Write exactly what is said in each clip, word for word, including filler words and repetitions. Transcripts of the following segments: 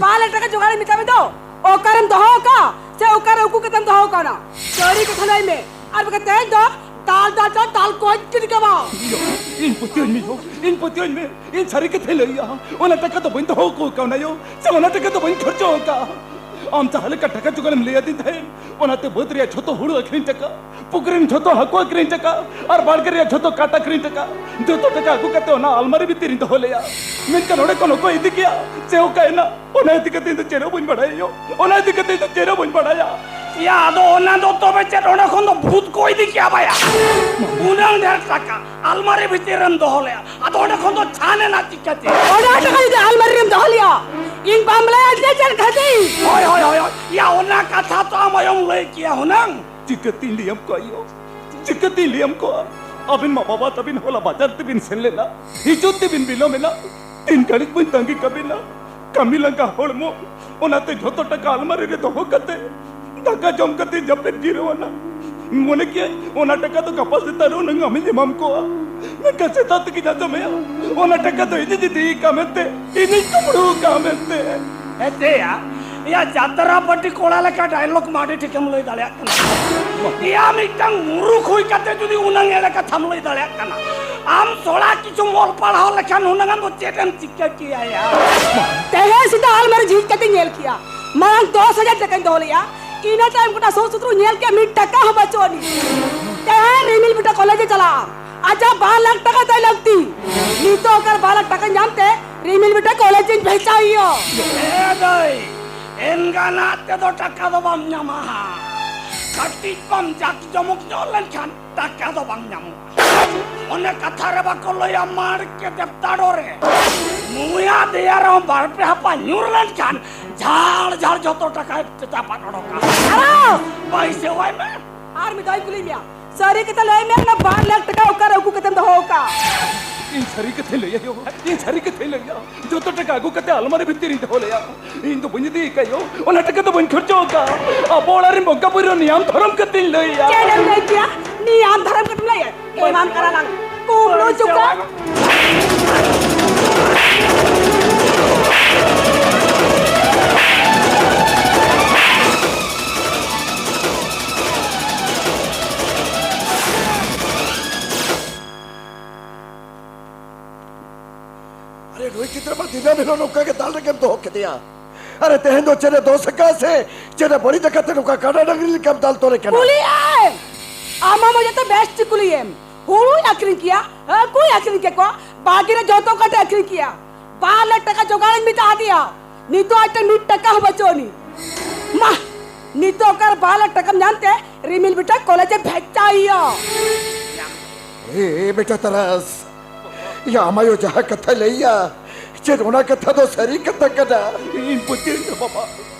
ᱵᱟᱨ ᱞᱟᱠᱷ ᱴᱟᱠᱟ ᱡᱚᱜᱟᱲ ᱢᱮᱛᱟᱜ ᱢᱮ ᱫᱚ, ᱚᱠᱟᱨᱮᱢ ᱫᱚᱦᱚ ᱟᱠᱟᱫ ᱥᱮ ᱚᱠᱟᱨᱮ ᱩᱠᱩ ᱠᱟᱛᱮᱢ ᱫᱚᱦᱚ ᱟᱠᱟᱫᱟ? ᱥᱟᱹᱨᱤ ᱠᱟᱛᱷᱟ ᱞᱟᱹᱭ ᱢᱮ, ᱟᱨ ᱵᱟᱠᱷᱟᱱ ᱛᱮᱦᱮᱧ ᱫᱚ ᱫᱟᱞ ᱫᱟᱞ ᱛᱮ ᱫᱟᱞ ᱠᱚᱧ ᱜᱤᱰᱤ ᱠᱟᱢᱟ᱾ ᱤᱧ ᱯᱟᱹᱛᱭᱟᱹᱣ ᱢᱮ ᱭᱳ, ᱤᱧ ᱯᱟᱹᱛᱭᱟᱹᱣ ᱢᱮ, ᱤᱧ ᱥᱟᱹᱨᱤ ᱠᱟᱛᱷᱟᱧ ᱞᱟᱹᱭᱟ, ᱚᱱᱟ ᱴᱟᱠᱟ ᱫᱚ ᱵᱟᱹᱧ ᱫᱚᱦᱚ ᱟᱠᱟᱫ ᱠᱟᱱᱟ ᱭᱳ, ᱥᱮ ᱚᱱᱟ ᱴᱟᱠᱟ ᱫᱚ ᱵᱟᱹᱧ ᱠᱷᱚᱨᱪᱚ ᱟᱠᱟᱫ᱾ ᱟᱢ ᱡᱟᱦᱟᱸ ᱞᱮᱠᱟ ᱴᱟᱠᱟ ᱡᱚᱜᱟᱲᱮᱢ ᱞᱟᱹᱭ ᱟᱹᱫᱤᱧ ᱛᱟᱦᱮᱸᱫ, ᱚᱱᱟᱛᱮ ᱵᱟᱹᱫᱽ ᱨᱮᱭᱟᱜ ᱡᱷᱚᱛᱚ ᱦᱩᱲᱩ ᱟᱹᱠᱷᱨᱤᱧ ᱴᱟᱠᱟ, ᱯᱩᱠᱷᱨᱤ ᱨᱮᱱ ᱡᱷᱚᱛᱚ ᱦᱟᱹᱠᱩ ᱟᱹᱠᱷᱨᱤᱧ ᱴᱟᱠᱟ, ᱟᱨ ᱵᱟᱲᱜᱮ ᱨᱮᱭᱟᱜ ᱡᱷᱚᱛᱚ ᱠᱟᱴ ᱟᱹᱠᱷᱨᱤᱧ ᱴᱟᱠᱟ, ᱡᱷᱚᱛᱚ ᱴᱟᱠᱟ ᱟᱹᱜᱩ ᱠᱟᱛᱮ ᱚᱱᱟ ᱟᱞᱢᱟᱨᱤ ᱵᱷᱤᱛᱤᱨ ᱨᱤᱧ ᱫᱚᱦᱚ ᱞᱮᱭᱟ᱾ ᱢᱮᱱᱠᱷᱟᱱ ᱚᱸᱰᱮ ᱠᱷᱚᱱ ᱚᱠᱚᱭ ᱤᱫᱤ ᱠᱮᱭᱟ ᱥᱮ ᱚᱠᱟᱭᱮᱱᱟ, ᱚᱱᱟ ᱤᱫᱤ ᱠᱟᱛᱮ ᱤᱧ ᱫᱚ ᱪᱮᱫ ᱦᱚᱸ ᱵᱟᱹᱧ ᱵᱟᱲᱟᱭᱟ ᱭᱳ᱾ ᱚᱱᱟ ᱤᱫᱤ ᱠᱟᱛᱮ ᱤᱧ ᱫᱚ ᱪᱮᱫ ᱦᱚᱸ ᱵᱟᱹᱧ ᱵᱟᱲᱟᱭᱟ᱾ ᱭᱟ, ᱟᱫᱚ ᱚᱱᱟ ᱫᱚ ᱛᱚᱵᱮ ᱪᱮᱫ ᱚᱸᱰᱮ ᱠᱷᱚᱱ ᱫᱚ ᱵᱷᱩᱛ ᱠᱚ ᱤᱫᱤ ᱠᱮᱭᱟ ᱵᱟᱭᱟ? ᱩᱱᱟᱹᱝ ᱰᱷᱮᱨ ᱴᱟᱠᱟ ᱟᱞᱢᱟᱨᱤ ᱵᱷᱤᱛᱤᱨ ᱨᱮᱢ ᱫᱚᱦᱚ ᱞᱮᱭᱟ, ᱟᱫᱚ ᱚᱸᱰᱮ ᱠᱷᱚᱱ ᱫᱚ ᱪᱷᱟᱱ ᱮᱱᱟ ᱪᱤᱠᱟᱹᱛᱮ? ᱚᱱᱟ ᱴᱟᱠᱟ ᱡᱩᱫᱤ ᱟᱞᱢᱟᱨᱤ ᱨᱮᱢ ᱫᱚᱦᱚ ᱞᱮᱭᱟ, ᱤᱧ ᱵᱟᱢ ᱞᱟᱹᱭᱟ ᱡᱮ ᱪᱮᱫ ᱠᱷᱟᱹᱛᱤᱨ? ᱦᱳᱭ, ᱦᱳᱭ, ᱦᱳᱭ, ᱦᱳᱭ᱾ ᱭᱟ, ᱚᱱᱟ ᱠᱟᱛᱷᱟ ᱛᱚ ᱟᱢ ᱟᱭᱳᱢ ᱞᱟᱹᱭ ᱠᱮᱭᱟ ᱦᱩᱱᱟᱹᱝ᱾ ᱪᱤᱠᱟᱹᱛᱤᱧ ᱞᱟᱹᱭᱟᱢ ᱠᱚᱣᱟ ᱭᱳ? ᱪᱤᱠᱟᱹᱛᱤᱧ ᱞᱟᱹᱭᱟᱢ ᱠᱚᱣᱟ? ᱟᱹᱵᱤᱱ ᱢᱟ ᱵᱟᱵᱟ ᱛᱟᱹᱵᱤᱱ ᱦᱚᱞᱟ ᱵᱟᱡᱟᱨ ᱛᱮᱵᱤᱱ ᱥᱮᱱ ᱞᱮᱱᱟ, ᱦᱤᱡᱩᱜ ᱛᱮᱵᱤᱱ ᱵᱤᱞᱚᱢ ᱮᱱᱟ᱾ ᱛᱤᱱ ᱜᱷᱟᱹᱲᱤᱡ ᱵᱟᱹᱧ ᱛᱟᱺᱜᱤ ᱠᱟᱵᱤᱱᱟ? ᱠᱟᱹᱢᱤ ᱞᱟᱸᱜᱟ ᱦᱚᱲᱢᱚ, ᱚᱱᱟᱛᱮ ᱡᱷᱚᱛᱚ ᱴᱟᱠᱟ ᱟᱞᱢᱟᱨᱤ ᱨᱮ ᱫᱚᱦᱚ ᱠᱟᱛᱮ ᱫᱟᱠᱟ ᱡᱚᱢ ᱠᱟᱛᱮ ᱡᱟᱹᱯᱤᱫ ᱡᱤᱨᱟᱹᱣ ᱮᱱᱟ᱾ ᱢᱚᱱᱮ ᱠᱮᱫ ᱚᱱᱟ ᱴᱟᱠᱟ ᱫᱚ ᱜᱟᱯᱟ ᱥᱮᱛᱟᱜ ᱨᱮ ᱦᱩᱱᱟᱹᱝ ᱟᱢᱤᱧ ᱮᱢᱟᱢ ᱠᱚᱣᱟ, ᱢᱮᱱᱠᱷᱟᱱ ᱥᱮᱛᱟᱜ ᱛᱮᱜᱮᱧ ᱟᱸᱡᱚᱢᱮᱜᱼᱟ ᱚᱱᱟ ᱴᱟᱠᱟ ᱫᱚ ᱤᱧᱤᱧ ᱤᱫᱤ ᱠᱟᱜ ᱢᱮᱱᱛᱮ, ᱤᱧᱤᱧ ᱠᱩᱢᱵᱽᱲᱩ ᱠᱟᱜ ᱢᱮᱱᱛᱮ᱾ ᱦᱮᱸ ᱪᱮᱭᱟ, ᱭᱟ ᱡᱟᱛᱨᱟ ᱯᱟᱹᱴᱤ ᱠᱚᱲᱟ ᱞᱮᱠᱟ ᱰᱟᱭᱞᱚᱜ ᱢᱟ ᱟᱹᱰᱤ ᱴᱷᱤᱠᱮᱢ ᱞᱟᱹᱭ ᱫᱟᱲᱮᱭᱟᱜ ᱠᱟᱱᱟ᱾ ᱭᱟ ᱢᱤᱫᱴᱟᱝ ᱢᱩᱨᱩᱠᱷ ᱦᱩᱭ ᱠᱟᱛᱮ ᱡᱩᱫᱤ ᱩᱱᱟᱹᱝ ᱮᱲᱮ ᱠᱟᱛᱷᱟᱢ ᱞᱟᱹᱭ ᱫᱟᱲᱮᱭᱟᱜ ᱠᱟᱱᱟ, ᱟᱢ ᱥᱚᱲᱟ ᱠᱤᱪᱷᱩᱢ ᱚᱞ ᱯᱟᱲᱦᱟᱣ ᱞᱮᱠᱷᱟᱱ ᱦᱩᱱᱟᱹᱝ ᱟᱢ ᱫᱚ ᱪᱮᱫ ᱮᱢ ᱪᱤᱠᱟᱹ ᱠᱮᱭᱟ ᱭᱟ? ᱛᱮᱦᱮᱧ ᱥᱮᱛᱟᱜ ᱟᱞᱢᱟᱨᱤ ᱡᱷᱤᱡ ᱠᱟᱛᱮᱧ ᱧᱮᱞ ᱠᱮᱭᱟ, ᱢᱟᱲᱟᱝ ᱫᱚᱥ ᱦᱟᱡᱟᱨ ᱴᱟᱠᱟᱧ ᱫᱚᱦᱚ ᱞᱮᱜᱼᱟ, ᱤᱱᱟᱹ ᱛᱟᱭᱚᱢ ᱜᱚᱴᱟ ᱥᱩᱨ ᱥᱩᱛᱨᱩ ᱧᱮᱞ ᱠᱮᱜᱼᱟ, ᱢᱤᱫ ᱴᱟᱠᱟ ᱦᱚᱸ ᱵᱟᱹᱪᱩᱜ ᱟᱹᱱᱤᱡ᱾ ᱛᱮᱦᱮᱧ ᱨᱤᱢᱤᱞ ᱵᱮᱴᱟ ᱠᱚᱞᱮᱡᱽ ᱮ ᱪᱟᱞᱟᱜᱼᱟ, ᱟᱡᱟᱜ ᱵᱟᱨ ᱞᱟᱠᱷ ᱴᱟᱠᱟ ᱛᱟᱭ ᱞᱟᱹᱠᱛᱤ᱾ ᱱᱤᱛᱚᱜ ᱚᱠᱟᱨᱮ ᱵᱟᱨ ᱞᱟᱠᱷ ᱴᱟᱠᱟ ᱧᱟᱢ ᱛᱮ ᱨᱤᱢᱤᱞ ᱵᱮᱴᱟ ᱠᱚᱞᱮᱡᱽ ᱤᱧ ᱵᱷᱮᱡᱟᱭᱮᱭᱟ? ᱮ ᱫᱟᱹᱭ, ᱮᱱᱜᱟᱱᱟᱜ ᱛᱮᱫᱚ ᱴᱟᱠᱟ ᱫᱚ ᱵᱟᱢ ᱧᱟᱢᱟ ᱦᱟᱸᱜ᱾ ᱠᱟᱹᱴᱤᱡ ᱵᱟᱢ ᱡᱟᱠ ᱡᱚᱢᱚᱠ ᱧᱚᱜ ᱞᱮᱱᱠᱷᱟᱱ ᱴᱟᱠᱟ ᱫᱚ ᱵᱟᱝ ᱧᱟᱢᱚᱜᱼᱟ᱾ ᱚᱱᱮ ᱠᱟᱛᱷᱟ ᱨᱮ ᱵᱟᱠᱚ ᱞᱟᱹᱭᱟ, ᱢᱟᱲ ᱠᱮᱫᱮ ᱛᱟᱲᱚ ᱨᱮ ᱢᱩᱭᱟ ᱫᱮᱭᱟ ᱨᱮᱦᱚᱸ ᱵᱟᱨ ᱯᱮ ᱦᱟᱯᱟ ᱧᱩᱨ ᱞᱮᱱᱠᱷᱟᱱ ᱡᱷᱟᱲ ᱡᱷᱟᱲ ᱡᱷᱚᱛᱚ ᱴᱟᱠᱟᱭ ᱪᱟᱯᱟᱫ ᱚᱰᱚᱠᱟ᱾ ᱟᱨᱚ! ᱵᱟᱭ ᱥᱮᱣᱟᱭ ᱢᱮ᱾ ᱟᱨ ᱢᱤᱫ ᱫᱷᱟᱣ ᱤᱧ ᱠᱩᱞᱤ ᱢᱮᱭᱟ, ᱥᱟᱹᱨᱤ ᱠᱟᱛᱷᱟ ᱞᱟᱹᱭ ᱢᱮ, ᱚᱱᱟ ᱵᱟᱨ ᱞᱟᱠᱷ ᱴᱟᱠᱟ ᱚᱠᱟᱨᱮ ᱩᱠᱩ ᱠᱟᱛᱮᱢ ᱫᱚᱦᱚ ᱟᱠᱟᱫ? ᱤᱧ ᱥᱟᱹᱨᱤ ᱠᱟᱛᱷᱟᱧ ᱞᱟᱹᱭᱟ ᱭᱳ, ᱤᱧ ᱥᱟᱹᱨᱤ ᱠᱟᱛᱷᱟᱧ ᱞᱟᱹᱭᱟ, ᱡᱚᱛᱚ ᱴᱟᱠᱟ ᱟᱹᱜᱩ ᱠᱟᱛᱮ ᱟᱞᱢᱟᱨᱤ ᱵᱷᱤᱛᱤᱨ ᱨᱤᱧ ᱫᱚᱦᱚ ᱞᱮᱭᱟ᱾ ᱤᱧ ᱫᱚ ᱵᱟᱹᱧ ᱤᱫᱤ ᱟᱠᱟᱫ ᱭᱳ, ᱚᱱᱟ ᱴᱟᱠᱟ ᱫᱚ ᱵᱟᱹᱧ ᱠᱷᱚᱨᱪᱚ ᱟᱠᱟᱫ᱾ ᱟᱵᱚ ᱚᱲᱟᱜ ᱨᱮᱱ ᱵᱚᱸᱜᱟ ᱵᱩᱨᱩ ᱱᱤᱭᱟᱢ ᱫᱷᱚᱨᱚᱢ ᱠᱟᱛᱮᱧ ᱞᱟᱹᱭᱟ᱾ ᱪᱮᱫ ᱮᱢ ᱞᱟᱹᱭ ᱠᱮᱭᱟ? ᱱᱤᱭᱟᱢ ᱫᱷᱚᱨᱚᱢ ᱠᱟᱛᱮᱢ ᱞᱟᱹᱭᱟ? ᱮᱢᱟᱢ ᱠᱟᱱᱟ ᱞᱟᱝ ᱠᱩᱢᱵᱽᱲᱩ ᱪᱩᱠᱟ᱾ ᱜᱤᱫᱽᱨᱟᱹ ᱢᱟ ᱫᱤᱱᱟᱹᱢ ᱦᱤᱞᱳᱜ ᱱᱚᱝᱠᱟ ᱜᱮ ᱫᱟᱞ ᱨᱮᱜᱮᱢ ᱫᱚᱦᱚ ᱠᱮᱫᱮᱭᱟ᱾ ᱟᱨᱮ, ᱛᱮᱦᱮᱧ ᱫᱚ ᱪᱮᱫ ᱮ ᱫᱳᱥ ᱟᱠᱟᱫ ᱥᱮ ᱪᱮᱫ ᱮ ᱵᱟᱹᱲᱤᱡ ᱟᱠᱟᱫ ᱛᱮ ᱱᱚᱝᱠᱟ ᱠᱟᱰᱟ ᱰᱟᱝᱨᱤ ᱞᱮᱠᱟᱢ ᱫᱟᱞ ᱛᱚᱞᱮ ᱠᱟᱱᱟ? ᱠᱩᱞᱤᱭᱮᱢ! ᱟᱢ ᱢᱟ ᱡᱚᱛᱚ ᱵᱮᱥ ᱴᱷᱤᱠ ᱠᱩᱞᱤᱭᱮᱢ᱾ ᱦᱩᱲᱩᱭ ᱟᱹᱠᱷᱨᱤᱧ ᱠᱮᱭᱟ, ᱦᱟᱹᱠᱩᱭ ᱟᱹᱠᱷᱨᱤᱧ ᱠᱮᱠᱚᱣᱟ, ᱵᱟᱲᱜᱮ ᱨᱮ ᱡᱚᱛᱚ ᱠᱟᱴᱮ ᱟᱹᱠᱷᱨᱤᱧ ᱠᱮᱭᱟ᱾ ᱵᱟᱨ ᱞᱟᱠᱷ ᱴᱟᱠᱟ ᱡᱚᱜᱟᱲᱤᱧ ᱢᱮᱛᱟ ᱦᱟᱫᱮᱭᱟ, ᱱᱤᱛᱚᱜ ᱟᱡ ᱴᱷᱮᱱ ᱢᱤᱫ ᱴᱟᱠᱟ ᱦᱚᱸ ᱵᱟᱹᱪᱩᱜ ᱟᱹᱱᱤᱡ᱾ ᱢᱟ, ᱱᱤᱛᱚᱜ ᱚᱠᱟᱨᱮ ᱵᱟᱨ ᱞᱟᱠᱷ ᱴᱟᱠᱟᱢ ᱧᱟᱢ ᱛᱮ ᱨᱤᱢᱤᱞ ᱵᱮᱴᱟ ᱠᱚᱞᱮᱡᱽ ᱮ ᱵᱷᱮᱡᱟᱭᱮᱭᱟ? ᱮ, ᱮ, ᱵᱮᱴᱟ ᱛᱟᱨᱟᱥ, ᱭᱟ, ᱟᱢ ᱟᱭᱳ ᱡᱟᱦᱟᱸ ᱠᱟᱛᱷᱟᱭ ᱞᱟᱹᱭᱟ, ᱪᱮᱫ ᱚᱱᱟ ᱠᱟᱛᱷᱟ ᱫᱚ ᱥᱟᱹᱨᱤ ᱠᱟᱛᱷᱟ ᱠᱟᱱᱟ? ᱤᱧ ᱯᱟᱹᱛᱭᱟᱹᱣ ᱤᱧ ᱵᱟᱵᱟ,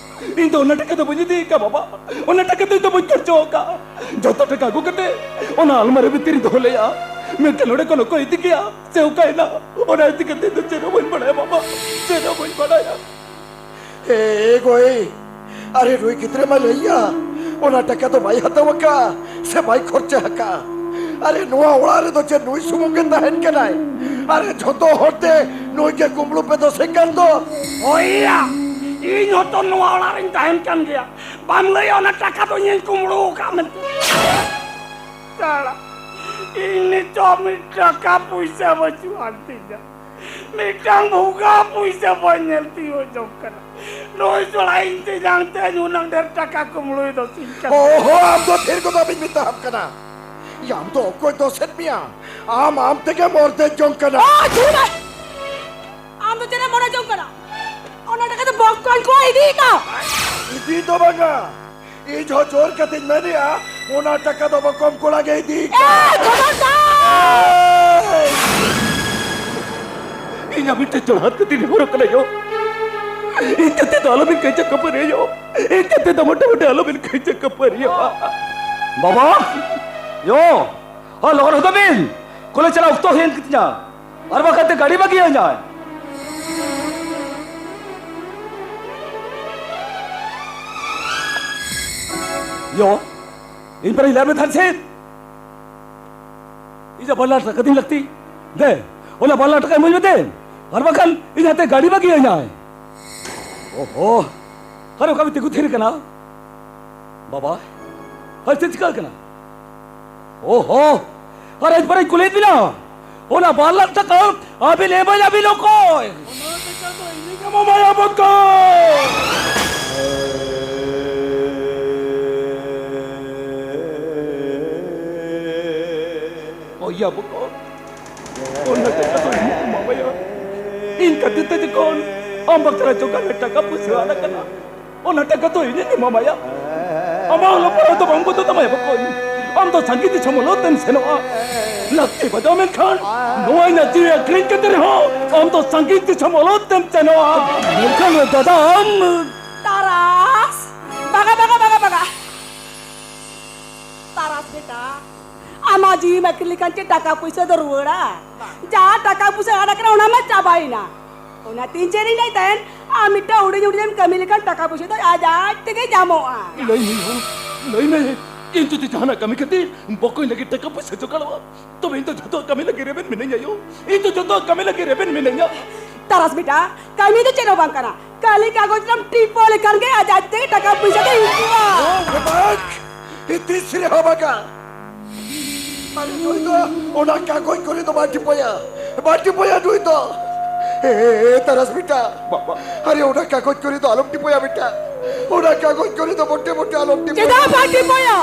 ᱤᱧ ᱫᱚ ᱚᱱᱟ ᱴᱟᱠᱟ ᱫᱚ ᱵᱟᱹᱧ ᱤᱫᱤ ᱟᱠᱟᱫ ᱵᱟᱵᱟ, ᱚᱱᱟ ᱴᱟᱠᱟ ᱫᱚ ᱤᱧ ᱫᱚ ᱵᱟᱹᱧ ᱠᱷᱚᱨᱪᱚ ᱟᱠᱟᱫ᱾ ᱡᱚᱛᱚ ᱴᱟᱠᱟ ᱟᱹᱜᱩ ᱠᱟᱛᱮ ᱚᱱᱟ ᱟᱞᱢᱟᱨᱤ ᱵᱷᱤᱛᱤᱨ ᱨᱤᱧ ᱫᱚᱦᱚ ᱞᱮᱜᱼᱟ, ᱢᱮᱱᱠᱷᱟᱱ ᱚᱸᱰᱮ ᱠᱷᱚᱱ ᱚᱠᱚᱭ ᱤᱫᱤ ᱠᱮᱜᱼᱟ ᱥᱮ ᱚᱠᱟᱭᱮᱱᱟ, ᱚᱱᱟ ᱤᱫᱤ ᱠᱟᱛᱮ ᱫᱚ ᱪᱮᱫ ᱦᱚᱸ ᱵᱟᱹᱧ ᱵᱟᱲᱟᱭᱟ ᱵᱟᱵᱟ, ᱪᱮᱫ ᱦᱚᱸ ᱵᱟᱹᱧ ᱵᱟᱲᱟᱭᱟ᱾ ᱮ ᱜᱚᱭ, ᱟᱨᱮ ᱱᱩᱭ ᱜᱤᱫᱽᱨᱟᱹ ᱢᱟ ᱞᱟᱹᱭᱟ, ᱚᱱᱟ ᱴᱟᱠᱟ ᱫᱚ ᱵᱟᱭ ᱦᱟᱛᱟᱣ ᱟᱠᱟᱫᱼᱟ ᱥᱮ ᱵᱟᱭ ᱠᱷᱚᱨᱪᱟ ᱟᱠᱟᱫᱼᱟ᱾ ᱟᱨᱮ ᱱᱚᱣᱟ ᱚᱲᱟᱜ ᱨᱮᱫᱚ ᱪᱮᱫ ᱱᱩᱭ ᱥᱩᱢᱩᱝ ᱜᱮ ᱛᱟᱦᱮᱱ ᱠᱟᱱᱟᱭ? ᱟᱨᱮ ᱡᱷᱚᱛᱚ ᱦᱚᱲ ᱛᱮ ᱱᱩᱭ ᱜᱮ ᱠᱩᱢᱵᱽᱲᱩ ᱯᱮ ᱫᱚᱥᱮ ᱠᱟᱱ ᱫᱚ᱾ ᱦᱳᱭ ᱭᱟ, ᱤᱧ ᱦᱚᱸᱛᱚ ᱱᱚᱣᱟ ᱚᱲᱟᱜ ᱨᱤᱧ ᱛᱟᱦᱮᱱ ᱠᱟᱱ ᱜᱮᱭᱟ᱾ ᱵᱟᱢ ᱞᱟᱹᱭᱟ ᱚᱱᱟ ᱴᱟᱠᱟ ᱫᱚ ᱤᱧᱤᱧ ᱠᱩᱢᱵᱽᱲᱩ ᱟᱠᱟᱫ ᱢᱮᱱᱛᱮ? ᱥᱟᱲᱟ, ᱤᱧ ᱱᱤᱛᱚᱜ ᱢᱤᱫ ᱴᱟᱠᱟ ᱯᱩᱭᱥᱟᱹ ᱵᱟᱹᱪᱩᱜ ᱟᱱ ᱛᱤᱧᱟ᱾ ᱢᱤᱫᱴᱟᱝ ᱵᱷᱩᱜᱟ ᱯᱩᱭᱥᱟᱹ ᱵᱟᱹᱧ ᱧᱮᱞ ᱛᱤᱭᱳᱜ ᱡᱚᱝ ᱠᱟᱱᱟ᱾ ᱱᱩᱭ ᱥᱚᱲᱟ ᱤᱧ ᱛᱮᱧᱟᱝ ᱛᱮ ᱱᱩᱱᱟᱹᱝ ᱰᱷᱮᱨ ᱴᱟᱠᱟ ᱠᱩᱢᱵᱽᱲᱩᱭ ᱫᱚᱥᱤᱧ ᱠᱟᱱᱟ᱾ ᱳᱦᱳ, ᱟᱢ ᱫᱚ ᱛᱷᱤᱨ ᱜᱚᱫᱚᱜ ᱢᱮᱧ ᱢᱮᱛᱟᱢ ᱠᱟᱱᱟ᱾ ᱭᱟ, ᱟᱢ ᱫᱚ ᱚᱠᱚᱭ ᱫᱚᱥᱮᱫ ᱢᱮᱭᱟ? ᱟᱢ ᱟᱢ ᱛᱮᱜᱮᱢ ᱚᱨᱫᱮᱡ ᱡᱚᱝ ᱠᱟᱱᱟ᱾ ᱳ, ᱛᱷᱤᱨ ᱢᱮ! ᱟᱢ ᱫᱚ ᱪᱮᱫ ᱮᱢ ᱢᱚᱱᱮ ᱡᱚᱝ ᱠᱟᱱᱟ? ᱚᱱᱟ ᱴᱟᱠᱟ ᱫᱚ ᱵᱚᱠᱚᱧ ᱠᱚ ᱤᱫᱤ ᱠᱟᱜ᱾ ᱤᱫᱤ ᱫᱚ ᱵᱟᱝᱟ, ᱤᱧ ᱦᱚᱸ ᱡᱳᱨ ᱠᱟᱛᱮᱧ ᱢᱮᱱᱮᱜᱼᱟ, ᱚᱱᱟ ᱴᱟᱠᱟ ᱫᱚ ᱵᱚᱠᱚᱢ ᱠᱚᱲᱟ ᱜᱮ ᱤᱫᱤ ᱠᱟᱜ᱾ ᱮᱭ, ᱠᱷᱚᱵᱚᱨᱫᱟᱨ! ᱮᱭ! ᱤᱧ ᱟᱢ ᱴᱷᱮᱱ ᱡᱚᱲᱦᱟᱛ ᱠᱟᱛᱮᱧ ᱱᱮᱦᱚᱨᱚᱜ ᱠᱟᱱᱟ ᱭᱳ᱾ ᱤᱧ ᱛᱮ ᱫᱚ ᱟᱞᱚᱵᱤᱱ ᱠᱟᱹᱭᱡᱟᱹ ᱠᱷᱟᱹᱯᱟᱹᱨᱤᱭᱟ ᱭᱳ᱾ ᱤᱧ ᱛᱮ ᱫᱚ ᱢᱚᱴᱟᱢᱩᱴᱤ ᱟᱞᱚᱵᱤᱱ ᱠᱟᱹᱭᱡᱟᱹ ᱠᱷᱟᱹᱯᱟᱹᱨᱤᱭᱟ᱾ ᱵᱟᱵᱟ! ᱭᱳ! ᱦᱚᱸ, ᱞᱚᱜᱚᱱ ᱦᱚᱫᱚᱜ ᱵᱤᱱ! ᱠᱚᱞᱮᱡᱽ ᱪᱟᱞᱟᱜ ᱚᱠᱛᱚ ᱦᱩᱭᱮᱱ ᱜᱮᱛᱤᱧᱟ᱾ ᱟᱨ ᱵᱟᱠᱷᱟᱱ ᱛᱮ ᱜᱟᱹᱰᱤ ᱵᱟᱹᱜᱤᱭᱟᱹᱧᱟᱭ᱾ ᱭᱳ, ᱤᱧ ᱯᱟᱨᱤᱧ ᱞᱟᱹᱭ ᱢᱮ ᱛᱟᱦᱮᱸᱫ ᱪᱮᱫ? ᱤᱧᱟᱜ ᱵᱟᱨ ᱞᱟᱠᱷ ᱴᱟᱠᱟ ᱛᱤᱧ ᱞᱟᱹᱠᱛᱤ᱾ ᱫᱮ, ᱚᱱᱟ ᱵᱟᱨ ᱞᱟᱠᱷ ᱴᱟᱠᱟ ᱤᱢᱟᱹᱧ ᱢᱮ ᱫᱮ᱾ ᱟᱨ ᱵᱟᱠᱷᱟᱱ ᱤᱧ ᱦᱟᱛᱮ ᱜᱟᱹᱰᱤ ᱵᱟᱹᱜᱤᱭᱟᱹᱧᱟᱭ᱾ ᱳᱦᱳ, ᱟᱨ ᱚᱠᱟ ᱢᱤᱫ ᱛᱤᱸᱜᱩ ᱛᱷᱤᱨ ᱠᱟᱱᱟ? ᱵᱟᱵᱟ, ᱟᱨ ᱪᱮᱫ ᱪᱤᱠᱟᱹ ᱠᱟᱱᱟ? ᱳᱦᱳ, ᱟᱨ ᱟᱡ ᱯᱟᱨᱤᱧ ᱠᱩᱞᱤᱭᱮᱫ ᱵᱤᱱᱟ᱾ ᱚᱱᱟ ᱵᱟᱨ ᱞᱟᱠᱷ ᱴᱟᱠᱟ ᱟᱹᱵᱤᱱ ᱮᱢᱟᱭᱟ ᱵᱤᱱ ᱚᱠᱚᱭ? ᱚᱱᱟ ᱴᱟᱠᱟ ᱫᱚ ᱤᱧᱤᱧ ᱮᱢᱟᱢᱟᱭᱟ ᱵᱚᱠᱚᱧ᱾ ᱚᱭᱟ ᱵᱚᱠᱚᱧ, ᱚᱱᱟ ᱴᱟᱠᱟ ᱫᱚ ᱤᱧᱤᱧ ᱮᱢᱟᱢᱟᱭᱟ᱾ ᱤᱧ ᱠᱷᱟᱹᱛᱤᱨ ᱛᱮ ᱡᱚᱠᱷᱚᱱ ᱟᱢ ᱵᱟᱠᱷᱨᱟ ᱡᱚᱜᱟᱲ ᱨᱮ ᱴᱟᱠᱟ ᱯᱩᱭᱥᱟᱹ ᱟᱱ ᱠᱟᱱᱟ, ᱚᱱᱟ ᱴᱟᱠᱟ ᱫᱚ ᱤᱧᱤᱧ ᱮᱢᱟᱢᱟᱭᱟ᱾ ᱟᱢᱟᱜ ᱚᱞᱚᱜ ᱯᱟᱲᱦᱟᱣ ᱫᱚ ᱵᱟᱝ ᱵᱚᱱᱫᱚ ᱛᱟᱢᱟ ᱭᱟ ᱵᱚᱠᱚᱧ᱾ ᱟᱢ ᱫᱚ ᱥᱟᱺᱜᱤᱧ ᱫᱤᱥᱚᱢ ᱚᱞᱚᱜ ᱛᱮᱢ ᱥᱮᱱᱚᱜᱼᱟ᱾ ᱞᱟᱹᱠᱛᱤ ᱵᱟᱡᱟᱣ ᱢᱮᱱᱠᱷᱟᱱ ᱱᱚᱣᱟ ᱤᱧᱟᱹᱜ ᱡᱤᱣᱤ ᱟᱹᱠᱷᱨᱤᱧ ᱠᱟᱛᱮ ᱨᱮᱦᱚᱸ ᱟᱢ ᱫᱚ ᱥᱟᱺᱜᱤᱧ ᱫᱤᱥᱚᱢ ᱚᱞᱚᱜ ᱛᱮᱢ ᱥᱮᱱᱚᱜᱼᱟ᱾ ᱢᱮᱱᱠᱷᱟᱱ ᱫᱟᱫᱟ ᱟᱢ ᱛᱟᱨᱟᱥ, ᱵᱟᱜᱟ, ᱵᱟᱜᱟ, ᱵᱟᱜᱟ, ᱵᱟᱜᱟ᱾ ᱛᱟᱨᱟᱥ ᱵᱮᱴᱟ, ᱟᱢᱟᱜ ᱡᱤᱣᱤᱢ ᱟᱹᱠᱷᱨᱤᱧ ᱞᱮᱠᱷᱟᱱ ᱪᱮᱫ ᱴᱟᱠᱟ ᱯᱩᱭᱥᱟᱹ ᱫᱚ ᱨᱩᱣᱟᱹᱲᱟ? ᱡᱟᱦᱟᱸ ᱴᱟᱠᱟ ᱯᱩᱭᱥᱟᱹ ᱟᱫ ᱟᱠᱟᱱᱟ, ᱚᱱᱟ ᱢᱟ ᱪᱟᱵᱟᱭᱮᱱᱟ᱾ ᱚᱱᱟᱛᱮ ᱤᱧ ᱪᱮᱫ ᱤᱧ ᱞᱟᱹᱭ ᱛᱟᱦᱮᱱ, ᱟᱢ ᱢᱤᱫᱴᱟᱝ ᱦᱩᱰᱤᱧ ᱦᱩᱰᱤᱧ ᱮᱢ ᱠᱟᱹᱢᱤ ᱞᱮᱠᱷᱟᱱ ᱴᱟᱠᱟ ᱯᱩᱭᱥᱟᱹ ᱫᱚ ᱟᱡ ᱟᱡ ᱛᱮᱜᱮ ᱧᱟᱢᱚᱜᱼᱟ᱾ ᱞᱟᱹᱭ ᱢᱮ ᱭᱳ, ᱞᱟᱹᱭ ᱢᱮ᱾ ᱤᱧ ᱡᱩᱫᱤ ᱡᱟᱦᱟᱱᱟᱜ ᱠᱟᱹᱢᱤ ᱠᱟᱛᱮ ᱵᱚᱠᱚᱧ ᱞᱟᱹᱜᱤᱫ ᱴᱟᱠᱟ ᱯᱩᱭᱥᱟᱹ ᱡᱚᱜᱟᱲᱚᱜᱼᱟ, ᱛᱚᱵᱮ ᱤᱧ ᱫᱚ ᱡᱷᱚᱛᱚ ᱠᱟᱹᱢᱤ ᱞᱟᱹᱜᱤᱫ ᱨᱮᱵᱮᱱ ᱢᱤᱱᱟᱹᱧᱟ ᱭᱳ᱾ ᱤᱧ ᱫᱚ ᱡᱷᱚᱛᱚ ᱠᱟᱹᱢᱤ ᱞᱟᱹᱜᱤᱫ ᱨᱮᱵᱮᱱ ᱢᱤᱱᱟᱹᱧᱟ᱾ ᱛᱟᱨᱟᱥ ᱵᱮᱴᱟ, ᱠᱟᱹᱢᱤ ᱫᱚ ᱪᱮᱫ ᱦᱚᱸ ᱵᱟᱝ ᱠᱟᱱᱟ᱾ ᱠᱷᱟᱹᱞᱤ ᱠᱟᱜᱚᱡᱽ ᱨᱮᱢ ᱴᱤᱯᱟᱹᱣ ᱞᱮᱠᱷᱟᱱ ᱜᱮ ᱟᱡ ᱟᱡ ᱛᱮᱜᱮ ᱴᱟᱠᱟ ᱯᱩᱭᱥᱟᱹ ᱫᱚ ᱦᱤᱡᱩᱜᱼᱟ᱾ ᱳ ᱵᱟᱵᱟ, ᱛᱤᱥ ᱨᱮᱦᱚᱸ ᱵᱟᱝᱟ᱾ ᱟᱨᱮ ᱱᱩᱭ ᱫᱚ ᱚᱱᱟ ᱠᱟᱜᱚᱡᱽ ᱠᱚᱨᱮ ᱫᱚ ᱵᱟᱭ ᱴᱤᱯᱟᱹᱭᱟ, ᱵᱟᱭ ᱴᱤᱯᱟᱹᱭᱟ ᱱᱩᱭ ᱫᱚ᱾ ᱮ, ᱮ, ᱮ, ᱛᱟᱨᱟᱥ ᱵᱮᱴᱟ, ᱵᱟᱵᱟ, ᱟᱨᱮ ᱚᱱᱟ ᱠᱟᱜᱚᱡᱽ ᱠᱚᱨᱮ ᱫᱚ ᱟᱞᱚᱢ ᱴᱤᱯᱟᱹᱭᱟ ᱵᱮᱴᱟ, ᱚᱱᱟ ᱠᱟᱜᱚᱡᱽ ᱠᱚᱨᱮ ᱫᱚ ᱢᱚᱴᱮ ᱢᱚᱴᱮ ᱟᱞᱚᱢ ᱴᱤᱯᱟᱹᱭᱟ᱾ ᱪᱮᱫᱟᱜ ᱵᱟᱭ ᱴᱤᱯᱟᱹᱭᱟ?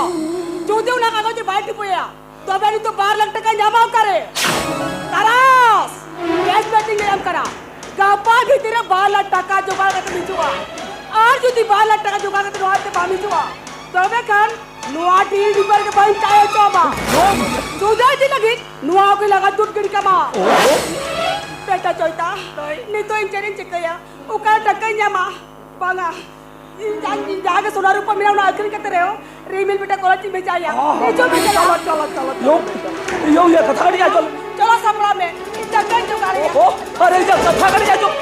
ᱡᱩᱫᱤ ᱚᱱᱟ ᱠᱟᱜᱚᱡᱽ ᱨᱮ ᱵᱟᱭ ᱴᱤᱯᱟᱹᱭᱟ, ᱛᱚᱵᱮ ᱱᱤᱛᱚᱜ ᱵᱟᱨ ᱞᱟᱠᱷ ᱴᱟᱠᱟ ᱧᱟᱢᱟ ᱚᱠᱟᱨᱮ? ᱛᱟᱨᱟᱥ! ᱠᱮᱥ ᱢᱤᱴᱤᱝ ᱨᱮ ᱮᱢ ᱠᱟᱱᱟ᱾ ᱜᱟᱯᱟ ᱵᱷᱤᱛᱤᱨ ᱨᱮ ᱵᱟᱨ ᱞᱟᱠᱷ ᱴᱟᱠᱟ ᱡᱚᱜᱟᱲ ᱠᱟᱛᱮ ᱦᱤᱡᱩᱜᱼᱟ᱾ ᱟᱨ ᱡᱩᱫᱤ ᱵᱟᱨ ᱞᱟᱠᱷ ᱴᱟᱠᱟ ᱡᱚᱜᱟᱲ ᱠᱟᱛᱮ ᱱᱚᱣᱟ ᱛᱮ ᱵᱟᱢ ᱦᱤᱡᱩᱜᱼᱟ, ᱛᱚᱵᱮ ᱠᱷᱟᱱ ᱱᱚᱣᱟ ᱰᱤᱞ ᱰᱤᱵᱟᱨ ᱜᱮ ᱵᱟᱹᱧ ᱛᱟᱦᱮᱸ ᱦᱚᱪᱚ ᱟᱢᱟ᱾ ᱥᱩᱫᱷᱟᱹ ᱤᱫᱤ ᱞᱟᱹᱜᱤᱫ ᱱᱚᱣᱟ ᱠᱚ ᱞᱟᱜᱟ ᱛᱩᱫ ᱜᱤᱰᱤ ᱠᱟᱢᱟ᱾ ᱵᱮᱴᱟ ᱪᱚᱭᱛᱟ, ᱱᱤᱛᱚᱜ ᱤᱧ ᱪᱮᱫ ᱤᱧ ᱪᱤᱠᱟᱹᱭᱟ? ᱚᱠᱟ ᱴᱟᱠᱟᱧ ᱧᱟᱢᱟ? ᱵᱟᱝᱟ, ᱤᱧ ᱡᱟᱦᱟᱸ, ᱤᱧ ᱡᱟᱦᱟᱸ ᱜᱮ ᱥᱚᱱᱟ ᱨᱩᱯᱟᱹ ᱢᱮᱱᱟᱜᱼᱟ, ᱚᱱᱟ ᱟᱹᱠᱷᱨᱤᱧ ᱠᱟᱛᱮ ᱨᱮᱦᱚᱸ ᱨᱤᱢᱤᱞ ᱵᱮᱴᱟ ᱠᱚᱞᱮᱡᱽ ᱤᱧ ᱵᱷᱮᱡᱟᱭᱟ᱾ ᱦᱚᱸ, ᱦᱚᱸ, ᱦᱤᱡᱩᱜ ᱢᱮ, ᱪᱟᱞᱟᱜ᱾ ᱪᱟᱞᱟᱜ, ᱪᱟᱞᱟᱜ, ᱪᱟᱞᱟᱜ, ᱪᱟᱞᱟᱜ᱾ ᱭᱳ, ᱭᱳ, ᱭᱟ, ᱠᱟᱛᱷᱟ ᱟᱹᱰᱤ ᱟᱸᱡᱚᱢ᱾ ᱪᱚᱞᱚ ᱥᱟᱯᱲᱟᱣ ᱢᱮ, ᱤᱧ ᱴᱟᱠᱟᱧ ᱡᱚᱜᱟᱲᱮᱭᱟ᱾ ᱚ, ᱟᱨᱮ, ᱭᱟ, ᱠᱟᱛᱷᱟ ᱟᱹᱰᱤ ᱟᱸᱡᱚᱢ᱾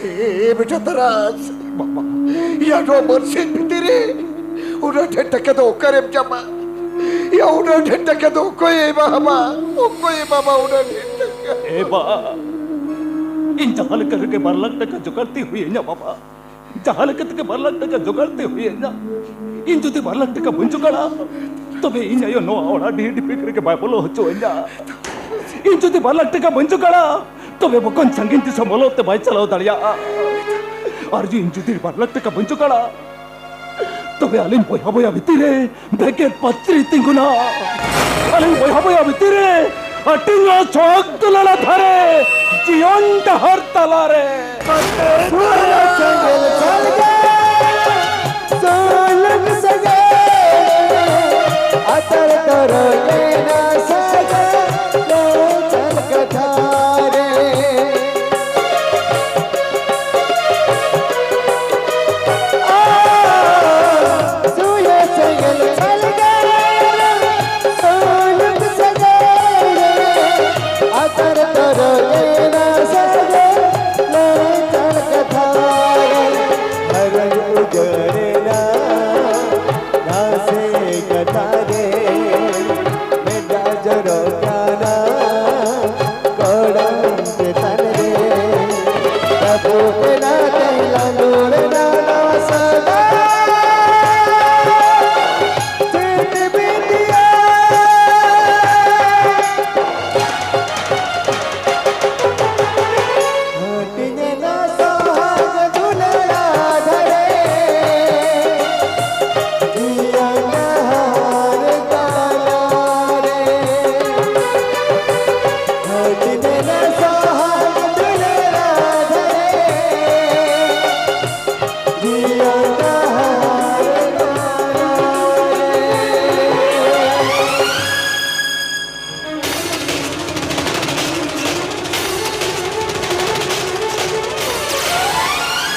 ᱮ ᱵᱮᱴᱟ ᱛᱟᱨᱟᱥ, ᱵᱟᱵᱟ, ᱭᱟ ᱱᱚᱣᱟ ᱵᱟᱨᱥᱤᱧ ᱵᱷᱤᱛᱤᱨ ᱨᱮ ᱩᱱᱟᱹᱜ ᱰᱷᱮᱨ ᱴᱟᱠᱟ ᱫᱚ ᱚᱠᱟᱨᱮᱢ ᱧᱟᱢᱟ? ᱭᱟ ᱩᱱᱟᱹᱜ ᱰᱷᱮᱨ ᱴᱟᱠᱟ ᱫᱚ ᱚᱠᱚᱭᱮ ᱮᱢᱟᱢᱟ? ᱚᱠᱚᱭᱮ ᱮᱢᱟᱢᱟ ᱩᱱᱟᱹᱜ ᱰᱷᱮᱨ ᱴᱟᱠᱟ? ᱮ ᱵᱟ, ᱤᱧ ᱡᱟᱦᱟᱸ ᱞᱮᱠᱟ ᱨᱮᱜᱮ ᱵᱟᱨ ᱞᱟᱠᱷ ᱴᱟᱠᱟ ᱡᱚᱜᱟᱲ ᱛᱮ ᱦᱩᱭᱟᱹᱧᱟ ᱵᱟᱵᱟ᱾ ᱡᱟᱦᱟᱸ ᱞᱮᱠᱟ ᱛᱮᱜᱮ ᱵᱟᱨ ᱞᱟᱠᱷ ᱴᱟᱠᱟ ᱡᱚᱜᱟᱲ ᱛᱮ ᱦᱩᱭ ᱟᱹᱧᱟ᱾ ᱤᱧ ᱡᱩᱫᱤ ᱵᱟᱨ ᱞᱟᱠᱷ ᱴᱟᱠᱟ ᱵᱟᱹᱧ ᱡᱚᱜᱟᱲᱟ, ᱛᱚᱵᱮ ᱤᱧ ᱟᱭᱳ ᱱᱚᱣᱟ ᱚᱲᱟᱜ ᱰᱤᱦᱤ ᱰᱤᱯᱤᱠ ᱨᱮᱜᱮ ᱵᱟᱭ ᱵᱚᱞᱚ ᱦᱚᱪᱚ ᱟᱹᱧᱟ᱾ ᱤᱧ ᱡᱩᱫᱤ ᱵᱟᱨ ᱞᱟᱠᱷ ᱴᱟᱠᱟ ᱵᱟᱹᱧ ᱡᱚᱜᱟᱲᱟ, ᱛᱚᱵᱮ ᱵᱚᱠᱚᱧ ᱥᱟᱺᱜᱤᱧ ᱫᱤᱥᱚᱢ ᱚᱞᱚᱜ ᱛᱮ ᱵᱟᱭ ᱪᱟᱞᱟᱣ ᱫᱟᱲᱮᱭᱟᱜᱼᱟ᱾ ᱟᱨ ᱡᱩᱫᱤ ᱤᱧ ᱡᱩᱫᱤ ᱵᱟᱨ ᱞᱟᱠᱷ ᱴᱟᱠᱟ ᱵᱟᱹᱧ ᱡᱚᱜᱟᱲᱟ, ᱛᱚᱵᱮ ᱟᱹᱞᱤᱧ ᱵᱚᱭᱦᱟ ᱵᱚᱭᱦᱟ ᱵᱷᱤᱛᱤᱨ ᱨᱮ ᱵᱷᱮᱜᱮᱫ ᱯᱟᱹᱪᱨᱤ ᱛᱤᱸᱜᱩᱱᱟ᱾ ᱟᱹᱞᱤᱧ ᱵᱚᱭᱦᱟ ᱵᱚᱭᱦᱟ ᱵᱷᱤᱛᱤᱨ ᱨᱮ ᱦᱟᱹᱴᱤᱧᱚᱜ ᱥᱚᱠ ᱫᱩᱞᱟᱹᱲ ᱫᱷᱟᱨᱮ ᱡᱤᱭᱚᱱ ᱰᱟᱦᱟᱨ ᱛᱟᱞᱟᱨᱮ᱾ ᱥᱩᱨᱭᱚ ᱥᱮᱸᱜᱮᱞ ᱥᱟᱞᱜᱮ, ᱥᱩᱞᱩᱠ ᱥᱟᱹᱜᱟᱹᱭ, ᱟᱛᱟᱨ ᱛᱚᱨᱚᱡ ᱮᱱᱟ ᱥᱟᱹᱜᱟᱹᱭ, ᱞᱟᱹᱭ ᱪᱟᱞ ᱠᱟᱛᱷᱟ ᱨᱮ᱾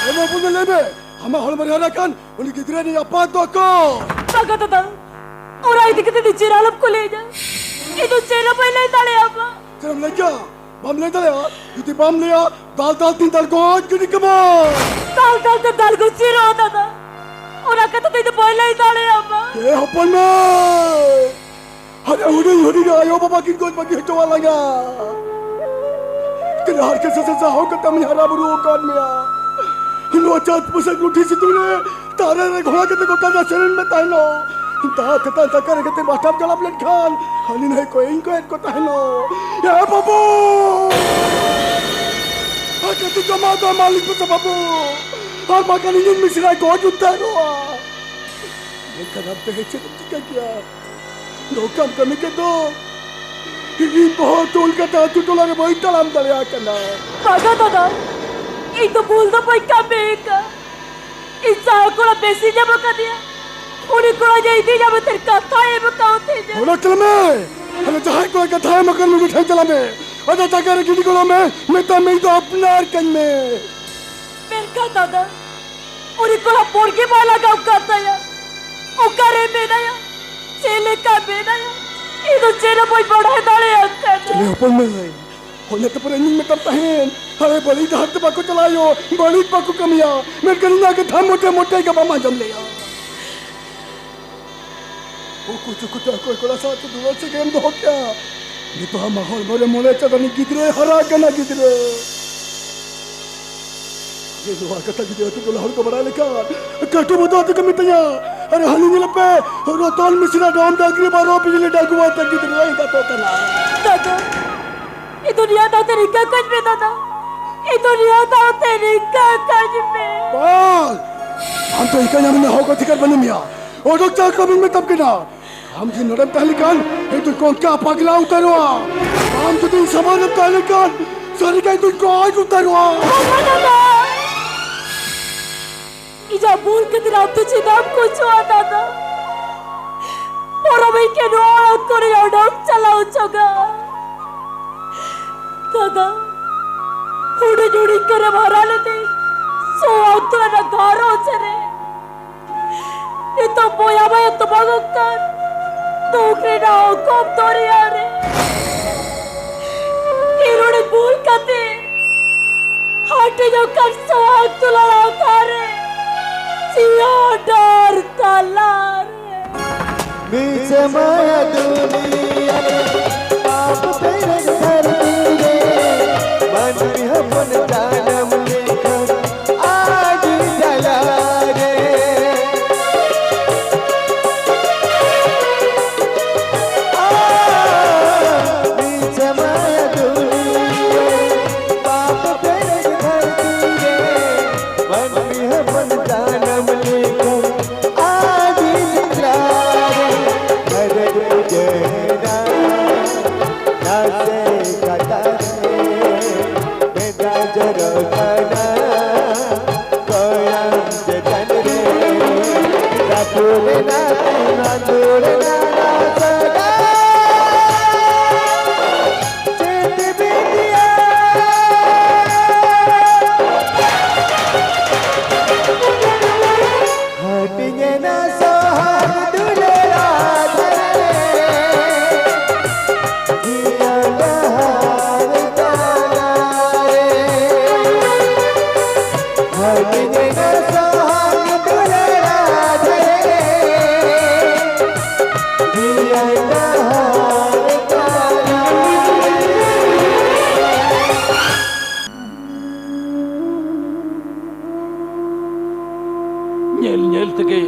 ᱮ ᱵᱟᱹᱵᱩ, ᱞᱟᱹᱭ ᱢᱮ, ᱟᱢᱟᱜ ᱦᱚᱲᱢᱚ ᱨᱮ ᱦᱟᱨᱟ ᱠᱟᱱ ᱩᱱᱤ ᱜᱤᱫᱽᱨᱟᱹ ᱨᱤᱱᱤᱡ ᱟᱯᱟᱛ ᱫᱚ ᱚᱠᱚᱭ? ᱵᱟᱝᱟ ᱫᱟᱫᱟ, ᱚᱱᱟ ᱤᱫᱤ ᱠᱟᱛᱮ ᱫᱚ ᱪᱮᱫ ᱦᱚᱸ ᱟᱞᱚᱢ ᱠᱩᱞᱤᱭᱤᱧᱟ᱾ ᱤᱧ ᱫᱚ ᱪᱮᱫ ᱦᱚᱸ ᱵᱟᱹᱧ ᱞᱟᱹᱭ ᱫᱟᱲᱮᱭᱟᱢᱟ᱾ ᱪᱮᱫ ᱮᱢ ᱞᱟᱹᱭ ᱠᱮᱭᱟ? ᱵᱟᱢ ᱞᱟᱹᱭ ᱫᱟᱲᱮᱭᱟᱜᱼᱟ? ᱡᱩᱫᱤ ᱵᱟᱢ ᱞᱟᱹᱭᱟ, ᱫᱟᱞ ᱫᱟᱞ ᱛᱤᱧ ᱫᱟᱞ ᱜᱚᱡ ᱜᱤᱰᱤ ᱠᱟᱢᱟ᱾ ᱫᱟᱞ ᱫᱟᱞ ᱛᱮ ᱫᱟᱞ ᱜᱚᱡ ᱪᱮᱫ ᱦᱚᱸ ᱫᱟᱫᱟ, ᱚᱱᱟ ᱠᱟᱛᱷᱟ ᱫᱚ ᱤᱧ ᱫᱚ ᱵᱟᱹᱧ ᱞᱟᱹᱭ ᱫᱟᱲᱮᱭᱟᱢᱟ᱾ ᱮ ᱦᱚᱯᱚᱱ ᱢᱟ, ᱦᱟᱱᱮ ᱦᱩᱰᱤᱧ ᱦᱩᱰᱤᱧ ᱟᱭᱳ ᱵᱟᱵᱟ ᱠᱤᱱ ᱜᱚᱡ ᱵᱟᱹᱜᱤ ᱦᱚᱪᱚ ᱟᱞᱟᱝᱟ᱾ ᱛᱤᱱᱟᱹᱜ ᱦᱟᱨᱠᱮᱛ ᱥᱟᱥᱮᱛ ᱥᱟᱦᱟᱣ ᱠᱟᱛᱮᱢ ᱦᱟᱨᱟ ᱵᱩᱨᱩ ᱟᱠᱟᱫ ᱢᱮᱭᱟ᱾ ᱱᱚᱣᱟ ᱪᱟᱸᱫ ᱯᱩᱥᱟᱹᱜ ᱞᱩᱴᱷᱤ ᱥᱤᱛᱩᱝ ᱨᱮ ᱛᱟᱨᱮ ᱨᱮ ᱜᱷᱚᱲᱟ ᱠᱟᱛᱮ ᱜᱚᱴᱟ ᱫᱟᱜ ᱥᱮᱨᱮᱧ ᱢᱮ ᱛᱟᱦᱮᱱᱚᱜ᱾ ᱫᱟᱜ ᱛᱮᱛᱟᱝ ᱫᱟᱠᱟ ᱨᱮ ᱠᱟᱛᱮ ᱵᱟᱥᱴᱟᱯ ᱡᱟᱲᱟᱯ ᱞᱮᱱᱠᱷᱟᱱ ᱦᱟᱹᱱᱤ ᱱᱟᱹᱭ ᱠᱚᱭᱮᱧ ᱠᱚᱭᱮᱫ ᱠᱚ ᱛᱟᱦᱮᱱᱚᱜ᱾ ᱮ ᱵᱟᱹᱵᱩ! ᱟᱨ ᱠᱟᱹᱴᱤᱡ ᱡᱚᱢᱟᱜ ᱫᱚ ᱮᱢᱟᱞᱤᱧ ᱯᱮᱥᱮ ᱵᱟᱹᱵᱩ, ᱟᱨ ᱵᱟᱠᱷᱟᱱ ᱤᱧᱤᱧ ᱢᱤᱥᱨᱟ ᱜᱚᱡ ᱩᱛᱟᱹᱨᱚᱜᱼᱟ᱾ ᱢᱮᱱᱠᱷᱟᱱ ᱟᱢ ᱛᱮᱦᱮᱧ ᱪᱮᱫ ᱮᱢ ᱪᱤᱠᱟᱹ ᱠᱮᱭᱟ? ᱱᱚᱝᱠᱟᱢ ᱠᱟᱹᱢᱤ ᱠᱮᱫ ᱫᱚ ᱤᱧ ᱵᱚᱦᱚᱜ ᱛᱩᱞ ᱠᱟᱛᱮ ᱟᱹᱛᱩ ᱴᱚᱞᱟ ᱨᱮ ᱵᱟᱹᱧ ᱛᱟᱲᱟᱢ ᱫᱟᱲᱮᱭᱟᱜ ᱠᱟᱱᱟ᱾ ᱵᱟᱝᱟ ᱫᱟᱫᱟ, ᱤᱧ ᱫᱚ ᱵᱷᱩᱞ ᱫᱚ ᱵᱟᱹᱧ ᱠᱟᱹᱢᱤ ᱟᱠᱟᱫ᱾ ᱤᱧ ᱡᱟᱦᱟᱸ ᱠᱚᱲᱟ ᱵᱮᱥᱤᱧ ᱧᱟᱢ ᱟᱠᱟᱫᱮᱭᱟ, ᱩᱱᱤ ᱠᱚᱲᱟ ᱜᱮ ᱤᱫᱤ ᱧᱟᱢ ᱠᱟᱛᱮ ᱠᱟᱛᱷᱟᱭ ᱮᱢ ᱟᱠᱟᱫ ᱛᱤᱧᱟ᱾ ᱚᱱᱟ ᱪᱟᱞᱟᱜ ᱢᱮ᱾ ᱟᱞᱮ ᱡᱟᱦᱟᱸᱭ ᱠᱚᱲᱟ ᱠᱟᱛᱷᱟ ᱮᱢ ᱟᱠᱟᱱ ᱩᱱᱤ ᱴᱷᱮᱱ ᱪᱟᱞᱟᱜ ᱢᱮ᱾ ᱟᱡᱟᱜ ᱡᱟᱭᱜᱟ ᱨᱮ ᱜᱤᱰᱤ ᱜᱚᱲᱚ ᱢᱮ᱾ ᱢᱮᱛᱟᱭ ᱢᱮ ᱤᱧ ᱫᱚ ᱟᱯᱱᱟᱨ ᱠᱟᱹᱧ ᱢᱮ᱾ ᱢᱮᱱᱠᱷᱟᱱ ᱫᱟᱫᱟ, ᱩᱱᱤ ᱠᱚᱲᱟ ᱦᱚᱯᱚᱱ ᱜᱮ ᱵᱟᱭ ᱞᱟᱜᱟᱣ ᱠᱟᱱ ᱛᱟᱭᱟ᱾ ᱚᱠᱟᱨᱮ ᱢᱮᱱᱟᱭᱟ? ᱪᱮᱫ ᱞᱮᱠᱟ ᱢᱮᱱᱟᱭᱟ? ᱤᱧ ᱫᱚ ᱪᱮᱫ ᱦᱚᱸ ᱵᱟᱹᱧ ᱵᱟᱲᱟᱭ ᱫᱟᱲᱮᱭᱟᱜ ᱠᱟᱱᱟ᱾ ᱪᱮᱞᱮ ᱦᱚᱯᱚᱱ ᱢᱟᱹᱭ, ᱚᱱᱮ ᱛᱚ ᱯᱚᱨᱮ ᱤᱧᱤᱧ ᱢᱮᱛᱟᱢ ᱛᱟᱦᱮᱸᱱ, ᱟᱞᱮ ᱵᱟᱹᱲᱤᱡ ᱰᱟᱦᱟᱨ ᱛᱮ ᱵᱟᱠᱚ ᱪᱟᱞᱟᱣ ᱭᱳ, ᱵᱟᱹᱲᱤᱡ ᱵᱟᱠᱚ ᱠᱟᱹᱢᱤᱭᱟ᱾ ᱢᱮᱱᱠᱷᱟᱱ ᱤᱧᱟᱹᱜ ᱠᱟᱛᱷᱟ ᱢᱚᱴᱮ ᱢᱚᱴᱮ ᱜᱮ ᱵᱟᱢ ᱟᱸᱡᱚᱢ ᱞᱮᱭᱟ᱾ ᱩᱠᱩ ᱪᱩᱠᱩ ᱛᱮ ᱚᱠᱚᱭ ᱠᱚᱲᱟ ᱥᱟᱶᱛᱮ ᱫᱩᱞᱟᱹᱲ ᱥᱟᱹᱜᱟᱹᱭ ᱮᱢ ᱫᱚᱦᱚ ᱠᱮᱜᱼᱟ? ᱱᱤᱛᱚᱜ ᱟᱢᱟᱜ ᱦᱚᱲᱢᱚ ᱨᱮ ᱢᱚᱬᱮ ᱪᱟᱸᱫᱳ ᱨᱤᱱᱤᱡ ᱜᱤᱫᱽᱨᱟᱹᱭ ᱦᱟᱨᱟ ᱠᱟᱱᱟ, ᱜᱤᱫᱽᱨᱟᱹ᱾ ᱡᱮ ᱱᱚᱣᱟ ᱠᱟᱛᱷᱟ ᱡᱩᱫᱤ ᱟᱹᱛᱩ ᱴᱚᱞᱟ ᱦᱚᱲ ᱠᱚ ᱵᱟᱲᱟᱭ ᱞᱮᱠᱷᱟᱱ, ᱠᱟᱹᱴᱩᱵ ᱫᱚ ᱟᱹᱛᱩ ᱠᱚ ᱢᱤᱛᱟᱹᱧᱟ, "ᱟᱨ ᱦᱟᱹᱱᱤ ᱧᱮᱞ ᱯᱮ, ᱨᱚᱛᱚᱱ ᱢᱤᱥᱨᱟ ᱰᱚᱢ ᱰᱟᱝᱨᱤ ᱵᱟᱨᱚ ᱵᱤᱡᱽᱞᱤ ᱰᱟᱹᱜᱩᱣᱟᱹ ᱛᱮ ᱜᱤᱫᱽᱨᱟᱹ ᱮᱸᱜᱟᱛᱚᱜ ᱠᱟᱱᱟ᱾" ᱫᱟᱫᱟ, ᱤᱧ ᱫᱚ ᱱᱤᱭᱟᱹ ᱫᱷᱟᱣ ᱛᱮ ᱨᱤᱠᱟᱹ ᱠᱟᱹᱧ ᱢᱮ ᱫᱟᱫᱟ, ᱤᱧ ᱫᱚ ᱱᱤᱭᱟᱹ ᱫᱷᱟᱣ ᱛᱮ ᱨᱤᱠᱟᱹ ᱠᱟᱹᱧ ᱢᱮ᱾ ᱵᱟᱝ! ᱟᱢ ᱫᱚ ᱤᱠᱟᱹ ᱧᱟᱢ ᱨᱮᱱᱟᱜ ᱦᱚᱠ ᱚᱫᱷᱤᱠᱟᱨ ᱵᱟᱹᱱᱩᱜ ᱢᱮᱭᱟ᱾ ᱚᱰᱚᱠ ᱪᱟᱞ ᱠᱚ ᱢᱮᱛᱟᱢ ᱠᱟᱱᱟ᱾ ᱟᱢ ᱡᱩᱫᱤ ᱱᱚᱰᱮᱢ ᱛᱟᱦᱮᱸ ᱞᱮᱠᱷᱟᱱ, ᱤᱧ ᱫᱚ ᱠᱚᱝᱠᱟ ᱯᱟᱜᱽᱞᱟ ᱩᱛᱟᱹᱨᱚᱜᱼᱟ᱾ ᱟᱢ ᱡᱩᱫᱤ ᱤᱧ ᱥᱟᱢᱟᱝ ᱨᱮᱢ ᱛᱟᱦᱮᱸ ᱞᱮᱠᱷᱟᱱ, ᱥᱟᱹᱨᱤ ᱜᱮ ᱤᱧ ᱫᱚᱧ ᱜᱚᱡ ᱩᱛᱟᱹᱨᱚᱜᱼᱟ᱾ ᱵᱟᱵᱟ ᱫᱟᱫᱟ! ᱤᱧᱟᱹᱜ ᱵᱷᱩᱞ ᱠᱷᱟᱹᱛᱤᱨ ᱟᱢ ᱫᱚ ᱪᱮᱫᱟᱜ ᱮᱢ ᱜᱚᱡᱚᱜᱼᱟ ᱫᱟᱫᱟ? ᱯᱚᱨᱚᱵᱤᱧ ᱜᱮ ᱱᱚᱣᱟ ᱚᱲᱟᱜ ᱠᱷᱚᱱᱤᱧ ᱚᱰᱚᱠ ᱪᱟᱞᱟᱣ ᱦᱚᱪᱚᱜᱼᱟ᱾ ᱫᱟᱫᱟ, ᱦᱩᱰᱤᱧ ᱦᱩᱰᱤᱧ ᱠᱚᱨᱮᱢ ᱦᱟᱨᱟ ᱞᱮᱫᱮᱧ, ᱥᱚᱣᱟᱝ ᱛᱚᱞᱟ ᱨᱮᱱᱟᱜ ᱜᱷᱟᱨᱚᱸᱡᱽ ᱨᱮ᱾ ᱱᱤᱛᱚᱜ ᱵᱚᱭᱦᱟ ᱵᱚᱭᱦᱟ ᱛᱚᱯᱟᱜᱚᱜ ᱠᱟᱱ ᱫᱩᱠ ᱨᱮᱱᱟᱜ ᱚᱠᱚᱢ ᱫᱚᱨᱭᱟ ᱨᱮ᱾ ᱤᱨᱚᱲ ᱵᱷᱩᱞ ᱠᱟᱛᱮ ᱦᱟᱹᱴᱤᱧᱚᱜ ᱠᱟᱱ ᱥᱚᱣᱟᱝ ᱛᱚᱞᱟ ᱞᱟᱛᱟᱨ ᱨᱮ ᱡᱤᱭᱚᱱ ᱰᱟᱦᱟᱨ ᱛᱟᱞᱟ ᱨᱮ᱾ ᱢᱤᱫ ᱥᱮᱨᱢᱟ ᱫᱩᱱᱤᱭᱟᱹ ᱨᱮ ᱯᱟᱯ ᱯᱮᱨᱮᱡ ᱫᱷᱟᱹᱨᱛᱤ ᱨᱮ ᱢᱟᱹᱱᱢᱤ ᱦᱚᱯᱚᱱ ᱡᱟᱱᱟᱢ ᱞᱮᱱᱠᱷᱟᱱ ᱟᱨ ᱢᱟᱹᱭ ᱦᱚᱯᱚᱱ ᱡᱟᱱᱟᱢ ᱞᱮᱠᱷᱟᱱ ᱟᱹᱰᱤ ᱞᱟᱨᱮ ᱦᱟᱨᱮᱫ ᱩᱡᱟᱹᱲᱟ ᱱᱟᱥᱮ ᱠᱟᱛᱷᱟ ᱨᱮ ᱢᱮᱫ ᱫᱟᱜ ᱡᱚᱨᱚᱜ ᱠᱟᱱᱟ ᱠᱚᱲᱟᱢ ᱪᱮᱛᱟᱱ ᱨᱮ ᱨᱟᱹᱯᱩᱫ ᱮᱱᱟ ᱛᱤᱧ ᱟᱸᱫᱳᱲ ᱮᱱᱟ ᱱᱟᱥᱮ ᱪᱮᱫ ᱵᱤᱱ ᱞᱟᱹᱭᱟ? ᱦᱟᱹᱴᱤᱧ ᱮᱱᱟ ᱥᱚᱦᱟᱜ ᱫᱩᱞᱟᱹᱲ ᱟᱫᱷᱟᱨ ᱨᱮ, ᱡᱤᱭᱚᱱ ᱰᱟᱦᱟᱨ ᱛᱟᱞᱟ ᱨᱮ᱾ ᱦᱟᱹᱴᱤᱧ ᱮᱱᱟ ᱥᱚᱦᱟᱜ ᱫᱩᱞᱟᱹᱲ ᱟᱫᱷᱟᱨ ᱨᱮ, ᱧᱮᱞ ᱧᱮᱞ ᱛᱮᱜᱮ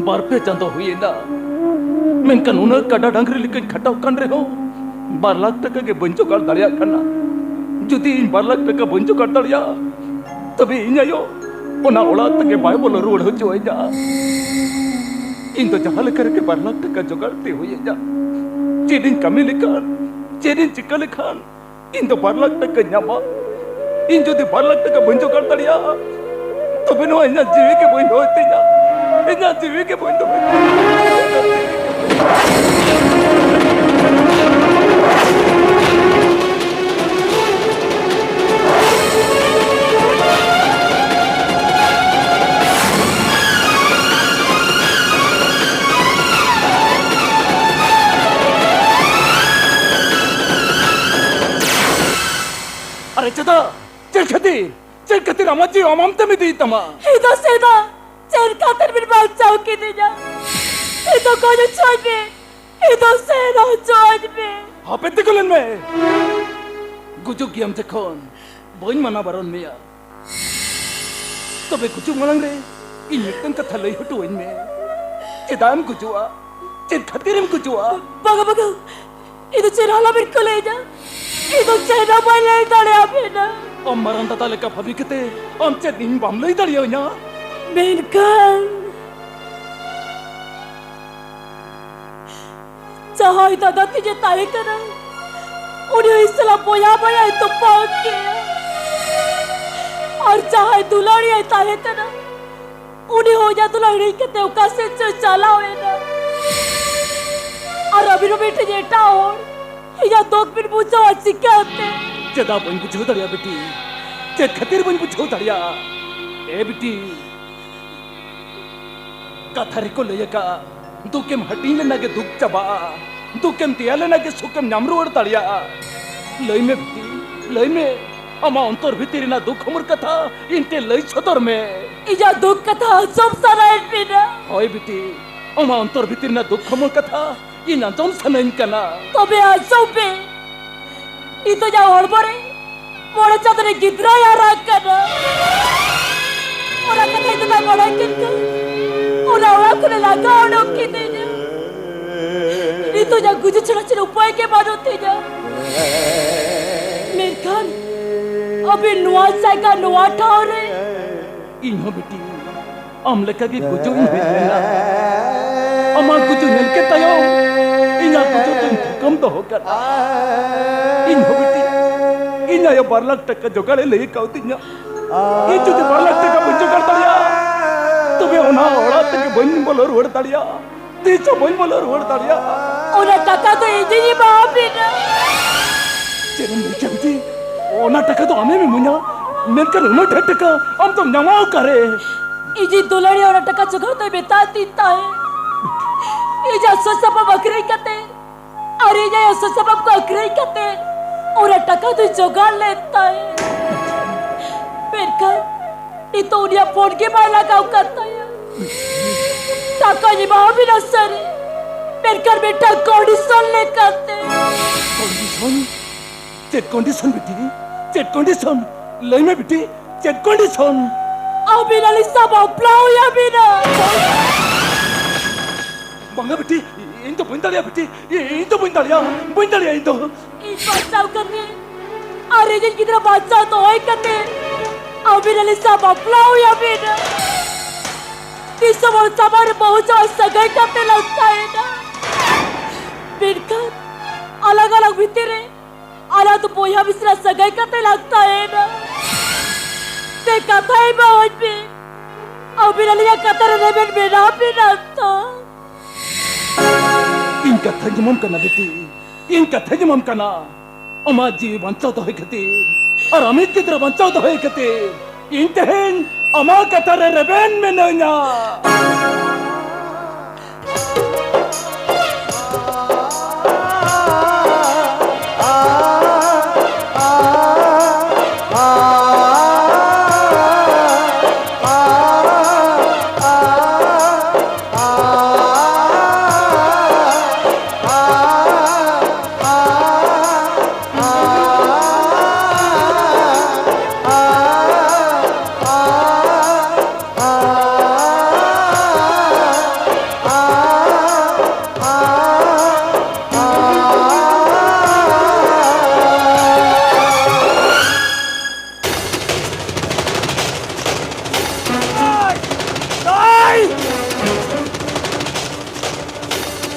ᱵᱟᱨ ᱯᱮ ᱪᱟᱸᱫᱚ ᱦᱩᱭᱮᱱᱟ, ᱢᱮᱱᱠᱷᱟᱱ ᱩᱱᱟᱹᱜ ᱠᱟᱰᱟ ᱰᱟᱝᱨᱤ ᱞᱮᱠᱟᱧ ᱠᱷᱟᱴᱟᱣ ᱠᱟᱱ ᱨᱮᱦᱚᱸ ᱵᱟᱨ ᱞᱟᱠᱷ ᱴᱟᱠᱟ ᱜᱮ ᱵᱟᱹᱧ ᱡᱚᱜᱟᱲ ᱫᱟᱲᱮᱭᱟᱜ ᱠᱟᱱᱟ᱾ ᱡᱩᱫᱤ ᱤᱧ ᱵᱟᱨ ᱞᱟᱠᱷ ᱴᱟᱠᱟ ᱵᱟᱹᱧ ᱡᱚᱜᱟᱲ ᱫᱟᱲᱮᱭᱟᱜᱼᱟ, ᱛᱚᱵᱮ ᱤᱧ ᱟᱭᱳ ᱚᱱᱟ ᱚᱲᱟᱜ ᱛᱮᱜᱮ ᱵᱟᱭ ᱵᱚᱞᱚ ᱨᱩᱣᱟᱹᱲ ᱦᱚᱪᱚ ᱟᱹᱧᱟ᱾ ᱤᱧ ᱫᱚ ᱡᱟᱦᱟᱸ ᱞᱮᱠᱟ ᱨᱮᱜᱮ ᱵᱟᱨ ᱞᱟᱠᱷ ᱴᱟᱠᱟ ᱡᱚᱜᱟᱲ ᱛᱮ ᱦᱩᱭ ᱟᱹᱧᱟ᱾ ᱪᱮᱫ ᱤᱧ ᱠᱟᱹᱢᱤ ᱞᱮᱠᱷᱟᱱ, ᱪᱮᱫ ᱤᱧ ᱪᱤᱠᱟᱹ ᱞᱮᱠᱷᱟᱱ ᱤᱧ ᱫᱚ ᱵᱟᱨ ᱞᱟᱠᱷ ᱴᱟᱠᱟᱧ ᱧᱟᱢᱟ? ᱤᱧ ᱡᱩᱫᱤ ᱵᱟᱨ ᱞᱟᱠᱷ ᱴᱟᱠᱟ ᱵᱟᱹᱧ ᱡᱚᱜᱟᱲ ᱫᱟᱲᱮᱭᱟᱜᱼᱟ, ᱛᱚᱵᱮ ᱱᱚᱣᱟ ᱤᱧᱟᱜ ᱡᱤᱣᱤ ᱜᱮ ᱵᱟᱹᱧ ᱫᱚᱦᱚᱭ ᱛᱤᱧᱟ᱾ ᱤᱧᱟᱜ ᱡᱤᱣᱤ ᱜᱮ ᱵᱟᱹᱧ ᱫᱚᱦᱚᱭ ᱛᱤᱧᱟ᱾ ᱟᱨᱮ ᱪᱮᱫᱟᱜ? ᱪᱮᱫ ᱠᱷᱟᱹᱛᱤᱨ? ᱪᱮᱫ ᱠᱷᱟᱹᱛᱤᱨ ᱟᱢᱟᱜ ᱡᱤᱣᱤ ᱟᱢ ᱟᱢ ᱛᱮᱢ ᱤᱫᱤᱭᱮᱫ ᱛᱟᱢᱟ? ᱤᱧ ᱫᱚ ᱥᱮᱫᱟ ᱪᱮᱫ ᱠᱷᱟᱹᱛᱤᱨ ᱵᱤᱱ ᱵᱟᱧᱪᱟᱣ ᱠᱤᱫᱤᱧᱟ? ᱤᱧ ᱫᱚ ᱜᱚᱡ ᱦᱚᱪᱚᱧ ᱵᱤᱱ, ᱤᱧ ᱫᱚ ᱥᱮᱫᱟ ᱦᱚᱪᱚᱧ ᱵᱤᱱ᱾ ᱦᱟᱯᱮ ᱛᱤᱸᱜᱩ ᱞᱮᱱ ᱢᱮ᱾ ᱜᱩᱡᱩᱜ ᱜᱮᱭᱟᱢ ᱡᱚᱠᱷᱚᱱ ᱵᱟᱹᱧ ᱢᱟᱱᱟ ᱵᱟᱨᱚᱱ ᱢᱮᱭᱟ, ᱛᱚᱵᱮ ᱜᱩᱡᱩᱜ ᱢᱟᱲᱟᱝ ᱨᱮ ᱤᱧ ᱢᱤᱫᱴᱟᱝ ᱠᱟᱛᱷᱟ ᱞᱟᱹᱭ ᱦᱚᱴᱚ ᱟᱹᱧ ᱢᱮ᱾ ᱪᱮᱫᱟᱜ ᱮᱢ ᱜᱩᱡᱩᱜᱼᱟ? ᱪᱮᱫ ᱠᱷᱟᱹᱛᱤᱨ ᱮᱢ ᱜᱩᱡᱩᱜᱼᱟ? ᱵᱟᱝᱟ, ᱵᱟᱝᱟ, ᱤᱧ ᱫᱚ ᱪᱮᱫ ᱦᱚᱸ ᱟᱞᱚᱵᱤᱱ ᱠᱩᱞᱤᱭᱤᱧᱟ᱾ ᱤᱧ ᱫᱚ ᱪᱮᱫ ᱦᱚᱸ ᱵᱟᱹᱧ ᱞᱟᱹᱭ ᱫᱟᱲᱮᱭᱟᱵᱤᱱᱟ᱾ ᱟᱢ ᱢᱟᱨᱟᱝ ᱫᱟᱫᱟ ᱞᱮᱠᱟ ᱵᱷᱟᱹᱵᱤ ᱠᱟᱛᱮ ᱟᱢ ᱪᱮᱫ ᱤᱧ ᱵᱟᱢ ᱞᱟᱹᱭ ᱫᱟᱲᱮᱭᱟᱹᱧᱟ? ᱢᱮᱱᱠᱷᱟᱱ ᱡᱟᱦᱟᱸᱭ ᱫᱟᱫᱟ ᱛᱤᱧᱮ ᱛᱟᱦᱮᱸ ᱠᱟᱱᱟ, ᱩᱱᱤ ᱦᱚᱸ ᱤᱧ ᱥᱟᱞᱟᱜ ᱵᱚᱭᱦᱟ ᱵᱚᱭᱦᱟᱭ ᱛᱚᱯᱟᱜ ᱠᱮᱫᱼᱟ᱾ ᱟᱨ ᱡᱟᱦᱟᱸᱭ ᱫᱩᱞᱟᱹᱲᱤᱭᱟᱭ ᱛᱟᱦᱮᱸ ᱠᱟᱱᱟ, ᱩᱱᱤ ᱦᱚᱸ ᱤᱧᱟᱹᱜ ᱫᱩᱞᱟᱹᱲ ᱦᱤᱲᱤᱧ ᱠᱟᱛᱮ ᱚᱠᱟ ᱥᱮᱫ ᱪᱚᱭ ᱪᱟᱞᱟᱣ ᱮᱱᱟ᱾ ᱟᱨ ᱟᱹᱵᱤᱱ ᱦᱚᱸ ᱢᱤᱫᱴᱮᱱ ᱮᱴᱟᱜ ᱦᱚᱲ ᱤᱧᱟᱹᱜ ᱫᱩᱠ ᱵᱤᱱ ᱵᱩᱡᱷᱟᱹᱣᱟ ᱪᱤᱠᱟᱹᱛᱮ? ᱪᱮᱫᱟᱜ ᱵᱟᱹᱧ ᱵᱩᱡᱷᱟᱹᱣ ᱫᱟᱲᱮᱭᱟᱜᱼᱟ ᱵᱤᱴᱤ? ᱪᱮᱫ ᱠᱷᱟᱹᱛᱤᱨ ᱵᱟᱹᱧ ᱵᱩᱡᱷᱟᱹᱣ ᱫᱟᱲᱮᱭᱟᱜᱼᱟ? ᱮ ᱵᱤᱴᱤ, ᱠᱟᱛᱷᱟ ᱨᱮᱠᱚ ᱞᱟᱹᱭ ᱟᱠᱟᱫᱼᱟ, ᱫᱩᱠᱮᱢ ᱦᱟᱹᱴᱤᱧ ᱞᱮᱱᱟ ᱜᱮ ᱫᱩᱠ ᱪᱟᱵᱟᱜᱼᱟ, ᱫᱩᱠᱮᱢ ᱫᱮᱭᱟ ᱞᱮᱱᱟ ᱜᱮ ᱥᱩᱠᱮᱢ ᱧᱟᱢ ᱨᱩᱣᱟᱹᱲ ᱫᱟᱲᱮᱭᱟᱜᱼᱟ᱾ ᱞᱟᱹᱭ ᱢᱮ ᱵᱤᱴᱤ, ᱞᱟᱹᱭ ᱢᱮ, ᱟᱢᱟᱜ ᱚᱱᱛᱚᱨ ᱵᱷᱤᱛᱤᱨ ᱨᱮᱱᱟᱜ ᱫᱩᱠ ᱦᱚᱢᱚᱨ ᱠᱟᱛᱷᱟ ᱤᱧ ᱴᱷᱮᱱ ᱞᱟᱹᱭ ᱥᱚᱫᱚᱨ ᱢᱮ᱾ ᱤᱧᱟᱹᱜ ᱫᱩᱠ ᱠᱟᱛᱷᱟ ᱟᱸᱡᱚᱢ ᱥᱟᱱᱟᱭᱮᱫ ᱵᱤᱱᱟ? ᱦᱳᱭ ᱵᱤᱴᱤ, ᱟᱢᱟᱜ ᱚᱱᱛᱚᱨ ᱵᱷᱤᱛᱤᱨ ᱨᱮᱱᱟᱜ ᱫᱩᱠ ᱦᱚᱢᱚᱨ ᱠᱟᱛᱷᱟ ᱤᱧ ᱟᱸᱡᱚᱢ ᱥᱟᱱᱟᱧ ᱠᱟᱱᱟ᱾ ᱛᱚᱵᱮ ᱟᱸᱡᱚᱢ ᱯᱮ, ᱱᱤᱛᱚᱜ ᱡᱟᱦᱟᱸ ᱦᱚᱲᱢᱚ ᱨᱮ ᱢᱚᱬᱮ ᱪᱟᱸᱫᱚ ᱨᱮ ᱜᱤᱫᱽᱨᱟᱹᱭ ᱦᱟᱨᱟᱜ ᱠᱟᱱᱟ, ᱚᱱᱟ ᱠᱟᱛᱷᱟ ᱤᱧ ᱫᱟᱫᱟᱭ ᱵᱟᱲᱟᱭ ᱠᱮᱫ ᱠᱷᱟᱱ ᱚᱱᱟ ᱚᱲᱟᱜ ᱠᱷᱚᱱᱮ ᱞᱟᱜᱟ ᱚᱰᱚᱠ ᱠᱤᱫᱤᱧᱟ᱾ ᱱᱤᱛᱚᱜ ᱡᱟ ᱜᱩᱡᱩᱜ ᱪᱷᱟᱲᱟ ᱪᱮᱫ ᱩᱯᱟᱹᱭ ᱜᱮ ᱵᱟᱹᱱᱩᱜ ᱛᱤᱧᱟ᱾ ᱢᱮᱱᱠᱷᱟᱱ ᱟᱹᱵᱤᱱ ᱱᱚᱣᱟ ᱡᱟᱭᱜᱟ, ᱱᱚᱣᱟ ᱴᱷᱟᱶ ᱨᱮ ᱤᱧ ᱦᱚᱸ ᱵᱤᱴᱤ, ᱟᱢ ᱞᱮᱠᱟ ᱜᱮ ᱜᱩᱡᱩᱜ ᱤᱧ ᱦᱮᱡ ᱞᱮᱱᱟ᱾ ᱟᱢᱟᱜ ᱜᱩᱡᱩᱜ ᱧᱮᱞ ᱠᱮᱫ ᱛᱟᱭᱚᱢ, ᱤᱧᱟᱜ ᱜᱩᱡᱩᱜ ᱫᱚᱧ ᱛᱷᱩᱠᱟᱹᱢ ᱫᱚᱦᱚ ᱠᱟᱫᱟ᱾ ᱤᱧ ᱦᱚᱸ ᱵᱤᱴᱤ, ᱤᱧ ᱟᱭᱳ ᱵᱟᱨ ᱞᱟᱠᱷ ᱴᱟᱠᱟ ᱡᱚᱜᱟᱲᱮ ᱞᱟᱹᱭ ᱠᱟᱣᱫᱤᱧᱟ᱾ ᱤᱧ ᱡᱩᱫᱤ ᱵᱟᱨ ᱞᱟᱠᱷ ᱴᱟᱠᱟ ᱵᱟᱹᱧ ᱡᱚᱜᱟᱲ ᱫᱟᱲᱮᱭᱟᱜᱼᱟ, ᱛᱚᱵᱮ ᱚᱱᱟ ᱚᱲᱟᱜ ᱛᱮᱜᱮ ᱵᱟᱹᱧ ᱵᱚᱞᱚ ᱨᱩᱣᱟᱹᱲ ᱫᱟᱲᱮᱭᱟᱜᱼᱟ᱾ ᱛᱤᱥ ᱦᱚᱸ ᱵᱟᱹᱧ ᱵᱚᱞᱚ ᱨᱩᱣᱟᱹᱲ ᱫᱟᱲᱮᱭᱟᱜᱼᱟ᱾ ᱚᱱᱟ ᱴᱟᱠᱟ ᱫᱚ ᱤᱧᱤᱧ ᱮᱢᱟ ᱟᱹᱵᱤᱱᱟ᱾ ᱪᱮᱫ ᱮᱢ ᱞᱟᱹᱭ ᱠᱮᱫ ᱵᱤᱴᱤ? ᱚᱱᱟ ᱴᱟᱠᱟ ᱫᱚ ᱟᱢᱮᱢ ᱤᱢᱟᱹᱧᱟ? ᱢᱮᱱᱠᱷᱟᱱ ᱩᱱᱟᱹᱜ ᱰᱷᱮᱨ ᱴᱟᱠᱟ ᱟᱢ ᱫᱚᱢ ᱧᱟᱢᱟ ᱚᱠᱟᱨᱮ? ᱤᱧᱤᱡ ᱫᱩᱞᱟᱹᱲᱤᱭᱟᱹ ᱚᱱᱟ ᱴᱟᱠᱟ ᱡᱚᱜᱟᱲ ᱫᱚᱭ ᱢᱮᱛᱟᱫᱤᱧ ᱛᱟᱦᱮᱸ᱾ ᱤᱧᱟᱜ ᱥᱚᱡᱽ ᱥᱟᱯᱟᱵ ᱟᱹᱠᱷᱨᱤᱧ ᱠᱟᱛᱮ ᱟᱨ ᱤᱧ ᱟᱭᱳ ᱥᱚᱡᱽ ᱥᱟᱯᱟᱵ ᱠᱚ ᱟᱹᱠᱷᱨᱤᱧ ᱠᱟᱛᱮ ᱚᱱᱟ ᱴᱟᱠᱟ ᱫᱚᱧ ᱡᱚᱜᱟᱲ ᱞᱮᱫ ᱛᱟᱦᱮᱸ᱾ ᱢᱮᱱᱠᱷᱟᱱ ᱱᱤᱛᱚᱜ ᱩᱱᱤᱭᱟᱜ ᱯᱷᱳᱱ ᱜᱮ ᱵᱟᱭ ᱞᱟᱜᱟᱣ ᱠᱟᱱ ᱛᱟᱭᱟ᱾ ᱴᱟᱠᱟᱧ ᱮᱢᱟᱣᱟᱵᱤᱱᱟ ᱥᱟᱹᱨᱤ, ᱢᱮᱱᱠᱷᱟᱱ ᱢᱤᱫᱴᱟᱝ ᱠᱚᱱᱰᱤᱥᱚᱱ ᱞᱮᱠᱟᱛᱮ᱾ ᱠᱚᱱᱰᱤᱥᱚᱱ? ᱪᱮᱫ ᱠᱚᱱᱰᱤᱥᱚᱱ ᱵᱤᱴᱤ? ᱪᱮᱫ ᱠᱚᱱᱰᱤᱥᱚᱱ? ᱞᱟᱹᱭ ᱢᱮ ᱵᱤᱴᱤ, ᱪᱮᱫ ᱠᱚᱱᱰᱤᱥᱚᱱ? ᱟᱹᱵᱤᱱ ᱟᱹᱞᱤᱧ ᱥᱟᱶ ᱵᱟᱯᱞᱟ ᱦᱩᱭ ᱟᱹᱵᱤᱱᱟ᱾ ᱵᱟᱝᱟ ᱵᱤᱴᱤ, ᱤᱧ ᱫᱚ ᱵᱟᱹᱧ ᱫᱟᱲᱮᱭᱟᱜᱼᱟ ᱵᱤᱴᱤ, ᱤᱧ ᱫᱚ ᱵᱟᱹᱧ ᱫᱟᱲᱮᱭᱟᱜᱼᱟ, ᱵᱟᱹᱧ ᱫᱟᱲᱮᱭᱟᱜᱼᱟ ᱤᱧ ᱫᱚ᱾ ᱤᱧ ᱵᱟᱧᱪᱟᱣ ᱠᱟᱛᱮ ᱟᱨ ᱤᱧᱤᱡ ᱜᱤᱫᱽᱨᱟᱹ ᱵᱟᱧᱪᱟᱣ ᱫᱚᱦᱚᱭ ᱠᱟᱛᱮ ᱟᱹᱵᱤᱱ ᱟᱹᱞᱤᱧ ᱥᱟᱶ ᱵᱟᱯᱞᱟ ᱦᱩᱭ ᱟᱹᱵᱤᱱᱟ᱾ ᱫᱤᱥᱚᱢ ᱦᱚᱲ ᱥᱟᱢᱟᱝ ᱨᱮ ᱵᱟᱹᱦᱩ ᱡᱟᱶᱟᱭ ᱥᱟᱹᱜᱟᱹᱭ ᱠᱟᱛᱮ ᱞᱟᱹᱠᱛᱟᱭᱮᱱᱟ᱾ ᱢᱮᱱᱠᱷᱟᱱ ᱟᱞᱟᱝ ᱟᱞᱟᱝ ᱵᱷᱤᱛᱤᱨ ᱨᱮ ᱟᱞᱟᱝ ᱫᱚ ᱵᱚᱭᱦᱟ ᱢᱤᱥᱨᱟ ᱥᱟᱹᱜᱟᱹᱭ ᱠᱟᱛᱮ ᱞᱟᱹᱠᱛᱟᱭᱮᱱᱟ᱾ ᱥᱮ ᱠᱟᱛᱷᱟ ᱮᱢᱟᱣᱟᱹᱧ ᱵᱤᱱ, ᱟᱹᱵᱤᱱ ᱟᱹᱞᱤᱧᱟᱜ ᱠᱟᱛᱷᱟ ᱨᱮ ᱨᱮᱵᱮᱱ ᱢᱮᱱᱟᱜ ᱵᱤᱱᱟ ᱛᱚ? ᱤᱧ ᱠᱟᱛᱷᱟᱧ ᱮᱢᱟᱢ ᱠᱟᱱᱟ ᱵᱤᱴᱤ, ᱤᱧ ᱠᱟᱛᱷᱟᱧ ᱮᱢᱟᱢ ᱠᱟᱱᱟ᱾ ᱟᱢᱟᱜ ᱡᱤᱣᱤ ᱵᱟᱧᱪᱟᱣ ᱫᱚᱦᱚᱭ ᱠᱷᱟᱹᱛᱤᱨ ᱟᱨ ᱟᱢᱤᱡ ᱜᱤᱫᱽᱨᱟᱹ ᱵᱟᱧᱪᱟᱣ ᱫᱚᱦᱚᱭ ᱠᱷᱟᱹᱛᱤᱨ ᱤᱧ ᱛᱮᱦᱮᱧ ᱟᱢᱟᱜ ᱠᱟᱛᱷᱟ ᱨᱮ ᱨᱮᱵᱮᱱ ᱢᱤᱱᱟᱹᱧᱟ᱾ ᱫᱟᱹᱭ!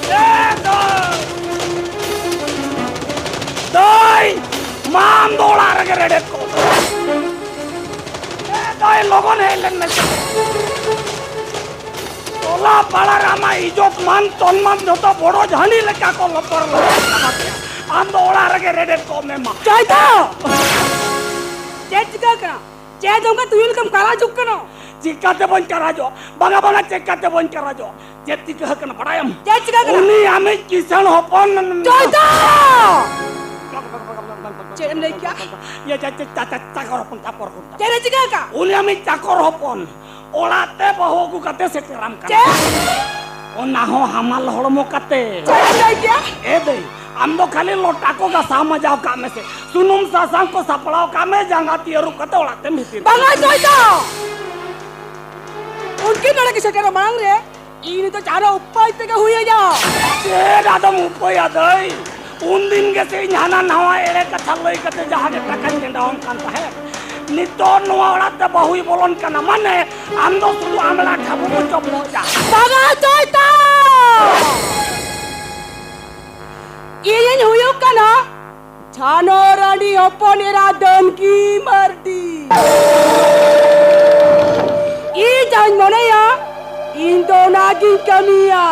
ᱮ ᱫᱟᱹᱭ! ᱫᱟᱹᱭ! ᱢᱟ ᱟᱢ ᱫᱚ ᱚᱲᱟᱜ ᱨᱮᱜᱮ ᱨᱮᱰᱮᱫ ᱠᱚᱜ ᱢᱮ᱾ ᱮ ᱫᱟᱹᱭ, ᱞᱚᱜᱚᱱ ᱦᱮᱡ ᱞᱮᱱ ᱢᱮ᱾ ᱴᱚᱞᱟ ᱯᱟᱲᱟ ᱨᱮ ᱟᱢᱟᱜ ᱤᱡᱚᱛ ᱢᱟᱱ ᱥᱚᱱᱢᱟᱱ ᱡᱷᱚᱛᱚ ᱵᱚᱲᱚ ᱡᱷᱟᱹᱱᱤ ᱞᱮᱠᱟ ᱠᱚ ᱞᱚᱛᱚᱨ ᱞᱚᱛᱚᱨ ᱪᱟᱵᱟ ᱠᱮᱫᱟ᱾ ᱟᱢ ᱫᱚ ᱚᱲᱟᱜ ᱨᱮᱜᱮ ᱨᱮᱰᱮᱫ ᱠᱚᱜ ᱢᱮ ᱢᱟ᱾ ᱪᱟᱭᱛᱟ! ᱪᱮᱫ ᱪᱤᱠᱟᱹ ᱠᱟᱱᱟ? ᱪᱮᱫ ᱚᱱᱠᱟ ᱛᱩᱭᱩ ᱞᱮᱠᱟᱢ ᱠᱟᱞᱟ ᱦᱤᱡᱩᱜ ᱠᱟᱱᱟ? ᱪᱤᱠᱟᱹᱛᱮ ᱵᱟᱹᱧ ᱠᱟᱞᱟᱡᱚᱜ? ᱵᱟᱝᱟ, ᱵᱟᱝᱟ, ᱪᱤᱠᱟᱹᱛᱮ ᱵᱟᱹᱧ ᱠᱟᱞᱟᱡᱚᱜ? ᱪᱮᱫ ᱪᱤᱠᱟᱹ ᱟᱠᱟᱱᱟ ᱵᱟᱲᱟᱭᱟᱢ? ᱪᱮᱫ ᱪᱤᱠᱟᱹ ᱟᱠᱟᱱᱟ? ᱩᱱᱤ ᱟᱢᱤᱡ ᱠᱤᱥᱟᱹᱬ ᱦᱚᱯᱚᱱ ᱪᱟᱭᱛᱟ! ᱪᱮᱫ ᱮᱢ ᱞᱟᱹᱭ ᱠᱮᱜᱼᱟ? ᱤᱭᱟᱹ, ᱪᱟ-, ᱪᱟ-, ᱪᱟ-, ᱪᱟ-, ᱪᱟᱠᱚᱨ ᱦᱚᱯᱚᱱ, ᱪᱟᱠᱚᱨ ᱦᱚᱯᱚᱱ᱾ ᱪᱮᱫ ᱮ ᱪᱤᱠᱟᱹ ᱟᱠᱟᱫ? ᱩᱱᱤ ᱟᱢᱤᱡ ᱪᱟᱠᱚᱨ ᱦᱚᱯᱚᱱ ᱚᱲᱟᱜ ᱛᱮ ᱵᱟᱹᱦᱩ ᱟᱹᱜᱩ ᱠᱟᱛᱮ ᱥᱮᱴᱮᱨᱟᱢ ᱠᱟᱱᱟ᱾ ᱪᱮᱫ? ᱚᱱᱟ ᱦᱚᱸ ᱦᱟᱢᱟᱞ ᱦᱚᱲᱢᱚ ᱠᱟᱛᱮ᱾ ᱪᱮᱫ ᱮᱢ ᱞᱟᱹᱭ ᱠᱮᱜᱼᱟ? ᱮ ᱫᱟᱹᱭ, ᱟᱢ ᱫᱚ ᱠᱷᱟᱹᱞᱤ ᱞᱚᱴᱟ ᱠᱚ ᱜᱟᱥᱟᱣ ᱢᱟᱡᱟᱣ ᱠᱟᱜ ᱢᱮᱥᱮ, ᱥᱩᱱᱩᱢ ᱥᱟᱥᱟᱝ ᱠᱚ ᱥᱟᱯᱲᱟᱣ ᱠᱟᱜ ᱢᱮ, ᱡᱟᱸᱜᱟ ᱛᱤ ᱟᱹᱨᱩᱵ ᱠᱟᱛᱮ ᱚᱲᱟᱜ ᱛᱮᱢ ᱵᱷᱤᱛᱤᱨ᱾ ᱵᱟᱝᱟ ᱪᱟᱭᱛᱟ! ᱩᱱᱠᱤᱱ ᱱᱚᱰᱮ ᱠᱤᱱ ᱥᱮᱴᱮᱨᱚᱜ ᱢᱟᱲᱟᱝ ᱨᱮ ᱤᱧ ᱫᱚ ᱡᱟᱦᱟᱱᱟᱜ ᱩᱯᱟᱹᱭ ᱛᱮᱜᱮ ᱦᱩᱭ ᱟᱹᱧᱟ᱾ ᱪᱮᱫ ᱟᱫᱚᱢ ᱩᱯᱟᱹᱭᱟ ᱫᱟᱹᱭ? ᱩᱱᱫᱤᱱ ᱜᱮᱥᱮ ᱤᱧ ᱦᱟᱱᱟ ᱱᱟᱣᱟ ᱮᱲᱮ ᱠᱟᱛᱷᱟ ᱞᱟᱹᱭ ᱠᱟᱛᱮ ᱡᱟᱦᱟᱸ ᱜᱮ ᱴᱟᱠᱟᱧ ᱜᱮᱸᱰᱟᱣᱟᱢ ᱠᱟᱱ ᱛᱟᱦᱮᱸᱫ᱾ ᱱᱤᱛᱚᱜ ᱱᱚᱣᱟ ᱚᱲᱟᱜ ᱛᱮ ᱵᱟᱹᱦᱩᱭ ᱵᱚᱞᱚᱱ ᱠᱟᱱᱟ, ᱢᱟᱱᱮ ᱟᱢ ᱫᱚ ᱥᱩᱫᱷᱩ ᱟᱢᱲᱟ ᱴᱷᱟᱵᱩ ᱠᱚ ᱪᱚᱯᱚᱡᱟ᱾ ᱵᱟᱵᱟ ᱪᱚᱭᱛᱟ! ᱤᱧᱤᱧ ᱦᱩᱭᱩᱜ ᱠᱟᱱᱟ ᱡᱷᱟᱱᱚ ᱨᱟᱱᱤ ᱦᱚᱯᱚᱱ ᱮᱨᱟ ᱫᱟᱹᱱᱠᱤ ᱢᱟᱨᱰᱤ᱾ ᱤᱧ ᱡᱟᱦᱟᱸᱧ ᱢᱚᱱᱮᱭᱟ, ᱤᱧ ᱫᱚ ᱚᱱᱟᱜᱤᱧ ᱠᱟᱹᱢᱤᱭᱟ᱾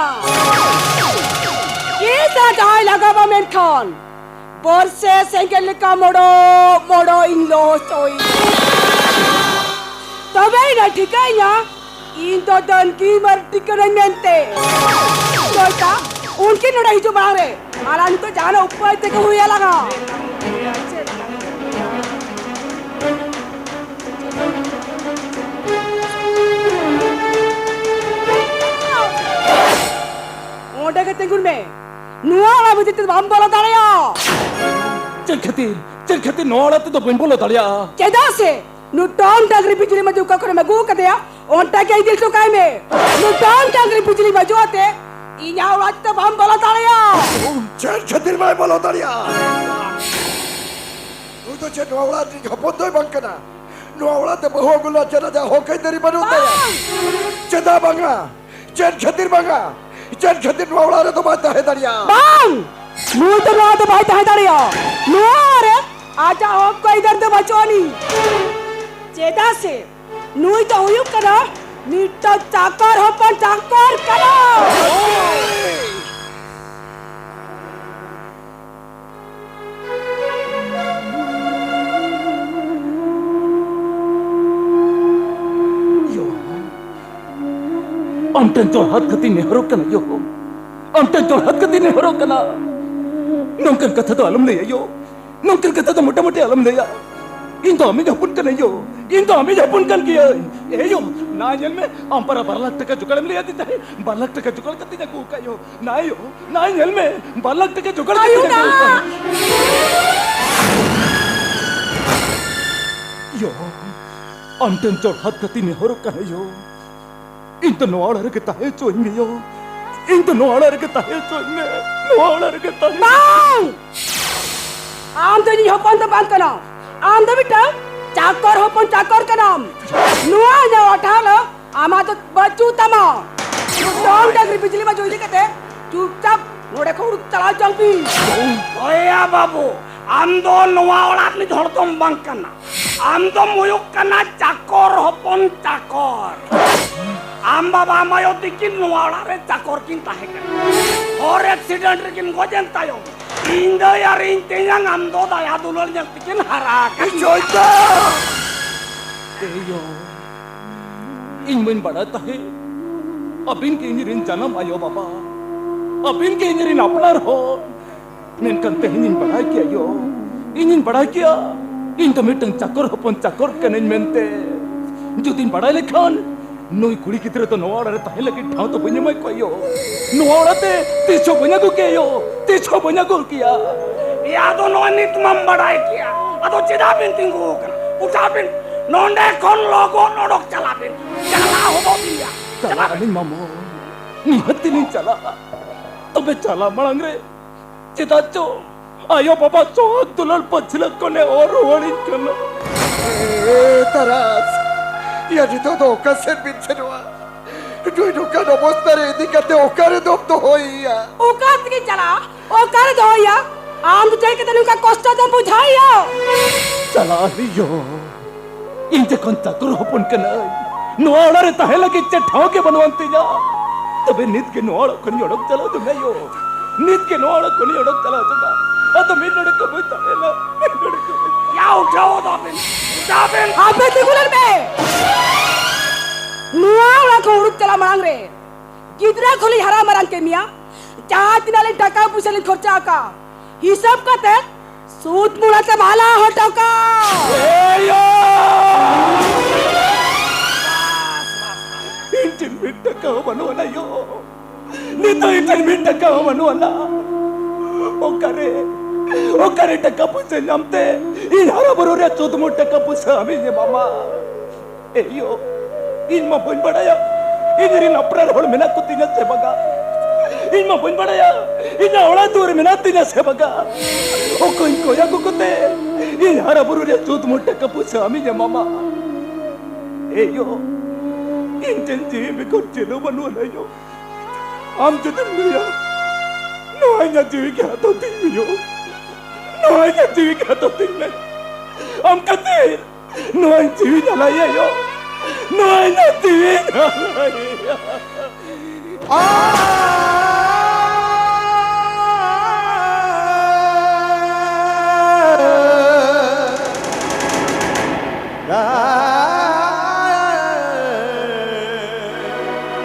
ᱤᱧ ᱥᱟᱶ ᱡᱟᱦᱟᱸᱭ ᱞᱟᱜᱟᱣᱟ ᱢᱮᱱᱠᱷᱟᱱ, ᱵᱚᱨᱥᱮ ᱥᱮᱸᱜᱮᱞ ᱞᱮᱠᱟ ᱢᱚᱲᱚ ᱢᱚᱲᱚ ᱤᱧ ᱞᱚ ᱦᱚᱪᱚᱭ᱾ ᱛᱚᱵᱮ ᱤᱧ ᱴᱷᱤᱠᱟᱹᱭᱟ, ᱤᱧ ᱫᱚ ᱫᱟᱹᱱᱠᱤ ᱢᱟᱨᱰᱤ ᱠᱟᱹᱱᱟᱹᱧ ᱢᱮᱱᱛᱮ᱾ ᱪᱚᱭᱛᱟ, ᱩᱱᱠᱤᱱ ᱱᱚᱰᱮ ᱦᱤᱡᱩᱜ ᱢᱟᱲᱟᱝ ᱨᱮ ᱟᱞᱟᱝ ᱱᱤᱛᱚᱜ ᱡᱟᱦᱟᱱᱟᱜ ᱩᱯᱟᱹᱭ ᱛᱮᱜᱮ ᱦᱩᱭ ᱟᱞᱟᱝᱟ᱾ ᱚᱸᱰᱮ ᱜᱮ ᱛᱤᱸᱜᱩᱱ ᱢᱮ᱾ ᱱᱚᱣᱟ ᱚᱲᱟᱜ ᱵᱷᱤᱛᱤᱨ ᱛᱮᱫᱚ ᱵᱟᱢ ᱵᱚᱞᱚ ᱫᱟᱲᱮᱭᱟᱜᱼᱟ᱾ ᱪᱮᱫ ᱠᱷᱟᱹᱛᱤᱨ? ᱪᱮᱫ ᱠᱷᱟᱹᱛᱤᱨ ᱱᱚᱣᱟ ᱚᱲᱟᱜ ᱛᱮᱫᱚ ᱵᱟᱹᱧ ᱵᱚᱞᱚ ᱫᱟᱲᱮᱭᱟᱜᱼᱟ? ᱪᱮᱫᱟᱜ ᱥᱮ ᱢᱤᱫᱴᱟᱝ ᱰᱟᱝᱨᱤ ᱵᱤᱡᱽᱞᱤ ᱢᱟᱹᱡᱷᱤ ᱚᱠᱟ ᱠᱷᱚᱱᱮᱢ ᱟᱹᱜᱩ ᱟᱠᱟᱫᱮᱭᱟ, ᱚᱱᱴᱟ ᱜᱮ ᱤᱫᱤ ᱦᱚᱴᱚ ᱠᱟᱭ ᱢᱮ᱾ ᱢᱤᱫᱴᱟᱝ ᱰᱟᱝᱨᱤ ᱵᱤᱡᱽᱞᱤ ᱢᱟᱹᱡᱷᱤ ᱟᱛᱮ ᱤᱧᱟᱜ ᱚᱲᱟᱜ ᱛᱮ ᱵᱟᱢ ᱵᱚᱞᱚ ᱫᱟᱲᱮᱭᱟᱜᱼᱟ᱾ ᱪᱮᱫ ᱠᱷᱟᱹᱛᱤᱨ ᱵᱟᱭ ᱵᱚᱞᱚ ᱫᱟᱲᱮᱭᱟᱜᱼᱟ? ᱱᱩᱭ ᱫᱚ ᱪᱮᱫ ᱱᱚᱣᱟ ᱚᱲᱟᱜ ᱨᱤᱱᱤᱡ ᱦᱚᱯᱚᱱ ᱫᱚᱭ ᱵᱟᱝ ᱠᱟᱱᱟ? ᱱᱚᱣᱟ ᱚᱲᱟᱜ ᱛᱮ ᱵᱟᱹᱦᱩ ᱟᱹᱜᱩ ᱨᱮᱱᱟᱜ ᱪᱮᱫ ᱟᱡᱟᱜ ᱦᱚᱠ ᱟᱹᱭᱫᱟᱹᱨᱤ ᱵᱟᱹᱱᱩᱜ ᱛᱟᱭᱟ? ᱵᱟᱝ! ᱪᱮᱫᱟᱜ ᱵᱟᱝᱟ? ᱪᱮᱫ ᱠᱷᱟᱹᱛᱤᱨ ᱵᱟᱝᱟ? ᱪᱮᱫ ᱠᱷᱟᱹᱛᱤᱨ ᱱᱚᱣᱟ ᱚᱲᱟᱜ ᱨᱮᱫᱚ ᱵᱟᱭ ᱛᱟᱦᱮᱸ ᱫᱟᱲᱮᱭᱟᱜᱼᱟ? ᱵᱟᱝ! ᱱᱩᱭ ᱫᱚ ᱱᱚᱣᱟ ᱫᱚ ᱵᱟᱭ ᱛᱟᱦᱮᱸ ᱫᱟᱲᱮᱭᱟᱜᱼᱟ᱾ ᱱᱚᱣᱟ ᱨᱮ ᱟᱡᱟᱜ ᱦᱚᱠ ᱟᱹᱭᱫᱟᱹᱨ ᱫᱚ ᱵᱟᱹᱪᱩᱜ ᱟᱹᱱᱤᱡ᱾ ᱪᱮᱫᱟᱜ ᱥᱮ ᱱᱩᱭ ᱫᱚ ᱦᱩᱭᱩᱜ ᱠᱟᱱᱟ ᱢᱤᱫᱴᱟᱝ ᱪᱟᱠᱚᱨ ᱦᱚᱯᱚᱱ, ᱪᱟᱠᱚᱨ ᱠᱟᱱᱟ᱾ ᱭᱳ, ᱟᱢ ᱴᱷᱮᱱ ᱡᱚᱲᱦᱟᱛ ᱠᱟᱛᱮᱧ ᱱᱮᱦᱚᱨᱚᱜ ᱠᱟᱱᱟ ᱭᱳ, ᱟᱢ ᱴᱷᱮᱱ ᱡᱚᱲᱦᱟᱛ ᱠᱟᱛᱮᱧ ᱱᱮᱦᱚᱨᱚᱜ ᱠᱟᱱᱟ᱾ ᱱᱚᱝᱠᱟᱱ ᱠᱟᱛᱷᱟ ᱫᱚ ᱟᱞᱚᱢ ᱞᱟᱹᱭᱟ ᱭᱳ, ᱱᱚᱝᱠᱟᱱ ᱠᱟᱛᱷᱟ ᱫᱚ ᱢᱚᱴᱟᱢᱩᱴᱤ ᱟᱞᱚᱢ ᱞᱟᱹᱭᱟ᱾ ᱤᱧ ᱫᱚ ᱟᱢᱤᱡ ᱦᱚᱯᱚᱱ ᱠᱟᱹᱱᱟᱹᱧ ᱭᱳ, ᱤᱧ ᱫᱚ ᱟᱢᱤᱡ ᱦᱚᱯᱚᱱ ᱠᱟᱱ ᱜᱤᱭᱟᱹᱧ᱾ ᱮ ᱭᱳ, ᱱᱟ ᱧᱮᱞ ᱢᱮ, ᱟᱢ ᱯᱟᱨᱟ ᱵᱟᱨ ᱞᱟᱠᱷ ᱴᱟᱠᱟ ᱡᱚᱜᱟᱲᱮᱢ ᱞᱟᱹᱭ ᱟᱹᱫᱤᱧ ᱛᱟᱦᱮᱸ, ᱵᱟᱨ ᱞᱟᱠᱷ ᱴᱟᱠᱟ ᱡᱚᱜᱟᱲ ᱠᱟᱛᱮᱧ ᱟᱹᱜᱩ ᱟᱠᱟᱫ ᱭᱳ᱾ ᱱᱟ ᱭᱳ, ᱱᱟ ᱧᱮᱞ ᱢᱮ, ᱵᱟᱨ ᱞᱟᱠᱷ ᱴᱟᱠᱟ ᱡᱚᱜᱟᱲ ᱠᱟᱛᱮᱧ ᱟᱹᱜᱩ ᱟᱠᱟᱫ᱾ ᱭᱳ, ᱟᱢ ᱴᱷᱮᱱ ᱡᱚᱲᱦᱟᱛ ᱠᱟᱛᱮᱧ ᱱᱮᱦᱚᱨᱚᱜ ᱠᱟᱱᱟ ᱭᱳ, ᱤᱧ ᱫᱚ ᱱᱚᱣᱟ ᱚᱲᱟᱜ ᱨᱮᱜᱮ ᱛᱟᱦᱮᱸ ᱦᱚᱪᱚᱧ ᱢᱮ ᱭᱳ᱾ ᱤᱧ ᱫᱚ ᱱᱚᱣᱟ ᱚᱲᱟᱜ ᱨᱮᱜᱮ ᱛᱟᱦᱮᱸ ᱦᱚᱪᱚᱧ ᱢᱮ, ᱱᱚᱣᱟ ᱚᱲᱟᱜ ᱨᱮᱜᱮ ᱛᱟᱦᱮᱸ᱾ ᱵᱟᱝ! ᱟᱢ ᱫᱚ ᱤᱧᱤᱡ ᱦᱚᱯᱚᱱ ᱫᱚ ᱵᱟᱝ ᱠᱟᱱᱟᱢ᱾ ᱟᱢ ᱫᱚ ᱢᱤᱫᱴᱟᱝ ᱪᱟᱠᱚᱨ ᱦᱚᱯᱚᱱ ᱪᱟᱠᱚᱨ ᱠᱟᱱᱟᱢ᱾ ᱱᱚᱣᱟ ᱤᱧᱟᱹᱜ ᱚᱲᱟᱜ ᱴᱷᱟᱶ ᱨᱮ ᱟᱢᱟᱜ ᱫᱚ ᱵᱟᱹᱪᱩᱜ ᱛᱟᱢᱟ᱾ ᱰᱚᱢ ᱰᱟᱝᱨᱤ ᱵᱤᱡᱽᱞᱤ ᱢᱟ ᱡᱩᱭ ᱤᱫᱤ ᱠᱟᱛᱮ ᱪᱩᱯᱪᱟᱯ ᱱᱚᱰᱮ ᱠᱷᱚᱱ ᱩᱰᱩᱠ ᱪᱟᱞᱟᱣ ᱦᱚᱪᱚᱜ ᱢᱮ᱾ ᱦᱳᱭᱟ ᱵᱟᱹᱵᱩ, ᱟᱢ ᱫᱚ ᱱᱚᱣᱟ ᱚᱲᱟᱜ ᱨᱤᱱᱤᱡ ᱦᱚᱲ ᱫᱚᱢ ᱵᱟᱝ ᱠᱟᱱᱟ᱾ ᱟᱢ ᱫᱚᱢ ᱦᱩᱭᱩᱜ ᱠᱟᱱᱟ ᱪᱟᱠᱚᱨ ᱦᱚᱯᱚᱱ ᱪᱟᱠᱚᱨ᱾ ᱟᱢ ᱵᱟᱵᱟ ᱟᱢ ᱟᱭᱳ ᱛᱤᱠᱤᱱ ᱱᱚᱣᱟ ᱚᱲᱟᱜ ᱨᱮ ᱪᱟᱠᱚᱨ ᱠᱤᱱ ᱛᱟᱦᱮᱸ ᱠᱟᱱᱟ᱾ ᱦᱚᱨ ᱮᱠᱥᱤᱰᱮᱱᱴ ᱨᱮᱠᱤᱱ ᱜᱚᱡ ᱮᱱ ᱛᱟᱭᱚᱢ ᱤᱧ ᱫᱟᱹᱭ ᱟᱨ ᱤᱧ ᱛᱮᱧᱟᱝ ᱟᱢ ᱫᱚ ᱫᱟᱭᱟ ᱫᱩᱞᱟᱹᱲ ᱧᱮᱞ ᱛᱮᱠᱤᱱ ᱦᱟᱨᱟ ᱟᱠᱟᱫ ᱢᱮᱭᱟ᱾ ᱪᱚᱭᱛᱟ! ᱮᱭᱳ, ᱤᱧ ᱢᱟᱧ ᱵᱟᱲᱟᱭ ᱛᱟᱦᱮᱸ ᱟᱹᱵᱤᱱ ᱜᱮ ᱤᱧ ᱨᱤᱱ ᱡᱟᱱᱟᱢ ᱟᱭᱳ ᱵᱟᱵᱟ, ᱟᱹᱵᱤᱱ ᱜᱮ ᱤᱧ ᱨᱤᱱ ᱟᱯᱱᱟᱨ ᱦᱚᱲ᱾ ᱢᱮᱱᱠᱷᱟᱱ ᱛᱮᱦᱮᱧ ᱤᱧ ᱵᱟᱲᱟᱭ ᱠᱮᱭᱟ ᱭᱳ, ᱤᱧᱤᱧ ᱵᱟᱲᱟᱭ ᱠᱮᱭᱟ ᱤᱧ ᱫᱚ ᱢᱤᱫᱴᱟᱝ ᱪᱟᱠᱚᱨ ᱦᱚᱯᱚᱱ ᱪᱟᱠᱚᱨ ᱠᱟᱹᱱᱟᱹᱧ ᱢᱮᱱᱛᱮ᱾ ᱡᱩᱫᱤᱧ ᱵᱟᱲᱟᱭ ᱞᱮᱠᱷᱟᱱ ᱱᱩᱭ ᱠᱩᱲᱤ ᱜᱤᱫᱽᱨᱟᱹ ᱫᱚ ᱱᱚᱣᱟ ᱚᱲᱟᱜ ᱨᱮ ᱛᱟᱦᱮᱸ ᱞᱟᱹᱜᱤᱫ ᱴᱷᱟᱶ ᱫᱚ ᱵᱟᱹᱧ ᱮᱢᱟᱭ ᱠᱚᱣᱟ ᱭᱳ᱾ ᱱᱚᱣᱟ ᱚᱲᱟᱜ ᱛᱮ ᱛᱤᱥ ᱦᱚᱸ ᱵᱟᱹᱧ ᱟᱹᱜᱩ ᱠᱮᱭᱟ ᱭᱳ, ᱛᱤᱥ ᱦᱚᱸ ᱵᱟᱹᱧ ᱟᱹᱜᱩ ᱠᱮᱭᱟ᱾ ᱮᱭᱟ ᱫᱚ ᱱᱚᱣᱟ ᱱᱤᱛ ᱢᱟᱢ ᱵᱟᱲᱟᱭ ᱠᱮᱭᱟ, ᱟᱫᱚ ᱪᱮᱫᱟᱜ ᱵᱤᱱ ᱛᱤᱸᱜᱩ ᱟᱠᱟᱱᱟ? ᱩᱴᱷᱟᱜ ᱵᱤᱱ, ᱱᱚᱸᱰᱮ ᱠᱷᱚᱱ ᱞᱚᱜᱚᱱ ᱚᱰᱚᱠ ᱪᱟᱞᱟᱜ ᱵᱤᱱ᱾ ᱪᱟᱞᱟᱜ ᱦᱚᱵᱚ ᱵᱤᱱ ᱭᱟ᱾ ᱪᱟᱞᱟᱜ ᱟᱹᱞᱤᱧ ᱢᱟᱢᱚ, ᱱᱤᱦᱟᱹᱛ ᱞᱤᱧ ᱪᱟᱞᱟᱜᱼᱟ᱾ ᱛᱚᱵᱮ ᱪᱟᱞᱟᱜ ᱢᱟᱲᱟᱝ ᱨᱮ ᱪᱮᱫᱟᱜ ᱪᱚ ᱟᱭᱳ ᱵᱟᱵᱟ ᱪᱚ ᱫᱩᱞᱟᱹᱲ ᱯᱟᱹᱪᱷᱞᱟᱹ ᱠᱷᱚᱱᱮ ᱚᱨ ᱨᱩᱣᱟᱹᱲᱤᱧ ᱠᱟᱱᱟ᱾ ᱮ ᱛᱟᱨᱟᱥ, ᱭᱟ ᱱᱤᱛᱚᱜ ᱫᱚ ᱚᱠᱟ ᱥᱮᱫ ᱵᱤᱱ ᱥᱮᱱᱚᱜᱼᱟ? ᱱᱩᱭ ᱱᱚᱝᱠᱟᱱ ᱚᱵᱚᱥᱛᱟ ᱨᱮ ᱤᱫᱤ ᱠᱟᱛᱮ ᱚᱠᱟ ᱨᱮᱫᱚᱢ ᱫᱚᱦᱚᱭᱮᱭᱟ? ᱚᱠᱟ ᱛᱮᱜᱮ ᱪᱟᱞᱟᱜᱼᱟ, ᱚᱠᱟ ᱨᱮ ᱫᱚᱦᱚᱭᱮᱭᱟ? ᱟᱢ ᱫᱚ ᱪᱮᱫ ᱠᱟᱛᱮ ᱱᱚᱝᱠᱟ ᱠᱚᱥᱴᱚ ᱫᱚᱢ ᱵᱩᱡᱷᱟᱹᱣᱮᱭᱟ? ᱪᱟᱞᱟᱜ ᱟᱹᱞᱤᱧ ᱭᱳ᱾ ᱤᱧ ᱡᱚᱠᱷᱚᱱ ᱪᱟᱠᱚᱨ ᱦᱚᱯᱚᱱ ᱠᱟᱹᱱᱟᱹᱧ, ᱱᱚᱣᱟ ᱚᱲᱟᱜ ᱨᱮ ᱛᱟᱦᱮᱸ ᱞᱟᱹᱜᱤᱫ ᱪᱮᱫ ᱴᱷᱟᱶ ᱜᱮ ᱵᱟᱹᱱᱩᱜ ᱟᱱ ᱛᱤᱧᱟ, ᱛᱚᱵᱮ ᱱᱤᱛ ᱜᱮ ᱱᱚᱣᱟ ᱚᱲᱟᱜ ᱠᱷᱚᱱᱤᱧ ᱚᱰᱚᱠ ᱪᱟᱞᱟᱣ ᱡᱚᱝᱟ ᱭᱳ᱾ ᱱᱤᱛ ᱜᱮ ᱱᱚᱣᱟ ᱚᱲᱟᱜ ᱠᱷᱚᱱᱤᱧ ᱚᱰᱚᱠ ᱪᱟᱞᱟᱣ ᱡᱚᱝᱟ᱾ ᱟᱫᱚ ᱢᱤᱫ ᱰᱚᱸᱰᱮᱠ ᱦᱚᱸ ᱵᱟᱹᱧ ᱛᱟᱦᱮᱸᱱᱟ, ᱢᱤᱫ ᱰᱚᱸᱰᱮᱠ ᱦᱚᱸ ᱵᱟᱹᱧ ᱭᱟ, ᱩᱴᱷᱟᱹᱣ ᱫᱚ ᱟᱵᱮᱱ, ᱩᱴᱷᱟᱹᱣ ᱵᱮᱱ᱾ ᱟᱯᱮ ᱛᱤᱸᱜᱩ ᱞᱮᱱ ᱯᱮ᱾ ᱱᱚᱣᱟ ᱚᱲᱟᱜ ᱠᱷᱚᱱ ᱩᱰᱩᱠ ᱪᱟᱞᱟᱜ ᱢᱟᱲᱟᱝ ᱨᱮ ᱜᱤᱫᱽᱨᱟᱹ ᱠᱷᱚᱱ ᱞᱤᱧ ᱦᱟᱨᱟ ᱢᱟᱨᱟᱝ ᱠᱮᱫ ᱢᱮᱭᱟ, ᱡᱟᱦᱟᱸ ᱛᱤᱱᱟᱹᱜ ᱞᱤᱧ ᱴᱟᱠᱟ ᱯᱩᱭᱥᱟᱹ ᱞᱤᱧ ᱠᱷᱚᱨᱪᱟ ᱟᱠᱟᱫ, ᱦᱤᱥᱟᱹᱵ ᱠᱟᱛᱮ ᱥᱩᱫ ᱢᱩᱲᱟᱛᱮ ᱵᱷᱟᱞᱟ ᱦᱚᱴᱚ ᱠᱟᱜ᱾ ᱮᱭᱳ! ᱤᱧ ᱴᱷᱮᱱ ᱢᱤᱫ ᱴᱟᱠᱟ ᱦᱚᱸ ᱵᱟᱹᱱᱩᱜ ᱟᱱᱟ ᱭᱳ᱾ ᱱᱤᱛᱚᱜ ᱤᱧ ᱴᱷᱮᱱ ᱢᱤᱫ ᱴᱟᱠᱟ ᱦᱚᱸ ᱵᱟᱹᱱᱩᱜ ᱟᱱᱟ᱾ ᱚᱠᱟᱨᱮ, ᱚᱠᱟᱨᱮ ᱴᱟᱠᱟ ᱯᱩᱭᱥᱟᱹ ᱧᱟᱢᱛᱮ ᱤᱧ ᱦᱟᱨᱟ ᱵᱩᱨᱩ ᱨᱮ ᱥᱩᱫ ᱢᱩᱲ ᱴᱟᱠᱟ ᱯᱩᱭᱥᱟᱹ ᱟᱢᱤᱧ ᱮᱢᱟᱢᱟ? ᱮᱭᱳ, ᱤᱧ ᱢᱟ ᱵᱟᱹᱧ ᱵᱟᱲᱟᱭᱟ ᱤᱧ ᱨᱤᱱ ᱟᱯᱱᱟᱨ ᱦᱚᱲ ᱢᱮᱱᱟᱜ ᱠᱚ ᱛᱤᱧᱟ ᱥᱮ ᱵᱟᱝᱟ᱾ ᱤᱧ ᱢᱟ ᱵᱟᱹᱧ ᱵᱟᱲᱟᱭᱟ ᱤᱧᱟᱹᱜ ᱚᱲᱟᱜ ᱫᱩᱣᱟᱹᱨ ᱢᱮᱱᱟᱜ ᱛᱤᱧᱟ ᱥᱮ ᱵᱟᱝᱟ᱾ ᱚᱠᱚᱭ ᱠᱚᱭᱟ ᱠᱚ ᱠᱚᱛᱮ ᱤᱧ ᱦᱟᱨᱟ ᱵᱩᱨᱩ ᱨᱮ ᱥᱩᱫ ᱢᱩ ᱴᱟᱠᱟ ᱯᱩᱭᱥᱟᱹ ᱟᱢᱤᱧ ᱮᱢᱟᱢᱟ? ᱮᱭᱳ, ᱤᱧ ᱴᱷᱮᱱ ᱡᱤᱣᱤ ᱵᱮᱜᱚᱨ ᱪᱮᱫ ᱦᱚᱸ ᱵᱟᱹᱱᱩᱜ ᱟᱱᱟ ᱭᱳ᱾ ᱟᱢ ᱡᱩᱫᱤᱢ ᱞᱟᱹᱭᱟ, ᱱᱚᱣᱟ ᱤᱧᱟᱹᱜ ᱡᱤᱣᱤ ᱜᱮ ᱦᱟᱛᱟᱣ ᱛᱤᱧ ᱢᱮ ᱭᱳ᱾ ᱱᱚᱣᱟ ᱤᱧᱟᱹᱜ ᱡᱤᱣᱤ ᱜᱮ ᱦᱟᱛᱟᱣ ᱛᱤᱧ ᱢᱮ᱾ ᱟᱢ ᱠᱷᱟᱹᱛᱤᱨ ᱱᱚᱣᱟ ᱤᱧ ᱡᱤᱣᱤ ᱟᱞᱟᱭᱟ ᱭᱳ᱾ ᱱᱚᱣᱟ ᱤᱧᱟᱹᱜ ᱡᱤᱣᱤ ᱟᱞᱟᱭᱟ᱾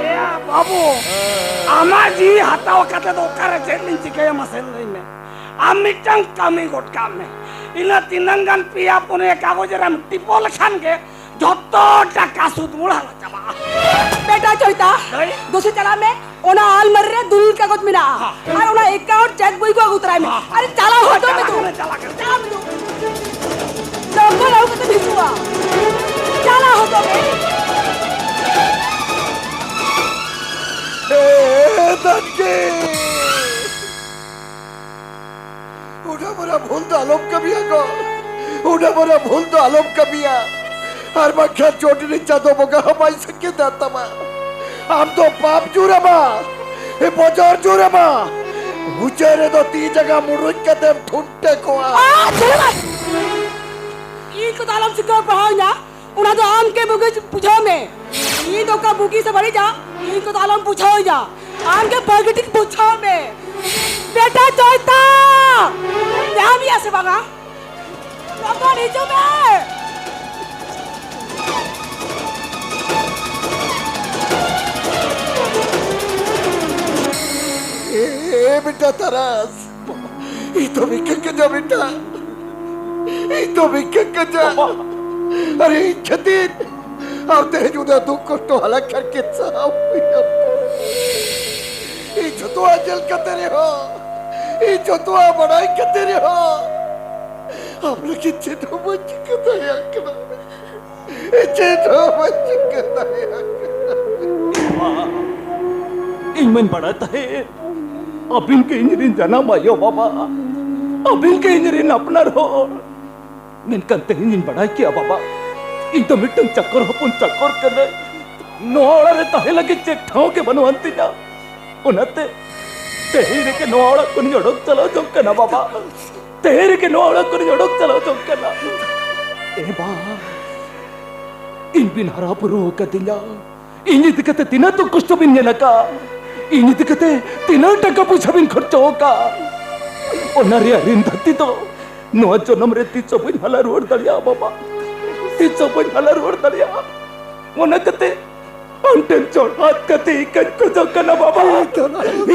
ᱮᱭᱟ ᱵᱟᱹᱵᱩ, ᱟᱢᱟᱜ ᱡᱤᱣᱤ ᱦᱟᱛᱟᱣ ᱠᱟᱛᱮ ᱫᱚ ᱚᱠᱟᱨᱮ ᱪᱮᱫ ᱞᱤᱧ ᱪᱤᱠᱟᱹᱭᱟ ᱢᱟᱥᱮ ᱞᱟᱹᱭ ᱢᱮ? ᱟᱢ ᱢᱤᱫᱴᱟᱝ ᱠᱟᱹᱢᱤ ᱜᱚᱫ ᱠᱟᱜ ᱢᱮ᱾ ᱤᱱᱟᱹ ᱛᱤᱱᱟᱹᱝ ᱜᱟᱱ ᱯᱮᱭᱟ ᱯᱩᱱᱭᱟᱹ ᱠᱟᱜᱚᱡᱽ ᱨᱮᱢ ᱴᱤᱯᱟᱹᱣ ᱞᱮᱠᱷᱟᱱ ᱜᱮ ᱡᱷᱚᱛᱚ ᱴᱟᱠᱟ ᱥᱩᱫ ᱢᱩᱲ ᱦᱟᱞᱟ ᱪᱟᱵᱟᱜᱼᱟ᱾ ᱵᱮᱴᱟ ᱪᱚᱭᱛᱟ, ᱦᱳᱭ᱾ ᱫᱩᱥᱤ ᱪᱟᱞᱟᱜ ᱢᱮ, ᱚᱱᱟ ᱟᱞᱢᱟᱨᱤ ᱨᱮ ᱫᱩᱞᱤᱞ ᱠᱟᱜᱚᱡᱽ ᱢᱮᱱᱟᱜᱼᱟ᱾ ᱦᱮᱸ᱾ ᱟᱨ ᱚᱱᱟ ᱮᱠᱟᱣᱩᱱᱴ ᱪᱮᱠ ᱵᱳᱭ ᱠᱚ ᱟᱹᱜᱩ ᱛᱚᱨᱟᱭ ᱢᱮ᱾ ᱦᱮᱸ᱾ ᱟᱨᱮ ᱪᱟᱞᱟᱣ ᱦᱚᱫᱚᱜ ᱢᱮ ᱪᱟᱞᱟᱜ ᱛᱚ᱾ ᱠᱟᱱᱟ, ᱪᱟᱞᱟᱜ ᱠᱟᱱᱟ᱾ ᱪᱟᱞᱟᱜ ᱢᱮ ᱛᱚ᱾ ᱞᱚᱜᱚᱱ ᱟᱹᱜᱩ ᱠᱟᱛᱮ ᱦᱤᱡᱩᱜᱼᱟ᱾ ᱪᱟᱞᱟᱣ ᱦᱚᱫᱚᱜ ᱢᱮ᱾ ᱮ, ᱫᱟᱱᱠᱮ! ᱚᱱᱟ ᱢᱟᱨᱟ ᱵᱷᱩᱞ ᱫᱚ ᱟᱞᱚᱢ ᱠᱟᱹᱢᱤᱭᱟ ᱜᱚ᱾ ᱚᱱᱟ ᱢᱟᱨᱟ ᱵᱷᱩᱞ ᱫᱚ ᱟᱞᱚᱢ ᱠᱟᱹᱢᱤᱭᱟ᱾ ᱟᱨ ᱵᱟᱝᱠᱷᱟᱱ ᱪᱚᱴ ᱨᱤᱱᱤᱡ ᱪᱟᱸᱫᱚ ᱵᱚᱸᱜᱟ ᱦᱚᱸ ᱵᱟᱭ ᱥᱟᱹᱠᱷᱤ ᱫᱟᱲᱮ ᱛᱟᱢᱟ᱾ ᱟᱢ ᱫᱚ ᱯᱟᱯ ᱡᱩᱨ ᱟᱢᱟ, ᱵᱚᱡᱚᱨ ᱡᱩᱨ ᱟᱢᱟ᱾ ᱢᱩᱪᱟᱹᱫ ᱨᱮᱫᱚ ᱛᱤ ᱡᱟᱸᱜᱟ ᱢᱩᱲᱩᱡ ᱠᱟᱛᱮᱢ ᱴᱷᱩᱱᱴᱮ ᱠᱚᱣᱟ᱾ ᱟᱨ ᱪᱮᱫ ᱦᱚᱸ ᱵᱟᱝ᱾ ᱤᱧ ᱠᱚᱫᱚ ᱟᱞᱚᱢ ᱥᱤᱠᱷᱟᱹᱣ ᱯᱟᱲᱦᱟᱣ ᱤᱧᱟ᱾ ᱚᱱᱟ ᱫᱚ ᱟᱢ ᱜᱮ ᱵᱩᱜᱤ ᱵᱩᱡᱷᱟᱹᱣ ᱢᱮ᱾ ᱤᱧ ᱫᱚ ᱚᱠᱟ ᱵᱩᱜᱤ ᱥᱮ ᱵᱟᱹᱲᱤᱡᱟ, ᱤᱧ ᱠᱚᱫᱚ ᱟᱞᱚᱢ ᱵᱩᱡᱷᱟᱹᱣ ᱤᱧᱟ᱾ ᱟᱢ ᱜᱮ ᱵᱷᱟᱹᱜᱤ ᱴᱷᱤᱠ ᱵᱩᱡᱷᱟᱹᱣ ᱢᱮ᱾ ᱵᱮᱴᱟ ᱪᱚᱭᱛᱟ! ᱧᱟᱢ ᱮᱭᱟ ᱥᱮ ᱵᱟᱝᱟ? ᱞᱚᱜᱚᱱ ᱦᱤᱡᱩᱜ ᱢᱮ᱾ ᱮ, ᱮ, ᱵᱮᱴᱟ ᱛᱟᱨᱟᱥ, ᱤᱧ ᱫᱚ ᱵᱷᱤᱠᱟᱹᱧ ᱠᱟᱡᱟ ᱵᱮᱴᱟ, ᱤᱧ ᱫᱚ ᱵᱷᱤᱠᱟᱹᱧ ᱠᱟᱡᱟ᱾ ᱵᱟᱵᱟ᱾ ᱟᱨᱮ ᱤᱧ ᱠᱷᱟᱹᱛᱤᱨ ᱟᱨ ᱛᱮᱦᱮᱧ ᱩᱱᱟᱹᱜ ᱫᱩᱠ ᱠᱚᱥᱴᱚ ᱦᱟᱞᱟᱝ ᱠᱷᱟᱱ ᱠᱮᱫ ᱥᱟᱦᱟᱣ ᱦᱩᱭᱩᱜ᱾ ᱤᱧ ᱡᱷᱚᱛᱚᱣᱟᱜ ᱧᱮᱞ ᱠᱟᱛᱮ ᱨᱮᱦᱚᱸ, ᱤᱧ ᱡᱷᱚᱛᱚᱣᱟᱜ ᱵᱟᱲᱟᱭ ᱠᱟᱛᱮ ᱨᱮᱦᱚᱸ, ᱟᱢ ᱞᱟᱹᱜᱤᱫ ᱪᱮᱫ ᱦᱚᱸ ᱵᱟᱹᱧ ᱪᱤᱠᱟᱹ ᱫᱟᱲᱮᱭᱟᱜ ᱠᱟᱱᱟ᱾ ᱪᱮᱫ ᱦᱚᱸ ᱵᱟᱹᱧ ᱪᱤᱠᱟᱹ ᱫᱟᱲᱮᱭᱟᱜ ᱠᱟᱱᱟ᱾ ᱤᱧ ᱢᱟ, ᱤᱧ ᱢᱮᱱ ᱵᱟᱲᱟᱭ ᱛᱟᱦᱮᱸᱫ, ᱟᱹᱵᱤᱱ ᱜᱮ ᱤᱧ ᱨᱮᱱ ᱡᱟᱱᱟᱢ ᱟᱭᱳ ᱵᱟᱵᱟ, ᱟᱹᱵᱤᱱ ᱜᱮ ᱤᱧ ᱨᱮᱱ ᱟᱯᱱᱟᱨ ᱦᱚᱲ᱾ ᱢᱮᱱᱠᱷᱟᱱ ᱛᱮᱦᱮᱧ ᱤᱧ ᱵᱟᱲᱟᱭ ᱠᱮᱜᱼᱟ ᱵᱟᱵᱟ, ᱤᱧ ᱫᱚ ᱢᱤᱫᱴᱟᱝ ᱪᱟᱠᱚᱨ ᱦᱚᱯᱚᱱ ᱪᱟᱠᱚᱨ ᱠᱟᱹᱱᱟᱹᱧ᱾ ᱱᱚᱣᱟ ᱚᱲᱟᱜ ᱨᱮ ᱛᱟᱦᱮᱸ ᱞᱟᱹᱜᱤᱫ ᱪᱮᱫ ᱴᱷᱟᱶ ᱜᱮ ᱵᱟᱹᱱᱩᱜ ᱟᱱ ᱛᱤᱧᱟ᱾ ᱚᱱᱟᱛᱮ ᱛᱮᱦᱮᱧ ᱨᱮᱜᱮ ᱱᱚᱣᱟ ᱚᱲᱟᱜ ᱠᱷᱚᱱᱤᱧ ᱚᱰᱚᱠ ᱪᱟᱞᱟᱣ ᱡᱚᱝ ᱠᱟᱱᱟ ᱵᱟᱵᱟ, ᱛᱮᱦᱮᱧ ᱨᱮᱜᱮ ᱱᱚᱣᱟ ᱚᱲᱟᱜ ᱠᱷᱚᱱᱤᱧ ᱚᱰᱚᱠ ᱪᱟᱞᱟᱣ ᱡᱚᱝ ᱠᱟᱱᱟ᱾ ᱮ ᱵᱟ, ᱤᱧ ᱵᱤᱱ ᱦᱟᱨᱟ ᱵᱩᱨᱩ ᱟᱠᱟᱫᱤᱧᱟ, ᱤᱧ ᱤᱫᱤ ᱠᱟᱛᱮ ᱛᱤᱱᱟᱹᱜ ᱫᱩᱠ ᱠᱚᱥᱴᱚ ᱵᱤᱱ ᱧᱮᱞ ᱟᱠᱟᱫ, ᱤᱧ ᱤᱫᱤ ᱠᱟᱛᱮ ᱛᱤᱱᱟᱹᱜ ᱴᱟᱠᱟ ᱯᱚᱭᱥᱟ ᱵᱤᱱ ᱠᱷᱚᱨᱪᱚ ᱟᱠᱟᱫ, ᱚᱱᱟ ᱨᱮᱭᱟᱜ ᱨᱤᱱ ᱫᱷᱟᱹᱨᱛᱤ ᱫᱚ ᱱᱚᱣᱟ ᱡᱚᱱᱚᱢ ᱨᱮ ᱛᱤᱥ ᱦᱚᱸ ᱵᱟᱹᱧ ᱦᱟᱞᱟ ᱨᱩᱣᱟᱹᱲ ᱫᱟᱲᱮᱭᱟᱜᱼᱟ ᱵᱟᱵᱟ, ᱛᱤᱥ ᱦᱚᱸ ᱵᱟᱹᱧ ᱦᱟᱞᱟ ᱨᱩᱣᱟᱹᱲ ᱫᱟᱲᱮᱭᱟᱜᱼᱟ᱾ ᱚᱱᱟ ᱠᱟᱛᱮ ᱟᱢ ᱴᱷᱮᱱ ᱡᱚᱲᱦᱟᱛ ᱠᱟᱛᱮ ᱤᱠᱟᱹᱧ ᱠᱷᱚᱡᱚᱜ ᱠᱟᱱᱟ ᱵᱟᱵᱟ᱾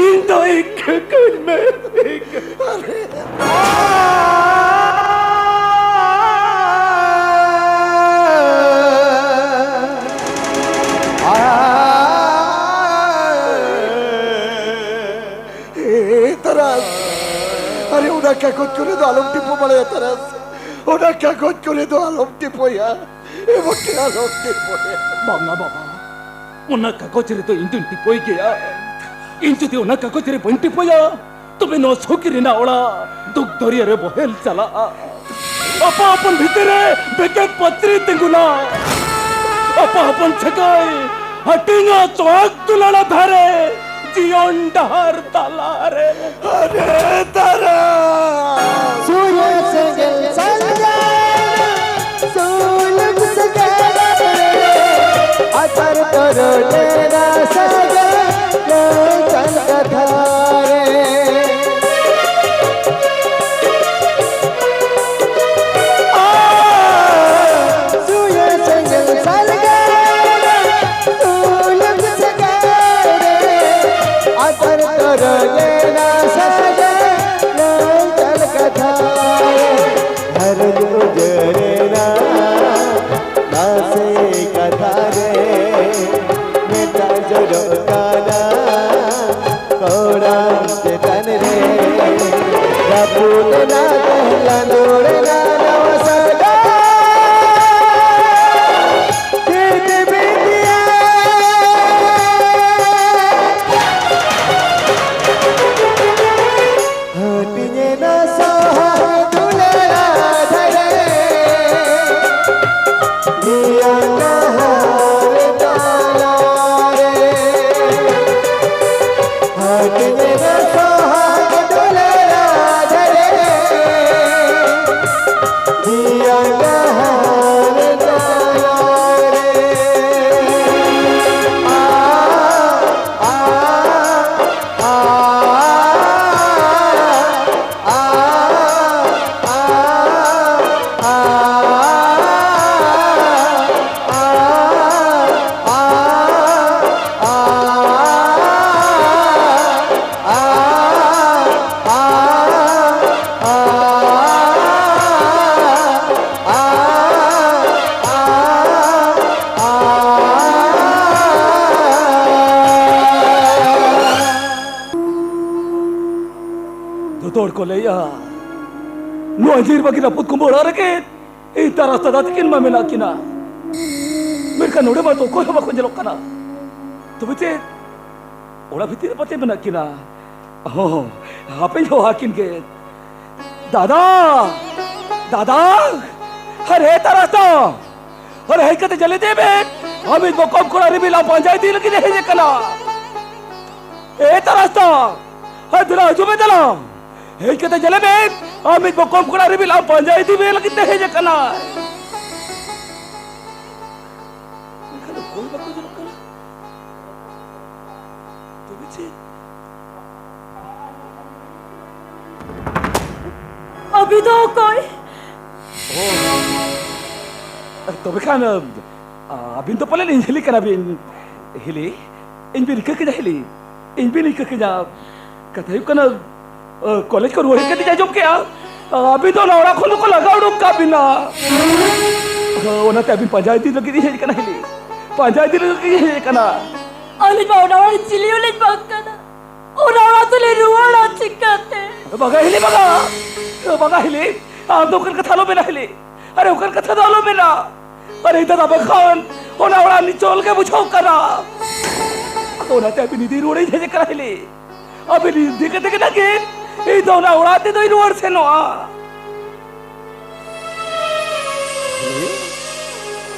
ᱤᱧ ᱫᱚ ᱤᱠᱟᱹ ᱠᱟᱹᱧ ᱢᱮ, ᱤᱠᱟᱹ᱾ ᱮ ᱛᱟᱨᱟᱥ, ᱟᱨᱮ ᱚᱱᱟ ᱠᱟᱜᱚᱡᱽ ᱠᱚᱨᱮ ᱫᱚ ᱟᱞᱚᱢ ᱴᱤᱯᱟᱹ ᱵᱟᱲᱟᱭᱟ ᱛᱟᱨᱟᱥ, ᱚᱱᱟ ᱠᱟᱜᱚᱡᱽ ᱠᱚᱨᱮ ᱫᱚ ᱟᱞᱚᱢ ᱴᱤᱯᱟᱹᱭᱟ, ᱮ ᱵᱚᱴᱮ ᱟᱞᱚᱢ ᱴᱤᱯᱟᱹᱭᱟ᱾ ᱵᱟᱝᱟ ᱵᱟᱵᱟ, ᱚᱱᱟ ᱠᱟᱜᱚᱡᱽ ᱨᱮᱫᱚ ᱤᱧ ᱫᱚᱧ ᱴᱤᱯᱟᱹᱭ ᱜᱮᱭᱟ᱾ ᱤᱧ ᱡᱩᱫᱤ ᱚᱱᱟ ᱠᱟᱜᱚᱡᱽ ᱨᱮ ᱵᱟᱹᱧ ᱴᱤᱯᱟᱹᱭᱟ, ᱛᱚᱵᱮ ᱱᱚᱣᱟ ᱥᱩᱠ ᱨᱮᱱᱟᱜ ᱚᱲᱟᱜ ᱫᱩᱠ ᱫᱚᱨᱭᱟ ᱨᱮ ᱵᱚᱦᱮᱞ ᱪᱟᱞᱟᱜᱼᱟ᱾ ᱟᱯᱟ ᱦᱚᱯᱚᱱ ᱵᱷᱤᱛᱤᱨ ᱨᱮ ᱵᱮᱠᱮᱫ ᱯᱟᱹᱪᱨᱤ ᱛᱤᱸᱜᱩᱱᱟ᱾ ᱟᱯᱟ ᱦᱚᱯᱚᱱ ᱥᱟᱹᱜᱟᱹᱭ ᱦᱟᱹᱴᱤᱧᱟ ᱥᱚᱦᱟᱜ ᱫᱩᱞᱟᱹᱲ ᱟᱫᱷᱟᱨᱮ ᱡᱤᱭᱚᱱ ᱰᱟᱦᱟᱨ ᱛᱟᱞᱟᱨᱮ᱾ ᱟᱨᱮ ᱛᱟᱨᱟ᱾ ᱥᱩᱭᱟᱹ ᱥᱮᱸᱜᱮᱞ ᱥᱟᱞᱜᱟᱣ, ᱥᱩᱞᱩᱠ ᱥᱟᱹᱜᱟᱹᱭ ᱨᱮ, ᱟᱛᱟᱨ ᱛᱚᱨᱚᱡ ᱮᱱᱟ ᱥᱟᱹᱜᱟᱹᱭ, ᱞᱟᱹᱭ ᱠᱟᱱ ᱠᱟᱛᱷᱟ ᱨᱮ᱾ ᱥᱩᱭᱟᱹ ᱥᱮᱸᱜᱮᱞ ᱥᱟᱞᱜᱟᱣ ᱨᱮ, ᱥᱩᱞᱩᱠ ᱥᱟᱹᱜᱟᱹᱭ ᱨᱮ, ᱟᱛᱟᱨ ᱛᱚᱨᱚᱡ ᱮᱱᱟ ᱥᱟᱹᱜᱟᱹᱭ, ᱞᱟᱹᱭ ᱠᱟᱱ ᱠᱟᱛᱷᱟ ᱨᱮ᱾ ᱜᱷᱟᱨᱚᱸᱡᱽ ᱩᱡᱟᱹᱲ ᱮᱱᱟ ᱱᱟᱥᱮ ᱠᱟᱛᱷᱟ ᱨᱮ᱾ ᱛᱚᱲ ᱠᱚ ᱞᱟᱹᱭᱟ, ᱱᱚᱣᱟ ᱡᱤᱨ ᱵᱟᱹᱜᱤ ᱨᱟᱹᱯᱩᱫ ᱠᱩᱢᱵᱟᱹ ᱚᱲᱟᱜ ᱨᱮᱜᱮ ᱤᱧ ᱛᱟᱨᱟᱥ ᱫᱟᱫᱟ ᱛᱟᱹᱠᱤᱱ ᱢᱟ ᱢᱮᱱᱟᱜ ᱠᱤᱱᱟ, ᱢᱮᱱᱠᱷᱟᱱ ᱱᱚᱰᱮ ᱢᱟ ᱛᱚ ᱚᱠᱚᱭ ᱦᱚᱸ ᱵᱟᱠᱚ ᱧᱮᱞᱚᱜ ᱠᱟᱱᱟ᱾ ᱛᱚᱵᱮ ᱪᱮᱫ ᱚᱲᱟᱜ ᱵᱷᱤᱛᱤᱨ ᱨᱮ ᱯᱟᱪᱮ ᱢᱮᱱᱟᱜ ᱠᱤᱱᱟ? ᱦᱚᱸ, ᱦᱟᱯᱮᱧ ᱦᱚᱦᱚ ᱟᱹᱠᱤᱱ ᱜᱮ᱾ ᱫᱟᱫᱟ! ᱫᱟᱫᱟ! ᱟᱨᱮ ᱛᱟᱨᱟᱥ ᱫᱟ! ᱟᱨᱮ ᱦᱮᱡ ᱠᱟᱛᱮ ᱧᱮᱞ ᱤᱫᱤᱭ ᱢᱮ, ᱟᱢᱤᱡ ᱵᱚᱠᱚᱢ ᱠᱚᱲᱟ ᱨᱤᱢᱤᱞ ᱟᱢ ᱯᱟᱸᱡᱟ ᱤᱫᱤ ᱞᱟᱹᱜᱤᱫ ᱮ ᱦᱮᱡ ᱟᱠᱟᱱᱟ᱾ ᱮ ᱛᱟᱨᱟᱥ ᱫᱟ! ᱦᱮ ᱫᱮᱞᱟ ᱦᱤᱡᱩᱜ ᱢᱮ ᱫᱮᱞᱟ! ᱦᱮᱡ ᱠᱟᱛᱮ ᱧᱮᱞᱮ ᱢᱮ, ᱟᱢᱤᱡ ᱵᱚᱠᱚᱢ ᱠᱚᱲᱟ ᱨᱤᱢᱤᱞ ᱟᱢ ᱯᱟᱸᱡᱟ ᱤᱫᱤ ᱢᱮ ᱞᱟᱹᱜᱤᱫ ᱛᱮ ᱦᱮᱡ ᱟᱠᱟᱱᱟ᱾ ᱢᱮᱱᱠᱷᱟᱱ ᱚᱠᱚᱭ ᱵᱟᱠᱚ ᱧᱮᱞᱚᱜ ᱠᱟᱱᱟ? ᱛᱚᱵᱮ ᱪᱮᱫ? ᱟᱹᱵᱤᱱ ᱫᱚ ᱚᱠᱚᱭ? ᱚ, ᱛᱚᱵᱮ ᱠᱷᱟᱱ, ᱟᱹᱵᱤᱱ ᱫᱚ ᱯᱟᱞᱮᱱ ᱤᱧ ᱦᱤᱞᱤ ᱠᱟᱱᱟ ᱵᱤᱱ? ᱦᱤᱞᱤ? ᱤᱧ ᱵᱤᱱ ᱨᱤᱠᱟᱹ ᱠᱤᱧᱟ ᱦᱤᱞᱤ? ᱤᱧ ᱵᱤᱱ ᱨᱤᱠᱟᱹ ᱠᱤᱧᱟ? ᱠᱟᱛᱷᱟ ᱦᱩᱭᱩᱜ ᱠᱟᱱᱟ, ᱠᱚᱞᱮᱡᱽ ᱠᱚ ᱨᱩᱣᱟᱹᱲ ᱦᱮᱡ ᱠᱟᱛᱮ ᱟᱸᱡᱚᱢ ᱠᱮᱜᱼᱟ, ᱟᱹᱵᱤᱱ ᱫᱚ ᱚᱱᱟ ᱚᱲᱟᱜ ᱠᱷᱚᱱ ᱫᱚᱠᱚ ᱞᱟᱜᱟ ᱩᱰᱩᱠ ᱠᱟᱜ ᱵᱤᱱᱟ᱾ ᱚᱱᱟᱛᱮ ᱟᱹᱵᱤᱱ ᱯᱟᱸᱡᱟ ᱤᱫᱤ ᱞᱟᱹᱜᱤᱫ ᱤᱧ ᱦᱮᱡ ᱟᱠᱟᱱᱟ ᱦᱤᱞᱤ, ᱯᱟᱸᱡᱟ ᱤᱫᱤ ᱞᱟᱹᱜᱤᱫ ᱤᱧ ᱦᱮᱡ ᱟᱠᱟᱱᱟ᱾ ᱟᱹᱞᱤᱧ ᱢᱟ ᱚᱱᱟ ᱚᱲᱟᱜ ᱨᱮ ᱪᱤᱞᱤ ᱦᱚᱸᱞᱤᱧ ᱵᱟᱝ ᱠᱟᱱᱟ᱾ ᱚᱱᱟ ᱚᱲᱟᱜ ᱫᱚᱞᱤᱧ ᱨᱩᱣᱟᱹᱲᱟ ᱪᱤᱠᱟᱹᱛᱮ? ᱵᱟᱝᱟ ᱦᱤᱞᱤ, ᱵᱟᱝᱟ᱾ ᱵᱟᱝᱟ ᱦᱤᱞᱤ, ᱟᱢ ᱫᱚ ᱚᱱᱠᱟᱱ ᱠᱟᱛᱷᱟ ᱟᱞᱚᱢ ᱢᱮᱱᱟ ᱦᱤᱞᱤ᱾ ᱟᱨᱮ ᱚᱱᱠᱟᱱ ᱠᱟᱛᱷᱟ ᱫᱚ ᱟᱞᱚᱢ ᱢᱮᱱᱟ᱾ ᱟᱨᱮ ᱫᱟᱫᱟ, ᱵᱟᱠᱷᱟᱱ ᱚᱱᱟ ᱚᱲᱟᱜ ᱱᱤᱪᱚᱞ ᱜᱮ ᱵᱩᱡᱷᱟᱹᱣ ᱠᱟᱱᱟ᱾ ᱟᱫᱚ ᱚᱱᱟᱛᱮ ᱟᱹᱵᱤᱱ ᱤᱫᱤ ᱨᱩᱣᱟᱹᱲᱤᱧ ᱦᱮᱡ ᱟᱠᱟᱱᱟ ᱦᱤᱞᱤ᱾ ᱟᱹᱵᱤᱱ ᱤᱫᱤ ᱠᱟᱛᱮ ᱜᱮ ᱱᱟᱜ ᱤᱧ ᱫᱚ ᱚᱱᱟ ᱚᱲᱟᱜ ᱛᱮᱫᱚᱧ ᱨᱩᱣᱟᱹᱲ ᱥᱮᱱᱚᱜᱼᱟ᱾ ᱦᱤᱞᱤ,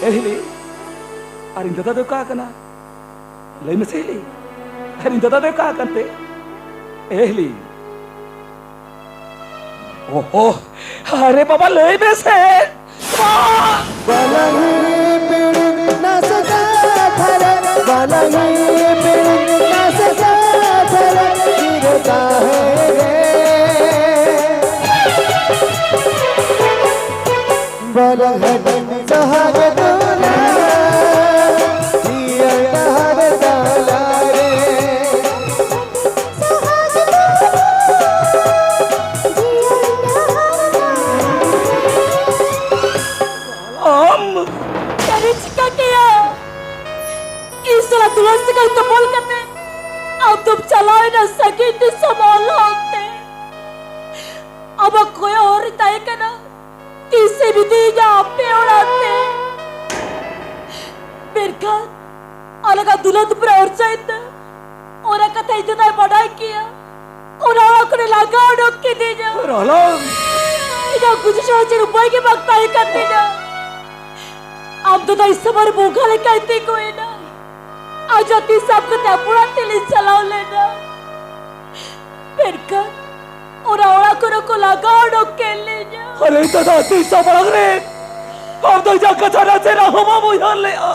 ᱮ ᱦᱤᱞᱤ, ᱟᱨ ᱤᱧ ᱫᱟᱫᱟ ᱫᱚ ᱚᱠᱟ ᱟᱠᱟᱱᱟ? ᱞᱟᱹᱭ ᱢᱮᱥᱮ ᱦᱤᱞᱤ, ᱟᱨ ᱤᱧ ᱫᱟᱫᱟ ᱫᱚ ᱚᱠᱟ ᱟᱠᱟᱱ ᱛᱮ? ᱮ ᱦᱤᱞᱤ, ᱚᱦᱚ, ᱟᱨᱮ ᱵᱟᱵᱟ, ᱞᱟᱹᱭ ᱢᱮᱥᱮ᱾ ᱵᱟᱞᱟᱝ ᱯᱤᱲ ᱱᱟᱥᱮ ᱠᱟᱛᱷᱟ ᱨᱮ, ᱵᱟᱞᱟᱝ ᱯᱤᱲ ᱱᱟᱥᱮ ᱠᱟᱛᱷᱟ ᱨᱮ, ᱜᱤᱨᱟᱹ ᱛᱟᱦᱮᱸ ᱨᱮ᱾ ᱵᱟᱞᱟᱝ ᱦᱟᱹᱴᱤᱧ ᱥᱟᱦᱟᱜ ᱫᱩᱞᱟᱹᱲ, ᱡᱤᱭᱚᱱ ᱰᱟᱦᱟᱨ ᱛᱟᱞᱟ ᱨᱮ᱾ ᱟᱢ! ᱪᱮᱫ ᱤᱧ ᱪᱤᱠᱟᱹ ᱠᱮᱭᱟ? ᱤᱧ ᱥᱟᱞᱟᱜ ᱫᱩᱞᱟᱹᱲ ᱥᱟᱹᱜᱟᱹᱭ ᱛᱚᱯᱚᱞ ᱠᱟᱛᱮ ᱟᱢ ᱫᱚᱢ ᱪᱟᱞᱟᱣ ᱮᱱᱟ ᱥᱟᱺᱜᱤᱧ ᱫᱤᱥᱚᱢ ᱚᱞᱚᱜ ᱛᱮ᱾ ᱟᱢᱟᱜ ᱠᱚᱭᱚᱜ ᱦᱚᱨ ᱨᱤᱧ ᱛᱟᱦᱮᱸ ᱠᱟᱱᱟ, ᱛᱤᱥᱮᱢ ᱤᱫᱤᱭᱤᱧᱟ ᱟᱯᱮ ᱚᱲᱟᱜ ᱛᱮ? ᱢᱮᱱᱠᱷᱟᱱ ᱟᱞᱟᱜᱟ ᱫᱩᱞᱟᱹᱲ ᱫᱩᱯᱲᱟ ᱚᱨᱪᱟᱭᱮᱱ ᱫᱚ, ᱚᱱᱟ ᱠᱟᱛᱷᱟ ᱤᱧ ᱫᱟᱫᱟᱭ ᱵᱟᱰᱟᱭ ᱠᱮᱭᱟ, ᱚᱱᱟ ᱚᱲᱟᱜ ᱠᱷᱚᱱᱮ ᱞᱟᱜᱟ ᱚᱰᱚᱠ ᱠᱤᱫᱤᱧᱟ᱾ ᱨᱟᱦᱞᱟ! ᱤᱧᱟᱹᱜ ᱜᱩᱡᱩᱜ ᱥᱟᱶ ᱪᱮᱫ ᱩᱯᱟᱹᱭ ᱜᱮ ᱵᱟᱝ ᱛᱟᱦᱮᱸ ᱠᱟᱱ ᱛᱤᱧᱟ᱾ ᱟᱢ ᱫᱟᱫᱟ ᱤᱧ ᱥᱟᱢᱟᱝ ᱨᱮ ᱵᱚᱸᱜᱟ ᱞᱮᱠᱟᱭ ᱛᱤᱸᱜᱩᱭᱮᱱᱟ᱾ ᱟᱡᱟᱜ ᱛᱤ ᱥᱟᱵ ᱠᱟᱛᱮ ᱟᱯᱱᱟᱨ ᱛᱮᱞᱤᱧ ᱪᱟᱞᱟᱣ ᱞᱮᱱᱟ, ᱢᱮᱱᱠᱷᱟᱱ ᱚᱱᱟ ᱚᱲᱟᱜ ᱠᱷᱚᱱ ᱠᱚ ᱞᱟᱜᱟ ᱚᱰᱚᱠ ᱠᱮᱫ ᱞᱤᱧᱟ᱾ ᱟᱨᱮ ᱫᱟᱫᱟ, ᱛᱤᱥ ᱦᱚᱸ ᱢᱟᱲᱟᱝ ᱨᱮ ᱟᱢ ᱫᱚ ᱤᱧᱟᱹᱜ ᱠᱟᱛᱷᱟ ᱱᱟᱥᱮᱱᱟᱜ ᱦᱚᱸ ᱵᱟᱢ ᱩᱭᱦᱟᱹᱨ ᱞᱮᱜᱼᱟ᱾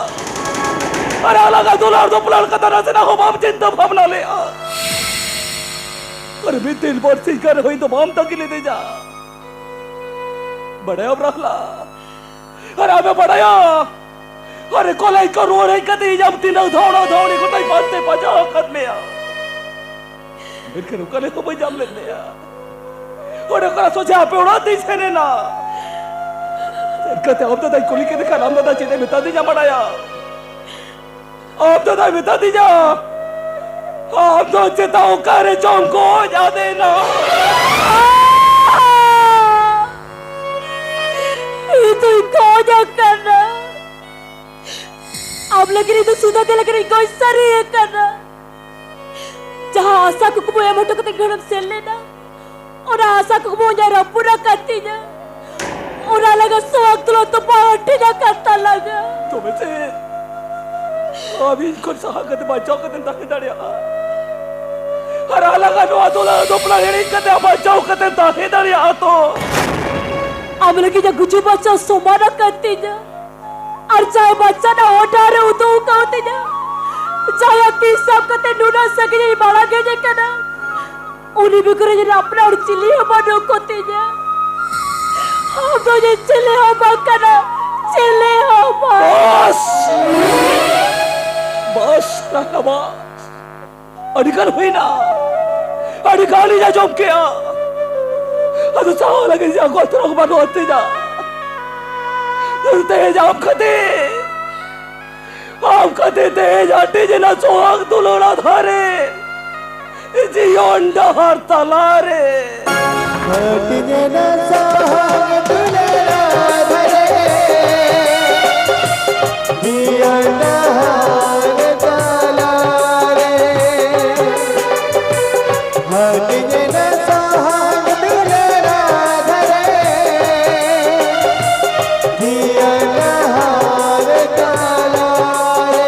ᱟᱨ ᱟᱞᱟᱝᱟᱜ ᱫᱩᱞᱟᱹᱲ ᱫᱩᱯᱞᱟᱹᱲ ᱠᱟᱛᱷᱟ ᱱᱟᱥᱮᱱᱟᱜ ᱦᱚᱸ ᱵᱟᱢ ᱪᱤᱱᱛᱟᱹ ᱵᱷᱟᱵᱽᱱᱟ ᱞᱮᱜᱼᱟ᱾ ᱟᱨ ᱢᱤᱫ ᱫᱤᱱ ᱵᱟᱨᱥᱤᱧ ᱜᱟᱱ ᱦᱚᱸ ᱤᱧ ᱫᱚ ᱵᱟᱢ ᱛᱟᱺᱜᱤ ᱞᱤᱫᱤᱧᱟ᱾ ᱵᱟᱲᱟᱭᱟᱢ ᱨᱟᱦᱞᱟ, ᱟᱨ ᱟᱢᱮ ᱵᱟᱲᱟᱭᱟ, ᱟᱨᱮ ᱠᱚᱞᱮᱡᱽ ᱠᱚ ᱨᱩᱣᱟᱹᱲ ᱦᱮᱡ ᱠᱟᱛᱮ ᱤᱧ ᱟᱢ ᱛᱤᱱᱟᱹᱜ ᱫᱷᱟᱣᱲᱟ ᱫᱷᱟᱣᱲᱤ ᱜᱚᱴᱟᱧ ᱯᱟᱱᱛᱮ ᱯᱟᱸᱡᱟ ᱟᱠᱟᱫ ᱢᱮᱭᱟ, ᱢᱮᱱᱠᱷᱟᱱ ᱚᱠᱟ ᱨᱮᱦᱚᱸ ᱵᱟᱹᱧ ᱧᱟᱢ ᱞᱮᱫ ᱢᱮᱭᱟ᱾ ᱚᱸᱰᱮ ᱠᱷᱚᱱᱟᱜ ᱥᱚᱡᱷᱮ ᱟᱯᱮ ᱚᱲᱟᱜ ᱛᱤᱧ ᱥᱮᱱ ᱮᱱᱟ᱾ ᱥᱮᱱ ᱠᱟᱛᱮ ᱟᱢ ᱫᱟᱫᱟᱧ ᱠᱩᱞᱤ ᱠᱮᱫᱮ ᱠᱷᱟᱱ ᱟᱢ ᱫᱟᱫᱟ ᱪᱮᱫ ᱮ ᱢᱮᱛᱟ ᱫᱤᱧᱟ ᱵᱟᱲᱟᱭᱟ? ᱟᱢ ᱫᱟᱫᱟᱭ ᱢᱮᱛᱟ ᱫᱤᱧᱟ, ᱟᱢ ᱫᱚ ᱪᱮᱛᱟ ᱚᱠᱟᱨᱮ ᱪᱚᱢ ᱜᱚᱡ ᱟᱫᱮᱱᱟ? ᱤᱧ ᱫᱚᱧ ᱜᱚᱡ ᱟᱠᱟᱱᱟ᱾ ᱟᱢ ᱞᱟᱹᱜᱤᱫ ᱤᱧ ᱫᱚ ᱥᱩᱫᱷᱟ ᱛᱮ ᱞᱟᱹᱜᱤᱫ ᱤᱧ ᱜᱚᱡ ᱥᱟᱹᱨᱤ ᱟᱠᱟᱱᱟ᱾ ᱡᱟᱦᱟᱸ ᱟᱥᱟ ᱠᱩᱠᱢᱩ ᱮᱢ ᱦᱚᱴᱚ ᱠᱟᱛᱮ ᱜᱷᱟᱹᱲᱮᱢ ᱥᱮᱱ ᱞᱮᱱᱟ, ᱚᱱᱟ ᱟᱥᱟ ᱠᱩᱠᱢᱩ ᱤᱧᱟᱹᱜ ᱨᱟᱹᱯᱩᱫ ᱟᱠᱟᱫ ᱛᱤᱧᱟ᱾ ᱚᱱᱟ ᱞᱟᱹᱜᱤᱫ ᱥᱚᱣᱟᱜ ᱛᱩᱞᱟᱹ ᱛᱚᱯᱟ ᱦᱟᱹᱴᱤᱧ ᱟᱠᱟᱫ ᱛᱟᱞᱟᱝᱟ᱾ ᱛᱚᱵᱮ ᱪᱮᱫ ᱟᱢ ᱤᱧ ᱠᱷᱚᱱ ᱥᱟᱦᱟ ᱠᱟᱛᱮ ᱵᱟᱧᱪᱟᱣ ᱠᱟᱛᱮᱢ ᱛᱟᱦᱮᱸ ᱫᱟᱲᱮᱭᱟᱜᱼᱟ? ᱟᱨ ᱟᱞᱟᱝᱟᱜ ᱱᱚᱣᱟ ᱫᱩᱞᱟᱹᱲ ᱫᱩᱯᱞᱟᱹᱲ ᱦᱤᱲᱤᱧ ᱠᱟᱛᱮ ᱵᱟᱧᱪᱟᱣ ᱠᱟᱛᱮᱢ ᱛᱟᱦᱮᱸ ᱫᱟᱲᱮᱭᱟᱜᱼᱟ ᱛᱚ? ᱟᱢ ᱞᱟᱹᱜᱤᱫ ᱤᱧᱟᱹᱜ ᱜᱩᱡᱩᱜ ᱵᱟᱧᱪᱟᱣ ᱥᱚᱢᱟᱱ ᱟᱠᱟᱱ ᱛᱤᱧᱟ᱾ ᱟᱨ ᱡᱟᱦᱟᱸᱭ ᱵᱟᱧᱪᱟᱣ ᱨᱮᱱᱟᱜ ᱦᱚᱨ ᱰᱟᱦᱟᱨᱮ ᱩᱫᱩᱜ ᱟᱠᱟᱫ ᱛᱤᱧᱟ, ᱡᱟᱦᱟᱸᱭᱟᱜ ᱛᱤ ᱥᱟᱵ ᱠᱟᱛᱮ ᱱᱩᱱᱟᱹᱜ ᱥᱟᱺᱜᱤᱧ ᱤᱧ ᱢᱟᱲᱟᱝ ᱦᱮᱡ ᱟᱠᱟᱱᱟ, ᱩᱱᱤ ᱵᱮᱜᱚᱨ ᱤᱧ ᱨᱮᱱ ᱟᱯᱱᱟᱨ ᱪᱤᱞᱤ ᱦᱚᱸ ᱵᱟᱹᱱᱩᱜ ᱠᱚ ᱛᱤᱧᱟ᱾ ᱟᱢ ᱫᱚ ᱤᱧ ᱪᱤᱞᱤ ᱦᱚᱸ ᱵᱟᱝ ᱠᱟᱱᱟ, ᱪᱤᱞᱤ ᱦᱚᱸ ᱵᱟᱝ᱾ ᱵᱟᱥ! ᱵᱟᱥ, ᱨᱟᱦᱞᱟ, ᱵᱟᱥ! ᱟᱹᱰᱤ ᱜᱟᱱ ᱦᱩᱭᱱᱟ, ᱟᱹᱰᱤ ᱜᱟᱱ ᱤᱧ ᱟᱸᱡᱚᱢ ᱠᱮᱜᱼᱟ᱾ ᱟᱫᱚ ᱥᱟᱦᱟᱣ ᱞᱟᱹᱜᱤᱫ ᱤᱧᱟᱹᱜ ᱜᱚᱛᱨᱚ ᱵᱟᱹᱱᱩᱜ ᱛᱤᱧᱟ᱾ ᱛᱮᱦᱮᱧ ᱟᱢ ᱠᱷᱟᱹᱛᱤᱨ, ᱟᱢ ᱠᱷᱟᱹᱛᱤᱨ ᱛᱮᱦᱮᱧ ᱦᱟᱹᱴᱤᱧ ᱮᱱᱟ ᱥᱚᱦᱟᱜ ᱫᱩᱞᱟᱹᱲ ᱟᱫᱷᱟᱨᱮ, ᱡᱤᱭᱚᱱ ᱰᱟᱦᱟᱨ ᱛᱟᱞᱟᱨᱮ᱾ ᱦᱟᱹᱴᱤᱧ ᱮᱱᱟ ᱥᱟᱦᱟᱜ ᱫᱩᱞᱟᱹᱲ ᱟᱫᱷᱟᱨᱮ, ᱡᱤᱭᱚᱱ ᱰᱟᱦᱟᱨ ᱛᱟᱞᱟᱨᱮ᱾ ᱦᱟᱹᱴᱤᱧ ᱮᱱᱟ ᱥᱟᱦᱟᱜ ᱫᱩᱞᱟᱹᱲ ᱟᱫᱷᱟᱨᱮ, ᱡᱤᱭᱚᱱ ᱰᱟᱦᱟᱨ ᱛᱟᱞᱟᱨᱮ᱾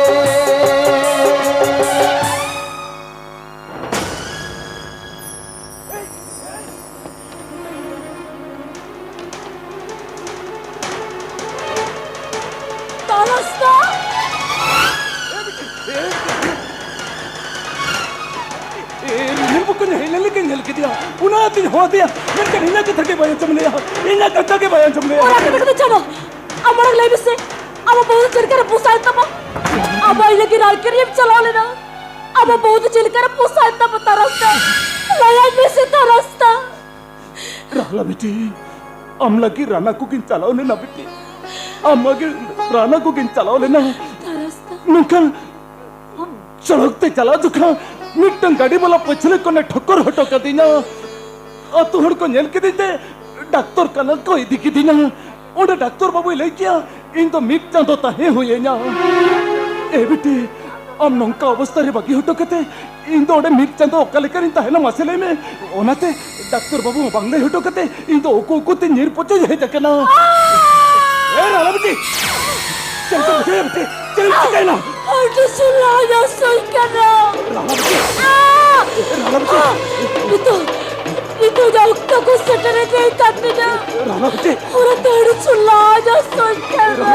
ᱛᱟᱨᱟᱥ ᱫᱟ! ᱮ, ᱨᱤᱢᱤᱞ ᱵᱩᱠᱟᱹᱧ ᱦᱮᱡ ᱞᱮᱱ ᱞᱮᱠᱟᱧ ᱧᱮᱞ ᱠᱮᱫᱮᱭᱟ, ᱚᱱᱟᱛᱤᱧ ᱦᱚᱦᱚ ᱟᱫᱮᱭᱟ, ᱢᱮᱱᱠᱷᱟᱱ ᱤᱧᱟᱹᱜ ᱠᱟᱛᱷᱟ ᱜᱮ ᱵᱟᱭ ᱟᱸᱡᱚᱢ ᱞᱮᱭᱟ, ᱤᱧᱟᱹᱜ ᱠᱟᱛᱷᱟ ᱜᱮ ᱵᱟᱭ ᱟᱸᱡᱚᱢ ᱞᱮᱭᱟ᱾ ᱚᱱᱟ ᱠᱟᱛᱷᱟ ᱠᱚᱫᱚ ᱪᱟᱵᱟ᱾ ᱟᱢ ᱢᱟᱲᱟᱝ ᱞᱟᱹᱭ ᱢᱮᱥᱮ, ᱟᱢᱟᱜ ᱵᱟᱹᱦᱩ ᱫᱚ ᱪᱮᱫ ᱞᱮᱠᱟᱨᱮ ᱯᱚᱥᱟᱣᱮᱱ ᱛᱟᱢᱟ? ᱟᱢ ᱟᱡ ᱞᱟᱹᱜᱤᱫ ᱨᱟᱡᱽ ᱠᱟᱹᱨᱤᱭᱮᱢ ᱪᱟᱞᱟᱣ ᱞᱮᱱᱟ, ᱟᱢᱟᱜ ᱵᱟᱹᱦᱩ ᱫᱚ ᱪᱮᱫ ᱞᱮᱠᱟᱨᱮ ᱯᱚᱥᱟᱣᱮᱱ ᱛᱟᱢᱟ ᱛᱟᱨᱟᱥ ᱫᱟ? ᱞᱟᱹᱭᱟᱹᱧ ᱢᱮᱥᱮ ᱛᱟᱨᱟᱥ ᱫᱟ᱾ ᱨᱟᱦᱞᱟ ᱵᱤᱴᱤ, ᱟᱢ ᱞᱟᱹᱜᱤᱫ ᱨᱟᱱᱟ ᱠᱚᱜᱮᱧ ᱪᱟᱞᱟᱣ ᱞᱮᱱᱟ ᱵᱤᱴᱤ, ᱟᱢ ᱞᱟᱹᱜᱤᱫ ᱨᱟᱱᱟ ᱠᱚᱜᱮᱧ ᱪᱟᱞᱟᱣ ᱞᱮᱱᱟ᱾ ᱛᱟᱨᱟᱥ ᱫᱟ᱾ ᱢᱮᱱᱠᱷᱟᱱ ᱥᱚᱲᱚᱠ ᱛᱮ ᱪᱟᱞᱟᱣ ᱡᱚᱠᱷᱟᱱ ᱢᱤᱫᱴᱟᱝ ᱜᱟᱹᱰᱤ ᱵᱟᱞᱟ ᱯᱟᱹᱪᱷᱞᱟᱹ ᱠᱷᱚᱱᱮ ᱴᱷᱚᱠᱚᱨ ᱦᱚᱴᱚ ᱠᱟᱫᱤᱧᱟ᱾ ᱟᱛᱳ ᱦᱚᱲ ᱠᱚ ᱧᱮᱞ ᱠᱤᱫᱤᱧ ᱛᱮ ᱰᱟᱠᱛᱚᱨ ᱠᱷᱟᱱᱟ ᱠᱚ ᱤᱫᱤ ᱠᱤᱫᱤᱧᱟ᱾ ᱚᱸᱰᱮ ᱰᱟᱠᱛᱚᱨ ᱵᱟᱹᱵᱩᱭ ᱞᱟᱹᱭ ᱠᱮᱭᱟ, ᱤᱧ ᱫᱚ ᱢᱤᱫ ᱪᱟᱸᱫᱚ ᱛᱟᱦᱮᱸ ᱦᱩᱭ ᱟᱹᱧᱟ᱾ ᱮ ᱵᱤᱴᱤ, ᱟᱢ ᱱᱚᱝᱠᱟ ᱚᱵᱚᱥᱛᱟ ᱨᱮ ᱵᱟᱹᱜᱤ ᱦᱚᱴᱚ ᱠᱟᱛᱮ ᱤᱧ ᱫᱚ ᱚᱸᱰᱮ ᱢᱤᱫ ᱪᱟᱸᱫᱚ ᱚᱠᱟ ᱞᱮᱠᱟᱨᱤᱧ ᱛᱟᱦᱮᱱᱟ ᱢᱟᱥᱮ ᱞᱟᱹᱭ ᱢᱮ? ᱚᱱᱟᱛᱮ ᱰᱟᱠᱛᱚᱨ ᱵᱟᱹᱵᱩ ᱦᱚᱸ ᱵᱟᱝ ᱞᱟᱹᱭ ᱦᱚᱴᱚ ᱠᱟᱛᱮ ᱤᱧ ᱫᱚ ᱩᱠᱩ ᱩᱠᱩ ᱛᱮ ᱧᱤᱨ ᱯᱚᱪᱚᱡ ᱦᱮᱡ ᱟᱠᱟᱱᱟ᱾ ᱮ ᱨᱟᱦᱞᱟ ᱵᱤᱴᱤ, ᱪᱮᱫ ᱮᱢ ᱪᱤᱠᱟᱹᱭᱮᱱᱟ ᱵᱤᱴᱤ? ᱪᱮᱫ ᱮᱢ ᱪᱤᱠᱟᱹᱭᱮᱱᱟ? ᱟᱹᱰᱤ ᱥᱩᱞ ᱞᱟᱡ ᱦᱟᱹᱥᱩᱧ ᱠᱟᱱᱟ᱾ ᱨᱟᱦᱞᱟ ᱵᱤᱴᱤ, ᱨᱟᱦᱞᱟ ᱵᱤᱴᱤ, ᱱᱤᱛᱚᱜ, ᱱᱤᱛᱚᱜ ᱡᱟ ᱚᱠᱛᱚ ᱠᱚ ᱥᱮᱴᱮᱨ ᱦᱮᱡ ᱟᱠᱟᱱ ᱛᱤᱧᱟ᱾ ᱨᱟᱦᱞᱟ ᱵᱤᱴᱤ, ᱚᱱᱟᱛᱮ ᱟᱹᱰᱤ ᱥᱩᱞ ᱞᱟᱡ ᱦᱟᱹᱥᱩᱧ ᱠᱟᱱᱟ᱾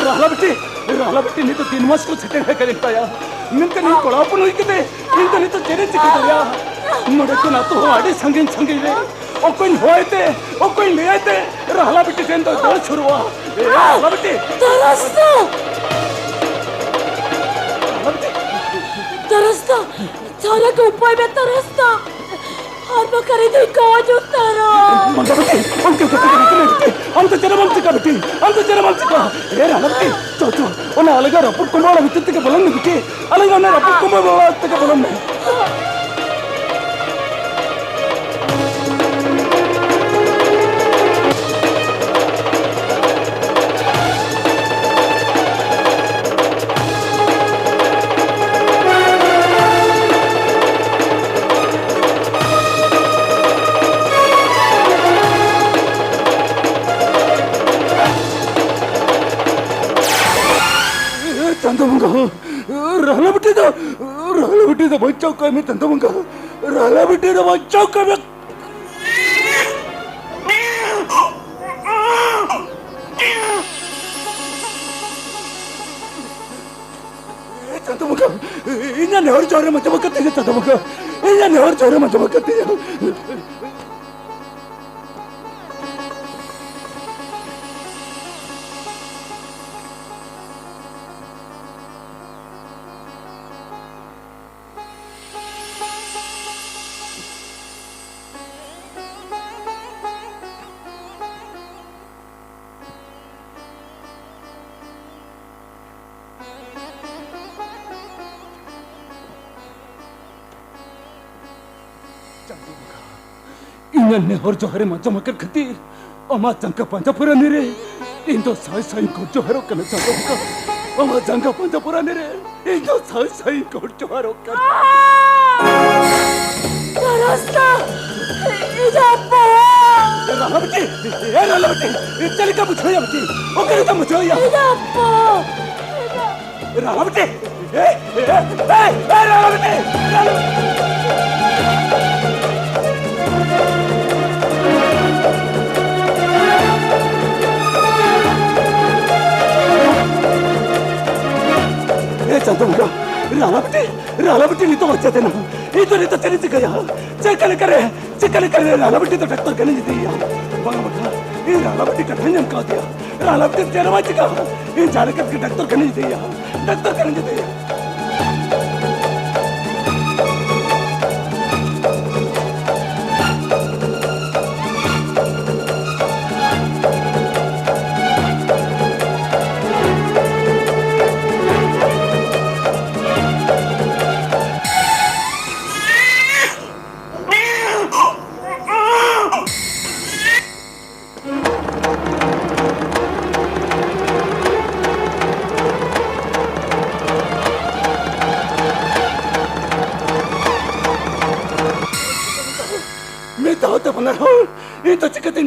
ᱨᱟᱦᱞᱟ ᱵᱤᱴᱤ, ᱨᱟᱦᱞᱟ ᱵᱤᱴᱤ, ᱱᱤᱛᱚᱜ ᱫᱤᱱ ᱢᱟᱥ ᱠᱚ ᱥᱮᱴᱮᱨ ᱦᱮᱡ ᱟᱠᱟᱱ ᱛᱟᱭᱟ᱾ ᱢᱮᱱᱠᱷᱟᱱ ᱤᱧ ᱠᱚᱲᱟ ᱦᱚᱯᱚᱱ ᱦᱩᱭ ᱠᱟᱛᱮ ᱤᱧ ᱫᱚ ᱱᱤᱛᱚᱜ ᱪᱮᱫ ᱤᱧ ᱪᱤᱠᱟᱹ ᱫᱟᱲᱮᱭᱟᱜᱼᱟ? ᱱᱚᱰᱮ ᱠᱷᱚᱱ ᱟᱹᱛᱩ ᱦᱚᱸ ᱟᱹᱰᱤ ᱥᱟᱺᱜᱤᱧ ᱥᱟᱺᱜᱤᱧ ᱨᱮ᱾ ᱚᱠᱚᱭᱤᱧ ᱦᱚᱦᱚᱭ ᱛᱮ, ᱚᱠᱚᱭᱤᱧ ᱞᱟᱹᱭᱟᱭ ᱛᱮ ᱨᱟᱦᱞᱟ ᱵᱤᱴᱤ ᱴᱷᱮᱱ ᱫᱚ ᱫᱟᱹᱲ ᱥᱩᱨᱩᱜᱼᱟ? ᱮ, ᱨᱟᱦᱞᱟ ᱵᱤᱴᱤ! ᱛᱟᱨᱟᱥ ᱫᱟ! ᱨᱟᱦᱞᱟ ᱵᱤᱴᱤ! ᱛᱟᱨᱟᱥ ᱫᱟ! ᱡᱟᱦᱟᱱᱟᱜ ᱜᱮ ᱩᱯᱟᱹᱭ ᱢᱮ, ᱛᱟᱨᱟᱥ ᱫᱟ! ᱟᱨ ᱵᱟᱠᱷᱟᱱ ᱤᱧ ᱫᱚᱧ ᱜᱚᱡ ᱩᱛᱟᱹᱨᱚᱜ᱾ ᱵᱟᱝᱟ ᱵᱤᱴᱤ, ᱚᱱᱠᱟ ᱠᱟᱛᱷᱟ ᱫᱚ ᱵᱟᱝ ᱠᱟᱱᱟ ᱵᱤᱴᱤ᱾ ᱟᱢ ᱫᱚ ᱪᱮᱫ ᱦᱚᱸ ᱵᱟᱢ ᱪᱤᱠᱟ ᱵᱤᱴᱤ, ᱟᱢ ᱫᱚ ᱪᱮᱫ ᱦᱚᱸ ᱵᱟᱢ ᱪᱤᱠᱟ᱾ ᱮ ᱨᱟᱱᱟ ᱵᱤᱴᱤ, ᱪᱚ, ᱪᱚ, ᱚᱱᱟ ᱟᱞᱜᱟ ᱨᱟᱹᱯᱩᱫ ᱠᱚᱢᱵᱟᱲᱟ ᱵᱷᱤᱛᱤᱨ ᱛᱮᱜᱮ ᱵᱚᱞᱚᱱ ᱢᱮ ᱵᱤᱴᱤ᱾ ᱟᱞᱮ ᱫᱚ ᱚᱱᱟ ᱨᱟᱹᱯᱩᱫ ᱠᱚᱢᱵᱟᱲᱟ ᱚᱲᱟᱜ ᱛᱮᱜᱮ ᱵᱚᱞᱚᱱ ᱢᱮ᱾ ᱪᱟᱸᱫᱚ ᱵᱚᱸᱜᱟ, ᱨᱟᱦᱞᱟ ᱵᱤᱴᱤ ᱫᱚ, ᱨᱟᱦᱞᱟ ᱵᱤᱴᱤ ᱫᱚ ᱵᱟᱧᱪᱟᱣ ᱠᱟᱭ ᱢᱮ ᱪᱟᱸᱫᱚ ᱵᱚᱸᱜᱟ, ᱨᱟᱦᱞᱟ ᱵᱤᱴᱤ ᱫᱚ ᱵᱟᱧᱪᱟᱣ ᱠᱟᱭ ᱢᱮ᱾ ᱪᱟᱸᱫᱚ ᱵᱚᱸᱜᱟ, ᱤᱧᱟᱜ ᱱᱮᱦᱚᱨ ᱡᱚᱦᱟᱨ ᱮᱢ ᱟᱸᱡᱚᱢ ᱟᱠᱟᱫ ᱛᱤᱧᱟ ᱪᱟᱸᱫᱚ ᱵᱚᱸᱜᱟ, ᱤᱧᱟᱜ ᱱᱮᱦᱚᱨ ᱡᱚᱦᱟᱨ ᱮᱢ ᱟᱸᱡᱚᱢ ᱟᱠᱟᱫ ᱛᱤᱧᱟ᱾ ᱪᱟᱸᱫᱚ ᱵᱚᱸᱜᱟ, ᱤᱧᱟᱜ ᱱᱮᱦᱚᱨ ᱡᱚᱦᱟᱨᱮᱢ ᱟᱸᱡᱚᱢ ᱟᱠᱟᱫ ᱠᱷᱟᱹᱛᱤᱨ ᱟᱢᱟᱜ ᱡᱟᱸᱜᱟ ᱯᱟᱸᱡᱟ ᱯᱩᱨᱟᱹᱱᱤ ᱨᱮ ᱤᱧ ᱫᱚ ᱥᱟᱭ ᱥᱟᱭ ᱜᱚᱰ ᱡᱚᱦᱟᱨᱚᱜ ᱠᱟᱱᱟ ᱪᱟᱸᱫᱚ ᱵᱚᱸᱜᱟ᱾ ᱟᱢᱟᱜ ᱡᱟᱸᱜᱟ ᱯᱟᱸᱡᱟ ᱯᱩᱨᱟᱹᱱᱤ ᱨᱮ ᱤᱧ ᱫᱚ ᱥᱟᱭ ᱥᱟᱭ ᱜᱚᱰ ᱡᱚᱦᱟᱨᱚᱜ ᱠᱟᱱᱟ᱾ ᱨᱟᱥᱛᱟ! ᱤᱧᱟᱜ ᱵᱟᱹᱦᱩ! ᱮ ᱨᱟᱦᱞᱟ ᱵᱤᱴᱤ! ᱮ ᱨᱟᱦᱞᱟ ᱵᱤᱴᱤ! ᱪᱮᱫ ᱞᱮᱠᱟ ᱵᱩᱡᱷᱟᱹᱣᱭᱟ ᱵᱤᱴᱤ? ᱚᱠᱟ ᱞᱮᱠᱟ ᱵᱩᱡᱷᱟᱹᱣᱭᱟ? ᱤᱧᱟᱜ ᱵᱟᱹᱦᱩ! ᱨᱟᱦᱞᱟ ᱵᱤᱴᱤ! ᱮ, ᱮ, ᱮ, ᱮ, ᱨᱟᱦᱞᱟ ᱵᱤᱴᱤ! ᱨᱟᱦᱞᱟ ᱵᱤᱴᱤ! ᱮ ᱪᱟᱸᱫᱚ ᱵᱚᱸᱜᱟ, ᱨᱟᱦᱞᱟ ᱵᱤᱴᱤ, ᱨᱟᱦᱞᱟ ᱵᱤᱴᱤ ᱱᱤᱛᱚᱜ ᱪᱮᱫ ᱮᱱᱟ? ᱤᱧ ᱫᱚ ᱱᱤᱛᱚᱜ ᱪᱮᱫ ᱤᱧ ᱪᱤᱠᱟᱹᱭᱟ? ᱪᱮᱫ ᱞᱮᱠᱟᱨᱮ, ᱪᱮᱫ ᱞᱮᱠᱟᱨᱮ ᱨᱟᱦᱞᱟ ᱵᱤᱴᱤ ᱫᱚ ᱰᱟᱠᱛᱚᱨ ᱠᱷᱟᱱᱟᱧ ᱤᱫᱤᱭᱮᱭᱟ? ᱵᱟᱝᱟ ᱵᱟᱝᱟ, ᱤᱧ ᱨᱟᱦᱞᱟ ᱵᱤᱴᱤ ᱠᱟᱛᱷᱟᱧ ᱮᱢ ᱠᱟᱣᱫᱮᱭᱟ᱾ ᱨᱟᱦᱞᱟ ᱵᱤᱴᱤ ᱪᱮᱫ ᱦᱚᱸ ᱵᱟᱭ ᱪᱤᱠᱟᱹᱜᱼᱟ᱾ ᱤᱧ ᱡᱟᱦᱟᱸ ᱞᱮᱠᱟ ᱛᱮᱜᱮ ᱰᱟᱠᱛᱚᱨ ᱠᱷᱟᱱᱟᱧ ᱤᱫᱤᱭᱮᱭᱟ, ᱰᱟᱠᱛᱚᱨ ᱠᱷᱟᱱᱟᱧ ᱤᱫᱤᱭᱮᱭᱟ᱾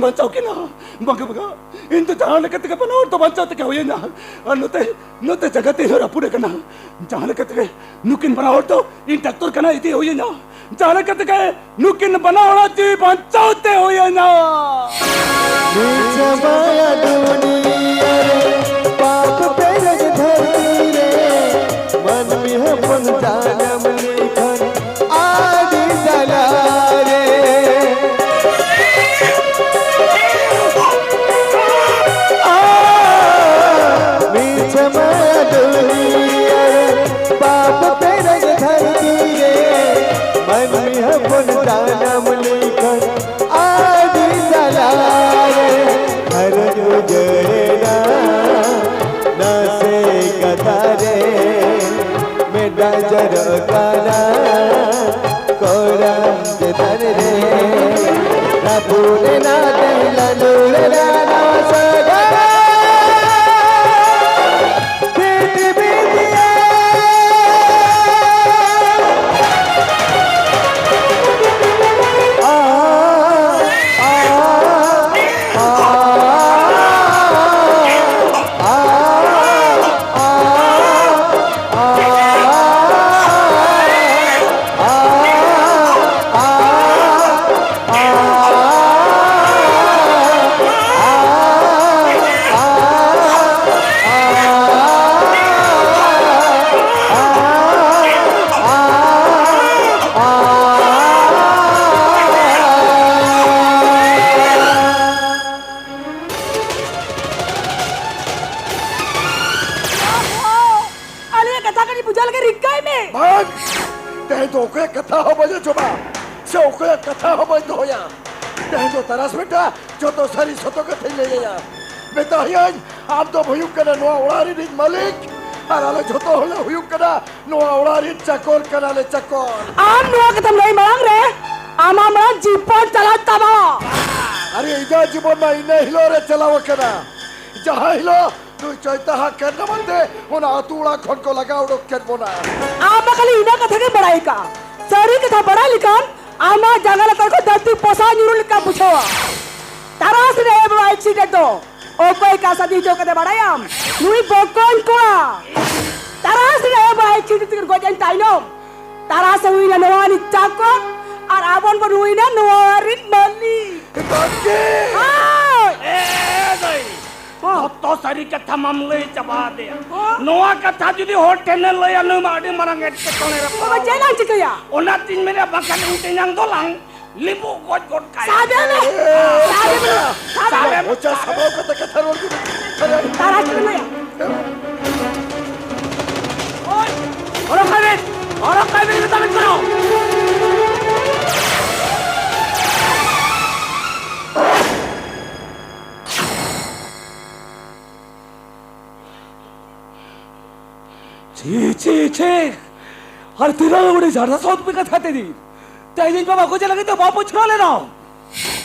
ᱵᱟᱧᱪᱟᱣ ᱠᱤᱱᱟ᱾ ᱵᱟᱝᱟ, ᱵᱟᱝᱟ, ᱤᱧ ᱫᱚ ᱡᱟᱦᱟᱸ ᱞᱮᱠᱟ ᱛᱮᱜᱮ ᱵᱟᱱᱟ ᱦᱚᱲ ᱫᱚ ᱵᱟᱧᱪᱟᱣ ᱛᱮᱜᱮ ᱦᱩᱭᱟᱹᱧᱟ᱾ ᱟᱨ ᱱᱚᱛᱮ, ᱱᱚᱛᱮ ᱡᱟᱸᱜᱟ ᱛᱤ ᱦᱚᱸ ᱨᱟᱹᱯᱩᱫ ᱟᱠᱟᱱᱟ᱾ ᱡᱟᱦᱟᱸ ᱞᱮᱠᱟ ᱛᱮᱜᱮ ᱱᱩᱠᱤᱱ ᱵᱟᱱᱟ ᱦᱚᱲ ᱫᱚ ᱤᱧ ᱰᱟᱠᱛᱚᱨ ᱠᱷᱟᱱᱟ ᱤᱫᱤ ᱦᱩᱭᱟᱹᱧᱟ᱾ ᱡᱟᱦᱟᱸ ᱞᱮᱠᱟ ᱛᱮᱜᱮ ᱱᱩᱠᱤᱱ ᱵᱟᱱᱟ ᱦᱚᱲᱟᱜ ᱡᱤᱣᱤ ᱵᱟᱧᱪᱟᱣ ᱛᱮ ᱦᱩᱭᱟᱹᱧᱟ᱾ ᱢᱤᱪᱷᱟᱹ ᱢᱟᱭᱟ ᱫᱩᱱᱤᱭᱟᱹ ᱨᱮ ᱯᱟᱯ ᱯᱮᱨᱮᱡ ᱫᱷᱟᱹᱨᱛᱤ ᱨᱮ ᱢᱟᱹᱱᱢᱤ ᱦᱚᱯᱚᱱ ᱡᱟᱱᱟᱢ ᱞᱮᱠᱷᱟᱱ ᱟᱹᱰᱤ ᱡᱟᱞᱟ ᱨᱮ᱾ ᱢᱤᱪᱷᱟᱹ ᱢᱟᱭᱟ ᱫᱩᱱᱤᱭᱟᱹ ᱨᱮ ᱯᱟᱯ ᱯᱮᱨᱮᱡ ᱫᱷᱟᱹᱨᱛᱤ ᱨᱮ ᱢᱟᱹᱱᱢᱤ ᱦᱚᱯᱚᱱ ᱡᱟᱱᱟᱢ ᱞᱮᱠᱷᱟᱱ ᱟᱹᱰᱤ ᱡᱟᱞᱟ ᱨᱮ᱾ ᱜᱷᱟᱨᱚᱸᱡᱽ ᱩᱡᱟᱹᱲᱮᱱᱟ ᱱᱟᱥᱮ ᱠᱟᱛᱷᱟ ᱨᱮ, ᱢᱮᱫ ᱫᱟᱜ ᱡᱚᱨᱚᱜ ᱠᱟᱱᱟ ᱠᱚᱲᱟᱢ ᱪᱮᱛᱟᱱ ᱨᱮ᱾ ᱨᱟᱹᱯᱩᱫ ᱮᱱᱟ ᱛᱮᱦᱮᱧ ᱞᱟᱸᱫᱩᱲ ᱮᱱᱟ ᱱᱚᱣᱟ ᱥᱟᱹᱜᱟᱹᱭ᱾ ᱵᱤᱱᱛᱤ ᱵᱤᱱᱛᱤ ᱮ᱾ ᱟ, ᱟ, ᱟ, ᱟ, ᱟ, ᱟ, ᱟ, ᱟ, ᱟ, ᱟ, ᱟ, ᱟᱞᱮᱭᱟᱜ ᱠᱟᱛᱷᱟ ᱠᱟᱹᱴᱤᱡ ᱵᱩᱡᱷᱟᱹᱣ ᱞᱟᱹᱜᱤᱫ ᱨᱤᱠᱟᱹᱭ ᱢᱮ᱾ ᱵᱟᱝ! ᱛᱮᱦᱮᱧ ᱫᱚ ᱚᱠᱚᱭᱟᱜ ᱠᱟᱛᱷᱟ ᱦᱚᱸ ᱵᱟᱹᱧ ᱟᱸᱡᱚᱢᱟ, ᱥᱮ ᱚᱠᱚᱭᱟᱜ ᱠᱟᱛᱷᱟ ᱦᱚᱸ ᱵᱟᱹᱧ ᱫᱚᱦᱚᱭᱟ᱾ ᱛᱮᱦᱮᱧ ᱫᱚ ᱛᱟᱨᱟᱥ ᱵᱮᱴᱟ ᱡᱚᱛᱚ ᱥᱟᱹᱨᱤ ᱥᱚᱛᱚ ᱠᱟᱛᱷᱟᱧ ᱞᱟᱹᱭ ᱟᱭᱟ᱾ ᱢᱮᱛᱟᱭᱟᱹᱧ, ᱟᱢ ᱫᱚᱢ ᱦᱩᱭᱩᱜ ᱠᱟᱱᱟ ᱱᱚᱣᱟ ᱚᱲᱟᱜ ᱨᱤᱱᱤᱡ ᱢᱟᱹᱞᱤᱠ, ᱟᱨ ᱟᱞᱮ ᱡᱷᱚᱛᱚ ᱦᱚᱲᱞᱮ ᱦᱩᱭᱩᱜ ᱠᱟᱱᱟ ᱱᱚᱣᱟ ᱚᱲᱟᱜ ᱨᱤᱱ ᱪᱟᱠᱚᱨ ᱠᱟᱱᱟᱞᱮ, ᱪᱟᱠᱚᱨ᱾ ᱟᱢ ᱱᱚᱣᱟ ᱠᱟᱛᱷᱟᱢ ᱞᱟᱹᱭ ᱢᱟᱲᱟᱝ ᱨᱮ ᱟᱢᱟᱜ ᱢᱟᱲᱟᱝ ᱡᱤᱵᱚᱱ ᱪᱟᱞᱟᱣ ᱛᱟᱢᱟ᱾ ᱟᱨᱮ, ᱤᱧᱟᱹᱜ ᱡᱤᱵᱚᱱ ᱢᱟ ᱤᱱᱟᱹ ᱦᱤᱞᱳᱜ ᱨᱮ ᱪᱟᱞᱟᱣ ᱟᱠᱟᱱᱟ, ᱡᱟᱦᱟᱸ ᱦᱤᱞᱳᱜ ᱱᱩᱭ ᱪᱚᱭᱛᱟ ᱦᱟᱜ ᱠᱟᱹᱨᱱᱟᱢᱟᱱ ᱛᱮ ᱚᱱᱟ ᱟᱹᱛᱩ ᱚᱲᱟᱜ ᱠᱷᱚᱱ ᱠᱚ ᱞᱟᱜᱟ ᱩᱰᱩᱠ ᱠᱮᱫ ᱵᱚᱱᱟ᱾ ᱟᱢ ᱢᱟ ᱠᱷᱟᱹᱞᱤ ᱤᱱᱟᱹ ᱠᱟᱛᱷᱟ ᱜᱮᱢ ᱵᱟᱲᱟᱭ ᱠᱟᱜᱼᱟ᱾ ᱥᱟᱹᱨᱤ ᱠᱟᱛᱷᱟ ᱵᱟᱲᱟᱭ ᱞᱮᱠᱷᱟᱱ ᱟᱢᱟᱜ ᱡᱟᱸᱜᱟ ᱞᱟᱛᱟᱨ ᱠᱷᱚᱱ ᱫᱷᱟᱹᱨᱛᱤ ᱯᱚᱥᱟᱜ ᱧᱩᱨᱩ ᱞᱮᱠᱟ ᱵᱩᱡᱷᱟᱹᱣᱟ᱾ ᱛᱟᱨᱟᱥ ᱨᱮ ᱵᱟᱵᱟ ᱮᱠᱥᱤᱰᱮᱱᱴ ᱫᱚ ᱚᱠᱚᱭ ᱠᱟᱥᱟᱫᱤ ᱦᱚᱪᱚ ᱠᱟᱫᱮ ᱵᱟᱲᱟᱭᱟᱢ? ᱱᱩᱭ ᱵᱚᱠᱚᱧ ᱠᱚᱲᱟ᱾ ᱛᱟᱨᱟᱥ ᱨᱮ ᱵᱟᱵᱟ ᱮᱠᱥᱤᱰᱮᱱᱴ ᱛᱮ ᱜᱚᱡ ᱮᱱ ᱛᱟᱭᱱᱚᱢ, ᱛᱟᱨᱟᱥ ᱦᱩᱭᱱᱟ ᱱᱚᱣᱟ ᱨᱤᱱ ᱪᱟᱠᱚᱨ ᱟᱨ ᱟᱵᱚᱱ ᱵᱚᱱ ᱦᱩᱭᱱᱟ ᱱᱚᱣᱟ ᱨᱤᱱ ᱢᱟᱹᱞᱤᱠ᱾ ᱦᱳᱭ᱾ ᱮ ᱫᱟᱹᱭ, ᱦᱚᱸ᱾ ᱡᱚᱛᱚ ᱥᱟᱹᱨᱤ ᱠᱟᱛᱷᱟ ᱢᱟᱢ ᱞᱟᱹᱭ ᱪᱟᱵᱟ ᱟᱫᱮᱭᱟ᱾ ᱦᱚᱸ᱾ ᱱᱚᱣᱟ ᱠᱟᱛᱷᱟ ᱡᱩᱫᱤ ᱦᱚᱲ ᱴᱷᱮᱱᱮ ᱞᱟᱹᱭᱟ, ᱱᱩᱭ ᱢᱟ ᱟᱹᱰᱤ ᱢᱟᱨᱟᱝ ᱮᱴᱠᱮᱴᱚᱬᱮ ᱨᱮ ᱵᱟᱵᱟ, ᱯᱟᱲᱟᱣ ᱪᱮᱫ ᱞᱟᱝ ᱪᱤᱠᱟᱹᱭᱟ? ᱚᱱᱟᱛᱤᱧ ᱢᱮᱱᱟ, ᱵᱟᱠᱷᱟᱱ ᱤᱧ ᱛᱮᱧᱟᱝ ᱫᱚᱞᱟᱝ ᱞᱤᱵᱩ ᱜᱚᱡ ᱜᱚᱫ ᱠᱟᱭᱟ᱾ ᱥᱟᱵᱮ ᱢᱮ! ᱥᱟᱵᱮ ᱢᱮ! ᱥᱟᱵᱮ ᱢᱮ! ᱢᱚᱪᱟ ᱥᱟᱵᱟᱣ ᱠᱟᱛᱮ ᱠᱟᱛᱷᱟ ᱨᱚᱲ ᱠᱮᱫᱟ᱾ ᱛᱟᱨᱟ ᱪᱮᱫ ᱮᱢ ᱞᱟᱹᱭᱟ? ᱦᱚᱨᱚᱜ ᱠᱟᱭ ᱵᱤᱱ! ᱦᱚᱨᱚᱜ ᱠᱟᱭ ᱵᱤᱱ, ᱢᱮᱛᱟ ᱵᱤᱱ ᱠᱟᱱᱟ! ᱪᱷᱤ, ᱪᱷᱤ, ᱪᱷᱤ! ᱟᱨ ᱛᱤᱱᱟᱹᱜ ᱩᱱᱤ ᱡᱟᱰᱟ ᱥᱚᱛ ᱯᱮ ᱠᱟᱛᱷᱟ ᱛᱮ ᱫᱤ᱾ ᱛᱮᱦᱮᱧ ᱵᱟᱵᱟ ᱠᱚ ᱪᱮᱫ ᱞᱟᱹᱜᱤᱫ ᱛᱮ ᱵᱟᱢ ᱯᱩᱪᱷᱨᱟᱹ ᱞᱮᱱᱟ?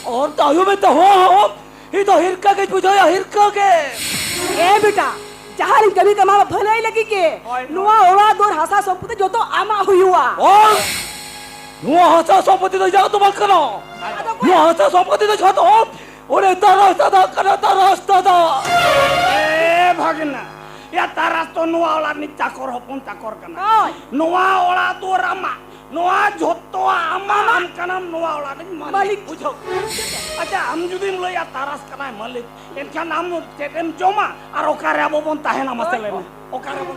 ᱟᱨ ᱛᱟᱭᱚᱢ ᱮ ᱛᱟᱦᱚᱸ, ᱤᱧ ᱫᱚ ᱦᱤᱨᱠᱟᱹ ᱜᱮᱧ ᱵᱩᱡᱷᱟᱹᱣᱟ, ᱦᱤᱨᱠᱟᱹ ᱜᱮ᱾ ᱮ ᱵᱮᱴᱟ, ᱡᱟᱦᱟᱸ ᱨᱤᱧ ᱠᱟᱹᱢᱤ ᱠᱟᱢᱟ ᱵᱷᱟᱹᱞᱟᱹᱭ ᱞᱟᱹᱜᱤᱫ ᱜᱮ᱾ ᱦᱳᱭ, ᱦᱳᱭ᱾ ᱱᱚᱣᱟ ᱚᱲᱟᱜ ᱫᱩᱣᱟᱹᱨ ᱦᱟᱥᱟ ᱥᱚᱢᱯᱚᱛᱤ ᱡᱚᱛᱚ ᱟᱢᱟᱜ ᱦᱩᱭᱩᱜᱼᱟ᱾ ᱚ! ᱱᱚᱣᱟ ᱦᱟᱥᱟ ᱥᱚᱢᱯᱚᱛᱤ ᱫᱚ ᱤᱧᱟᱹᱜ ᱫᱚ ᱵᱟᱝ ᱠᱟᱱᱟ᱾ ᱟᱫᱚ ᱚᱠᱚᱭᱟᱜ? ᱱᱚᱣᱟ ᱦᱟᱥᱟ ᱥᱚᱢᱯᱚᱛᱤ ᱫᱚ ᱡᱷᱚᱛᱚ ᱩᱱᱤ ᱛᱟᱨᱟᱥ ᱫᱟᱫᱟ ᱠᱟᱱᱟ, ᱛᱟᱨᱟᱥ ᱫᱟᱫᱟ᱾ ᱮ ᱵᱷᱟᱜᱽᱱᱟ, ᱭᱟ ᱛᱟᱨᱟᱥ ᱫᱚ ᱱᱚᱣᱟ ᱚᱲᱟᱜ ᱨᱤᱱᱤᱡ ᱪᱟᱠᱚᱨ ᱦᱚᱯᱚᱱ ᱪᱟᱠᱚᱨ ᱠᱟᱱᱟ᱾ ᱦᱳᱭ᱾ ᱱᱚᱣᱟ ᱚᱲᱟᱜ ᱫᱩᱣᱟᱹᱨ ᱟᱢᱟᱜ, ᱱᱚᱣᱟ ᱡᱷᱚᱛᱚᱣᱟᱜ ᱟᱢᱟᱜ, ᱟᱢ ᱠᱟᱱᱟᱢ ᱱᱚᱣᱟ ᱚᱲᱟᱜ ᱨᱤᱱ ᱢᱟᱹᱞᱤᱠ᱾ ᱢᱟᱹᱞᱤᱠ᱾ ᱵᱩᱡᱷᱟᱹᱣ? ᱟᱪᱪᱷᱟ, ᱟᱢ ᱡᱩᱫᱤᱢ ᱞᱟᱹᱭᱟ ᱛᱟᱨᱟᱥ ᱠᱟᱱᱟᱭ ᱢᱟᱹᱞᱤᱠ, ᱮᱱᱠᱷᱟᱱ ᱟᱢ ᱪᱮᱫ ᱮᱢ ᱡᱚᱢᱟ ᱟᱨ ᱚᱠᱟᱨᱮ ᱟᱵᱚ ᱵᱚᱱ ᱛᱟᱦᱮᱱᱟ? ᱢᱟᱥᱮ ᱞᱟᱹᱭ ᱢᱮ, ᱚᱠᱟᱨᱮ ᱵᱚᱱ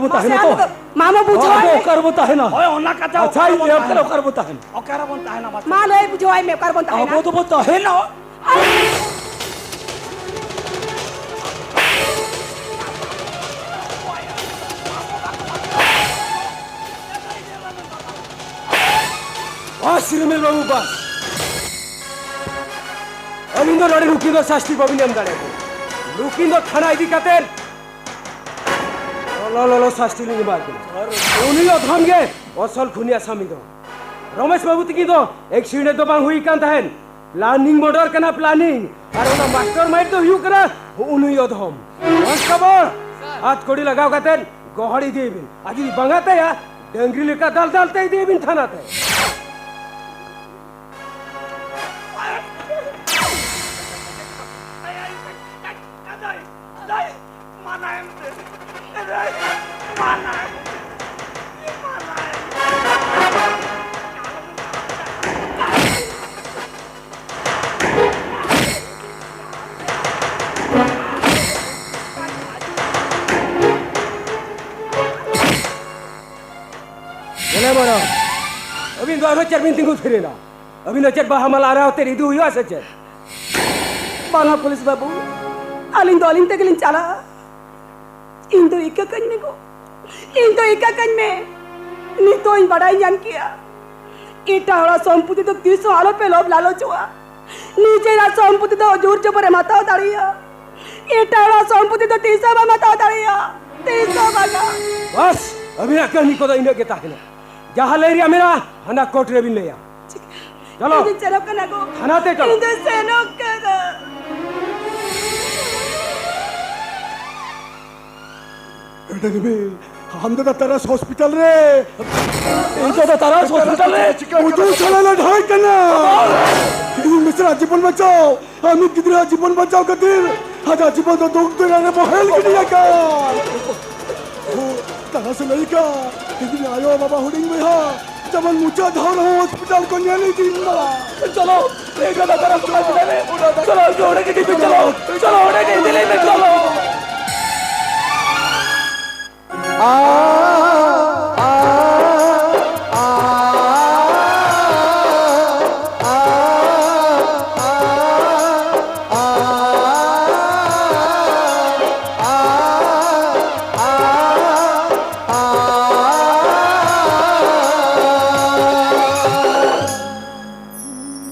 ᱢᱟᱥᱮ ᱛᱟᱦᱮᱱᱟ ᱟᱢ ᱛᱚ? ᱫᱚ ᱢᱟᱢᱚ ᱵᱩᱡᱷᱟᱹᱣᱟᱭ ᱟᱵᱚ ᱢᱮ᱾ ᱚᱠᱟᱨᱮ ᱵᱚᱱ ᱛᱟᱦᱮᱱᱟ? ᱦᱳᱭ, ᱚᱱᱟ ᱠᱟᱛᱷᱟ, ᱟᱪᱪᱷᱟ, ᱚᱠᱟᱨᱮ ᱤᱧ ᱵᱚᱱ ᱞᱟᱹᱭᱟᱢ ᱠᱟᱱᱟ, ᱛᱟᱦᱮᱱᱟ? ᱚᱠᱟᱨᱮ ᱵᱚᱱ ᱛᱟᱦᱮᱱᱟ? ᱚᱠᱟᱨᱮ ᱵᱚᱱ ᱛᱟᱦᱮᱱᱟ, ᱢᱟᱥᱮ? ᱢᱟ ᱞᱟᱹᱭ ᱵᱩᱡᱷᱟᱹᱣᱟᱭ ᱢᱮ, ᱚᱠᱟᱨᱮ ᱵᱚᱱ ᱛᱟᱦᱮᱱᱟ? ᱟᱵᱚ ᱫᱚᱵᱚᱱ ᱛᱟᱦᱮᱱᱟ᱾ ᱵᱟᱥ ᱨᱤᱢᱤᱞ ᱵᱟᱹᱵᱩ, ᱵᱟᱥ᱾ ᱟᱹᱵᱤᱱ ᱫᱚ ᱱᱚᱰᱮ ᱱᱩᱠᱤᱱ ᱫᱚ ᱥᱟᱥᱛᱤ ᱵᱟᱹᱵᱤᱱ ᱮᱢ ᱫᱟᱲᱮᱭᱟᱠᱚ᱾ ᱱᱩᱠᱤᱱ ᱫᱚ ᱛᱷᱟᱱᱟ ᱤᱫᱤ ᱠᱟᱛᱮ ᱞᱚᱞᱚ ᱞᱚᱞᱚ ᱥᱟᱥᱛᱤ ᱞᱤᱧ ᱮᱢᱟ ᱠᱤᱱᱟ᱾ ᱩᱱᱤ ᱚᱫᱷᱚᱢ ᱜᱮ ᱚᱥᱚᱞ ᱠᱷᱩᱱᱤ ᱟᱥᱟᱢᱤ ᱫᱚ᱾ ᱨᱚᱢᱮᱥ ᱵᱟᱹᱵᱩ ᱛᱤᱠᱤᱱ ᱫᱚ ᱮᱠᱥᱤᱰᱮᱱᱴ ᱫᱚ ᱵᱟᱝ ᱦᱩᱭ ᱠᱟᱱ ᱛᱟᱦᱮᱸᱱ, ᱯᱞᱟᱱᱤᱝ ᱢᱚᱨᱰᱟᱨ ᱠᱟᱱᱟ, ᱯᱞᱟᱱᱤᱝ᱾ ᱟᱨ ᱚᱱᱟ ᱢᱟᱥᱴᱟᱨ ᱢᱟᱭᱤᱱᱰ ᱫᱚ ᱦᱩᱭᱩᱜ ᱠᱟᱱᱟ ᱩᱱᱤ ᱚᱫᱷᱚᱢ᱾ ᱠᱚᱱᱥᱴᱮᱵᱚᱞ, ᱦᱟᱛ ᱠᱚᱲᱤ ᱞᱟᱜᱟᱣ ᱠᱟᱛᱮ ᱜᱚᱦᱚᱲ ᱤᱫᱤᱭᱮ ᱵᱤᱱ᱾ ᱟᱨ ᱡᱩᱫᱤ ᱵᱟᱝᱟ ᱛᱟᱭᱟ, ᱰᱟᱹᱝᱨᱤ ᱞᱮᱠᱟ ᱫᱟᱞ ᱫᱟᱞ ᱛᱮ ᱤᱫᱤᱭᱮ ᱵᱤᱱ ᱛᱷᱟᱱᱟ ᱛᱮ᱾ ᱢᱟᱱᱟᱭᱮᱢ ᱥᱮ᱾ ᱢᱟᱱᱟᱭᱮᱢ᱾ ᱢᱟᱱᱟᱭᱮᱢ᱾ ᱧᱮᱞᱮ ᱵᱟᱲᱟ, ᱟᱹᱵᱤᱱ ᱫᱚ ᱟᱨᱦᱚᱸ ᱪᱮᱫ ᱵᱤᱱ ᱛᱤᱸᱜᱩ ᱛᱷᱤᱨ ᱮᱱᱟ? ᱟᱹᱵᱤᱱ ᱫᱚ ᱪᱮᱫ ᱵᱟᱦᱟ ᱢᱟᱞᱟ ᱟᱨᱟᱣ ᱟᱛᱮᱫ ᱤᱫᱤ ᱦᱩᱭᱩᱜᱼᱟ ᱥᱮ ᱪᱮᱫ? ᱵᱟᱝᱟ ᱯᱩᱞᱤᱥ ᱵᱟᱹᱵᱩ, ᱟᱹᱞᱤᱧ ᱫᱚ ᱟᱹᱞᱤᱧ ᱛᱮᱜᱮᱞᱤᱧ ᱪᱟᱞᱟᱜᱼᱟ᱾ ᱤᱧ ᱫᱚ ᱤᱠᱟᱹ ᱠᱟᱹᱧ ᱢᱮ ᱜᱚ, ᱤᱧ ᱫᱚ ᱤᱠᱟᱹ ᱠᱟᱹᱧ ᱢᱮ᱾ ᱱᱤᱛᱚᱜ ᱤᱧ ᱵᱟᱰᱟᱭ ᱧᱟᱢ ᱠᱮᱜᱼᱟ, ᱮᱴᱟᱜ ᱦᱚᱲᱟᱜ ᱥᱚᱢᱯᱚᱛᱤ ᱫᱚ ᱛᱤᱥ ᱦᱚᱸ ᱟᱞᱚᱯᱮ ᱞᱚᱵᱷ ᱞᱟᱞᱚᱪᱚᱜᱼᱟ᱾ ᱱᱤᱡᱮᱨᱟᱜ ᱥᱚᱢᱯᱚᱛᱤ ᱫᱚ ᱡᱳᱨ ᱡᱚᱵᱚᱨᱮᱢ ᱦᱟᱛᱟᱣ ᱫᱟᱲᱮᱭᱟᱜᱼᱟ, ᱮᱴᱟᱜ ᱦᱚᱲᱟᱜ ᱥᱚᱢᱯᱚᱛᱤ ᱫᱚ ᱛᱤᱥ ᱦᱚᱸ ᱵᱟᱢ ᱦᱟᱛᱟᱣ ᱫᱟᱲᱮᱭᱟᱜᱼᱟ, ᱛᱤᱥ ᱦᱚᱸ ᱵᱟᱝᱟ᱾ ᱵᱟᱥ, ᱟᱹᱵᱤᱱᱟᱜ ᱠᱟᱹᱦᱱᱤ ᱠᱚᱫᱚ ᱤᱱᱟᱹᱜ ᱜᱮ ᱛᱟᱦᱮᱱᱟ᱾ ᱡᱟᱦᱟᱸ ᱞᱟᱹᱭ ᱨᱮᱭᱟᱜ ᱢᱮᱱᱟᱜᱼᱟ, ᱦᱟᱱᱟ ᱠᱳᱨᱴ ᱨᱮᱵᱤᱱ ᱞᱟᱹᱭᱟ᱾ ᱪᱮᱫ? ᱪᱚᱞᱚ᱾ ᱤᱧ ᱫᱚ ᱥᱮᱱᱚᱜ ᱠᱟᱱᱟ ᱜᱚ᱾ ᱛᱷᱟᱱᱟ ᱛᱮ ᱪᱚᱞᱚ᱾ ᱤᱧ ᱫᱚ ᱥᱮᱱᱚᱜ ᱠᱟᱱᱟ᱾ ᱮᱰᱮ ᱜᱮ ᱵᱤ, ᱟᱢ ᱫᱚ ᱛᱟᱨᱟᱥ ᱦᱚᱥᱯᱤᱴᱟᱞ ᱨᱮ᱾ ᱤᱧ ᱫᱚ ᱛᱟᱨᱟᱥ ᱦᱚᱥᱯᱤᱴᱟᱞ ᱨᱮ᱾ ᱩᱡᱩ ᱥᱟᱞᱟ ᱞᱟᱹᱰᱷᱟᱹᱭ ᱠᱟᱱᱟ᱾ ᱤᱧ ᱢᱤᱥᱨᱟ ᱡᱤᱵᱚᱱ ᱵᱟᱧᱪᱟᱣ, ᱟᱢᱤᱡ ᱜᱤᱫᱽᱨᱟᱹ ᱡᱤᱵᱚᱱ ᱵᱟᱧᱪᱟᱣ ᱠᱷᱟᱹᱛᱤᱨ ᱟᱡᱟᱜ ᱡᱤᱵᱚᱱ ᱫᱚ ᱫᱩᱠ ᱫᱚᱨᱭᱟ ᱨᱮ ᱵᱚᱦᱮᱞ ᱜᱤᱰᱤ ᱟᱠᱟᱱ᱾ ᱛᱟᱨᱟᱥ ᱞᱟᱹᱭ ᱠᱟᱜ, ᱛᱮᱦᱮᱧ ᱟᱭᱳ ᱵᱟᱵᱟ ᱦᱩᱰᱤᱧ ᱵᱚᱭᱦᱟ ᱡᱮᱢᱚᱱ ᱢᱩᱪᱟᱹᱫ ᱫᱷᱟᱣ ᱨᱮᱦᱚᱸ ᱦᱚᱥᱯᱤᱴᱟᱞ ᱠᱚ ᱧᱮᱞ ᱤᱫᱤ ᱢᱟ᱾ ᱪᱚᱞᱚ, ᱮ ᱫᱟᱫᱟ, ᱛᱟᱨᱟᱥ ᱦᱚᱥᱯᱤᱴᱟᱞ ᱨᱮ᱾ ᱪᱚᱞᱚ, ᱚᱸᱰᱮ ᱜᱮ ᱤᱫᱤ ᱢᱮ, ᱪᱚᱞᱚ᱾ ᱪᱚᱞᱚ, ᱚᱸᱰᱮ ᱜᱮ ᱤᱫᱤ ᱞᱮ ᱢᱮ, ᱪᱚᱞᱚ᱾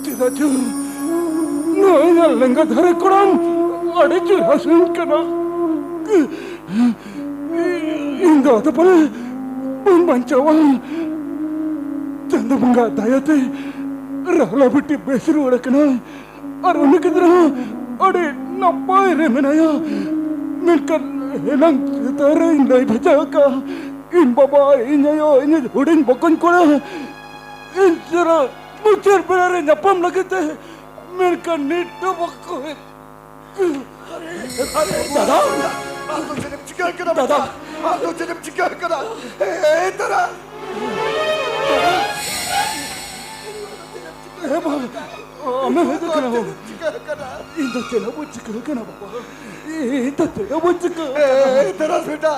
ᱪᱮᱫᱟᱜ ᱪᱚ ᱱᱚᱣᱟ ᱤᱧᱟᱹᱜ ᱞᱮᱸᱜᱟ ᱫᱷᱟᱨᱮ ᱠᱚᱲᱟᱢ ᱟᱹᱰᱤ ᱡᱳᱨ ᱦᱟᱹᱥᱩᱧ ᱠᱟᱱᱟ᱾ ᱤᱧ ᱫᱚ ᱟᱫᱚ ᱯᱟᱞᱮ ᱵᱟᱹᱧ ᱵᱟᱧᱪᱟᱣᱟ᱾ ᱪᱟᱸᱫᱚ ᱵᱚᱸᱜᱟ ᱫᱟᱭᱟᱛᱮ ᱨᱟᱦᱞᱟ ᱵᱤᱴᱤ ᱵᱮᱥ ᱨᱩᱣᱟᱹᱲ ᱟᱠᱟᱱᱟᱭ᱾ ᱟᱨ ᱩᱱᱤ ᱜᱤᱫᱽᱨᱟᱹ ᱦᱚᱸ ᱟᱹᱰᱤ ᱱᱟᱯᱟᱭ ᱨᱮ ᱢᱮᱱᱟᱭᱟ᱾ ᱢᱮᱱᱠᱷᱟᱱ ᱮᱱᱟᱝ ᱥᱮᱛᱟᱜ ᱨᱮᱧ ᱞᱟᱹᱭ ᱵᱷᱮᱡᱟ ᱟᱠᱟᱫᱼᱟ, ᱤᱧ ᱵᱟᱵᱟ, ᱤᱧ ᱟᱭᱳ, ᱤᱧ ᱦᱩᱰᱤᱧ ᱵᱚᱠᱚᱧ ᱠᱚᱲᱟ ᱤᱧ ᱥᱟᱞᱟᱜ ᱢᱩᱪᱟᱹᱫ ᱵᱮᱲᱟ ᱨᱮ ᱧᱟᱯᱟᱢ ᱞᱟᱹᱜᱤᱫ ᱛᱮ, ᱢᱮᱱᱠᱷᱟᱱ ᱱᱤᱛ ᱦᱚᱸ ᱵᱟᱠᱚ ᱦᱮᱡ᱾ ᱫᱟᱫᱟ! ᱟᱢ ᱫᱚ ᱪᱮᱫ ᱮᱢ ᱪᱤᱠᱟᱹ ᱠᱟᱫᱟ? ᱫᱟᱫᱟ! ᱟᱢ ᱫᱚ ᱪᱮᱫ ᱮᱢ ᱪᱤᱠᱟᱹ ᱠᱟᱫᱟ? ᱮ, ᱮ, ᱛᱟᱨᱟ! ᱮ, ᱵᱟᱵᱟ, ᱟᱢᱮᱢ ᱦᱮᱡ ᱟᱠᱟᱱᱟ, ᱵᱟᱵᱟ᱾ ᱪᱮᱫ ᱮᱢ ᱪᱤᱠᱟᱹ ᱠᱟᱫᱟ? ᱤᱧ ᱫᱚ ᱪᱮᱫ ᱦᱚᱸ ᱵᱟᱹᱧ ᱪᱤᱠᱟᱹ ᱟᱠᱟᱱᱟ, ᱵᱟᱵᱟ᱾ ᱤᱧ ᱫᱚ ᱪᱮᱫ ᱦᱚᱸ ᱵᱟᱹᱧ ᱪᱤᱠᱟᱹ ᱟᱠᱟᱱᱟ᱾ ᱮ, ᱛᱟᱨᱟ ᱵᱮᱴᱟ,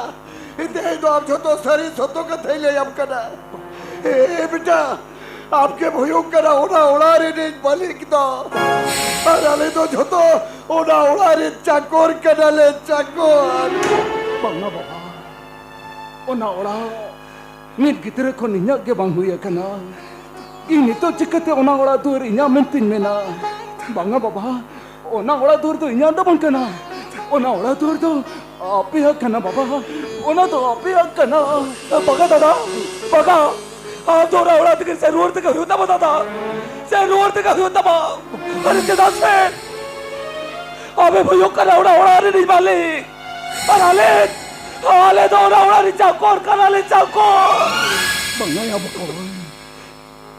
ᱛᱮᱦᱮᱧ ᱫᱚ ᱟᱢ ᱡᱷᱚᱛᱚ ᱥᱟᱹᱨᱤ ᱥᱚᱛᱚ ᱠᱟᱛᱷᱟᱧ ᱞᱟᱹᱭᱟᱢ ᱠᱟᱱᱟ᱾ ᱮ, ᱵᱮᱴᱟ, ᱟᱢ ᱜᱮᱢ ᱦᱩᱭᱩᱜ ᱠᱟᱱᱟ ᱚᱱᱟ ᱚᱲᱟᱜ ᱨᱤᱱᱤᱡ ᱢᱟᱹᱞᱤᱠ ᱫᱚ᱾ ᱟᱨ ᱟᱞᱮ ᱫᱚ ᱡᱷᱚᱛᱚ ᱚᱱᱟ ᱚᱲᱟᱜ ᱨᱮᱱ ᱪᱟᱠᱚᱨ ᱠᱟᱱᱟᱞᱮ, ᱪᱟᱠᱚᱨ᱾ ᱵᱟᱝᱟ ᱵᱟᱵᱟ, ᱚᱱᱟ ᱚᱲᱟᱜ ᱢᱤᱫ ᱜᱤᱫᱽᱨᱟᱹ ᱠᱷᱚᱱ ᱤᱧᱟᱹᱜ ᱜᱮ ᱵᱟᱝ ᱦᱩᱭ ᱟᱠᱟᱱᱟ᱾ ᱤᱧ ᱱᱤᱛᱚᱜ ᱪᱤᱠᱟᱹᱛᱮ ᱚᱱᱟ ᱚᱲᱟᱜ ᱫᱩᱣᱟᱹᱨ ᱤᱧᱟᱹᱜ ᱢᱮᱱᱛᱮᱧ ᱢᱮᱱᱟ? ᱵᱟᱝᱟ ᱵᱟᱵᱟ, ᱚᱱᱟ ᱚᱲᱟᱜ ᱫᱩᱣᱟᱹᱨ ᱫᱚ ᱤᱧᱟᱹᱜ ᱫᱚ ᱵᱟᱝ ᱠᱟᱱᱟ᱾ ᱚᱱᱟ ᱚᱲᱟᱜ ᱫᱩᱣᱟᱹᱨ ᱫᱚ ᱟᱯᱮᱭᱟᱜ ᱠᱟᱱᱟ ᱵᱟᱵᱟ, ᱚᱱᱟ ᱫᱚ ᱟᱯᱮᱭᱟᱜ ᱠᱟᱱᱟ᱾ ᱵᱟᱝᱟ ᱫᱟᱫᱟ, ᱵᱟᱝᱟ, ᱟᱢ ᱫᱚ ᱚᱱᱟ ᱚᱲᱟᱜ ᱛᱮᱜᱮ ᱥᱮᱱ ᱨᱩᱣᱟᱹᱲ ᱛᱮᱜᱮ ᱦᱩᱭᱩᱜ ᱛᱟᱢᱟ ᱫᱟᱫᱟ, ᱥᱮᱱ ᱨᱩᱣᱟᱹᱲ ᱛᱮᱜᱮ ᱦᱩᱭᱩᱜ ᱛᱟᱢᱟ᱾ ᱟᱨ ᱪᱮᱫᱟᱜ ᱥᱮ ᱟᱢᱮᱢ ᱦᱩᱭᱩᱜ ᱠᱟᱱᱟ ᱚᱱᱟ ᱚᱲᱟᱜ ᱨᱤᱱᱤᱡ ᱢᱟᱹᱞᱤᱠ, ᱟᱨ ᱟᱞᱮ, ᱟᱞᱮ ᱫᱚ ᱚᱱᱟ ᱚᱲᱟᱜ ᱨᱤᱱ ᱪᱟᱠᱚᱨ ᱠᱟᱱᱟᱞᱮ, ᱪᱟᱠᱚᱨ᱾ ᱵᱟᱝᱟ ᱭᱟ ᱵᱚᱠᱚᱧ,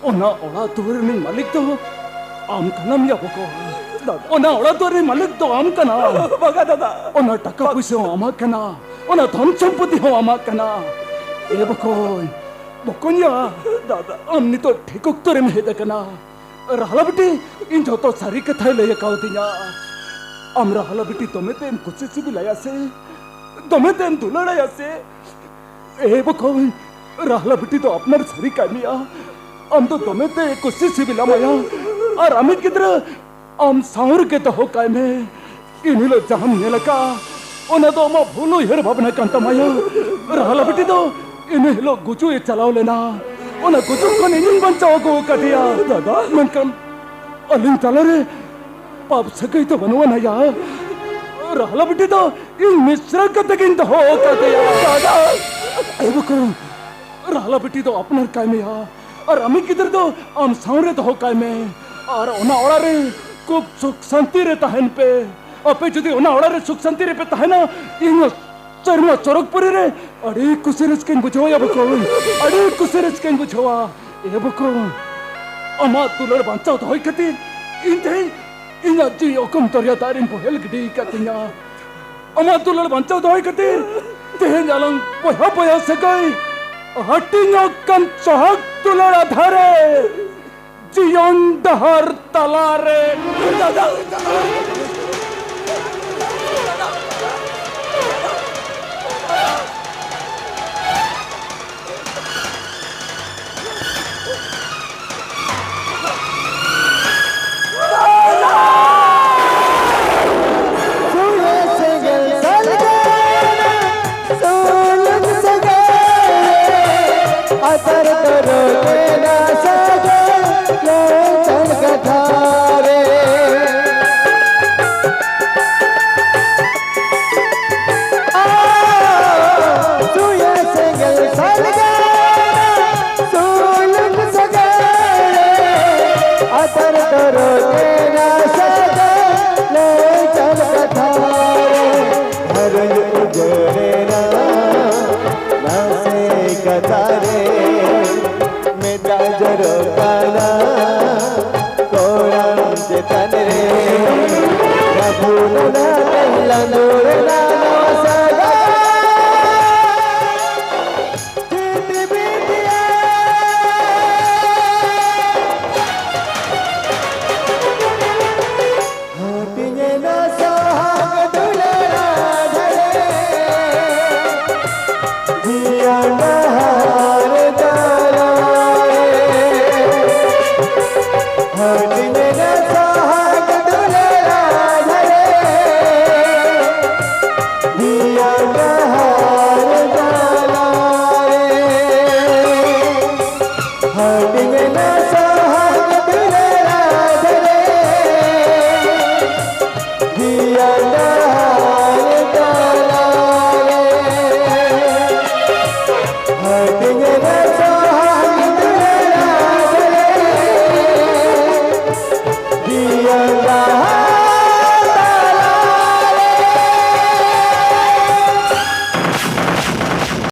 ᱚᱱᱟ ᱚᱲᱟᱜ ᱫᱩᱣᱟᱹᱨ ᱨᱤᱱᱤᱡ ᱢᱟᱹᱞᱤᱠ ᱫᱚ ᱟᱢ ᱠᱟᱱᱟᱢ ᱭᱟ ᱵᱚᱠᱚᱧ᱾ ᱫᱟᱫᱟ᱾ ᱚᱱᱟ ᱚᱲᱟᱜ ᱫᱩᱣᱟᱹᱨ ᱨᱤᱱᱤᱡ ᱢᱟᱹᱞᱤᱠ ᱫᱚ ᱟᱢ ᱠᱟᱱᱟᱢ᱾ ᱵᱟᱝᱟ ᱫᱟᱫᱟ᱾ ᱚᱱᱟ ᱴᱟᱠᱟ ᱯᱩᱭᱥᱟᱹ ᱦᱚᱸ ᱟᱢᱟᱜ ᱠᱟᱱᱟ, ᱚᱱᱟ ᱫᱷᱚᱱ ᱥᱚᱢᱯᱚᱛᱤ ᱦᱚᱸ ᱟᱢᱟᱜ ᱠᱟᱱᱟ᱾ ᱮ ᱵᱚᱠᱚᱧ, ᱵᱚᱠᱚᱧ ᱭᱟ, ᱫᱟᱫᱟ᱾ ᱟᱢ ᱱᱤᱛᱚᱜ ᱴᱷᱤᱠ ᱚᱠᱛᱚ ᱨᱮᱢ ᱦᱮᱡ ᱟᱠᱟᱱᱟ᱾ ᱨᱟᱦᱞᱟ ᱵᱤᱴᱤ, ᱤᱧ ᱡᱷᱚᱛᱚ ᱥᱟᱹᱨᱤ ᱠᱟᱛᱷᱟᱭ ᱞᱟᱹᱭ ᱟᱠᱟᱣᱫᱤᱧᱟ᱾ ᱟᱢ ᱨᱟᱦᱞᱟ ᱵᱤᱴᱤ ᱫᱚᱢᱮ ᱛᱮᱢ ᱠᱩᱥᱤ ᱥᱤᱵᱤᱞᱟᱭᱟ ᱥᱮ? ᱫᱚᱢᱮ ᱛᱮᱢ ᱫᱩᱞᱟᱹᱲᱟᱭᱟ ᱥᱮ? ᱮ ᱵᱚᱠᱚᱧ, ᱨᱟᱦᱞᱟ ᱵᱤᱴᱤ ᱫᱚ ᱟᱯᱱᱟᱨ ᱥᱟᱹᱨᱤ ᱠᱟᱭ ᱢᱮᱭᱟ᱾ ᱟᱢ ᱫᱚ ᱫᱚᱢᱮ ᱛᱮ ᱠᱩᱥᱤ ᱥᱤᱵᱤᱞᱟᱢᱟᱭᱟ᱾ ᱟᱨ ᱟᱢᱤᱡ ᱜᱤᱫᱽᱨᱟᱹ ᱟᱢ ᱥᱟᱶ ᱨᱮᱜᱮ ᱫᱚᱦᱚ ᱠᱟᱭ ᱢᱮ᱾ ᱤᱱ ᱦᱤᱞᱳᱜ ᱡᱟᱦᱟᱸᱢ ᱧᱮᱞ ᱟᱠᱟᱫᱼᱟ, ᱚᱱᱟ ᱫᱚ ᱟᱢᱟᱜ ᱵᱷᱩᱞ ᱩᱭᱦᱟᱹᱨ ᱵᱷᱟᱵᱽᱱᱟ ᱠᱟᱱ ᱛᱟᱢᱟᱭᱟ᱾ ᱨᱟᱦᱞᱟ ᱵᱤᱴᱤ ᱫᱚ ᱤᱱᱟᱹ ᱦᱤᱞᱳᱜ ᱜᱩᱡᱩᱜ ᱮ ᱪᱟᱞᱟᱣ ᱞᱮᱱᱟ᱾ ᱚᱱᱟ ᱜᱩᱡᱩᱜ ᱠᱷᱚᱱ ᱤᱧᱤᱧ ᱵᱟᱧᱪᱟᱣ ᱟᱹᱜᱩ ᱟᱠᱟᱫᱮᱭᱟ᱾ ᱫᱟᱫᱟ᱾ ᱢᱮᱱᱠᱷᱟᱱ ᱟᱹᱞᱤᱧ ᱛᱟᱞᱟᱨᱮ ᱯᱟᱯ ᱥᱟᱹᱜᱟᱹᱭ ᱫᱚ ᱵᱟᱹᱱᱩᱜ ᱟᱱᱟ ᱭᱟ᱾ ᱨᱟᱦᱞᱟ ᱵᱤᱴᱤ ᱫᱚ ᱤᱧ ᱢᱤᱥᱨᱟ ᱠᱟᱛᱮ ᱜᱤᱧ ᱫᱚᱦᱚ ᱟᱠᱟᱫᱮᱭᱟ᱾ ᱫᱟᱫᱟ᱾ ᱮ ᱵᱟᱠᱚ, ᱨᱟᱦᱞᱟ ᱵᱤᱴᱤ ᱫᱚ ᱟᱯᱱᱟᱨ ᱠᱟᱭ ᱢᱮᱭᱟ᱾ ᱟᱨ ᱟᱢᱤᱡ ᱜᱤᱫᱟᱹᱨ ᱫᱚ ᱟᱢ ᱥᱟᱶ ᱨᱮ ᱫᱚᱦᱚ ᱠᱟᱭ ᱢᱮ᱾ ᱟᱨ ᱚᱱᱟ ᱚᱲᱟᱜ ᱨᱮ ᱠᱷᱩᱵ ᱥᱩᱠ ᱥᱟᱱᱛᱤ ᱨᱮ ᱛᱟᱦᱮᱱ ᱯᱮ᱾ ᱟᱯᱮ ᱡᱩᱫᱤ ᱚᱱᱟ ᱚᱲᱟᱜ ᱨᱮ ᱥᱩᱠ ᱥᱟᱱᱛᱤ ᱨᱮᱯᱮ ᱛᱟᱦᱮᱱᱟ, ᱤᱧ ᱦᱚᱸ ᱥᱮᱨᱢᱟ ᱥᱚᱨᱚᱜᱽᱯᱩᱨᱤ ᱨᱮ ᱟᱹᱰᱤ ᱠᱩᱥᱤ ᱨᱟᱹᱥᱠᱟᱹᱧ ᱵᱩᱡᱷᱟᱹᱣᱟ ᱭᱟ ᱵᱚᱠᱚᱧ᱾ ᱟᱹᱰᱤ ᱠᱩᱥᱤ ᱨᱟᱹᱥᱠᱟᱹᱧ ᱵᱩᱡᱷᱟᱹᱣᱟ᱾ ᱮ ᱵᱚᱠᱚᱧ, ᱟᱢᱟᱜ ᱫᱩᱞᱟᱹᱲ ᱵᱟᱧᱪᱟᱣ ᱫᱚᱦᱚᱭ ᱠᱷᱟᱹᱛᱤᱨ ᱤᱧ ᱛᱮᱦᱮᱧ ᱤᱧᱟᱹᱜ ᱡᱤᱣᱤ ᱚᱠᱚᱢ ᱫᱚᱨᱭᱟ ᱫᱟᱜ ᱨᱮᱢ ᱵᱚᱦᱮᱞ ᱜᱤᱰᱤ ᱟᱠᱟᱫ ᱛᱤᱧᱟ᱾ ᱟᱢᱟᱜ ᱫᱩᱞᱟᱹᱲ ᱵᱟᱧᱪᱟᱣ ᱫᱚᱦᱚᱭ ᱠᱷᱟᱹᱛᱤᱨ ᱛᱮᱦᱮᱧ ᱟᱞᱟᱝ ᱵᱚᱭᱦᱟ ᱵᱚᱭᱦᱟ ᱥᱟᱹᱜᱟᱹᱭ ᱦᱟᱹᱴᱤᱧᱚᱜ ᱠᱟᱱ ᱥᱚᱦᱟᱜ ᱫᱩᱞᱟᱹᱲ ᱟᱫᱷᱟᱨᱮ ᱡᱤᱭᱚᱱ ᱰᱟᱦᱟᱨ ᱛᱟᱞᱟᱨᱮ᱾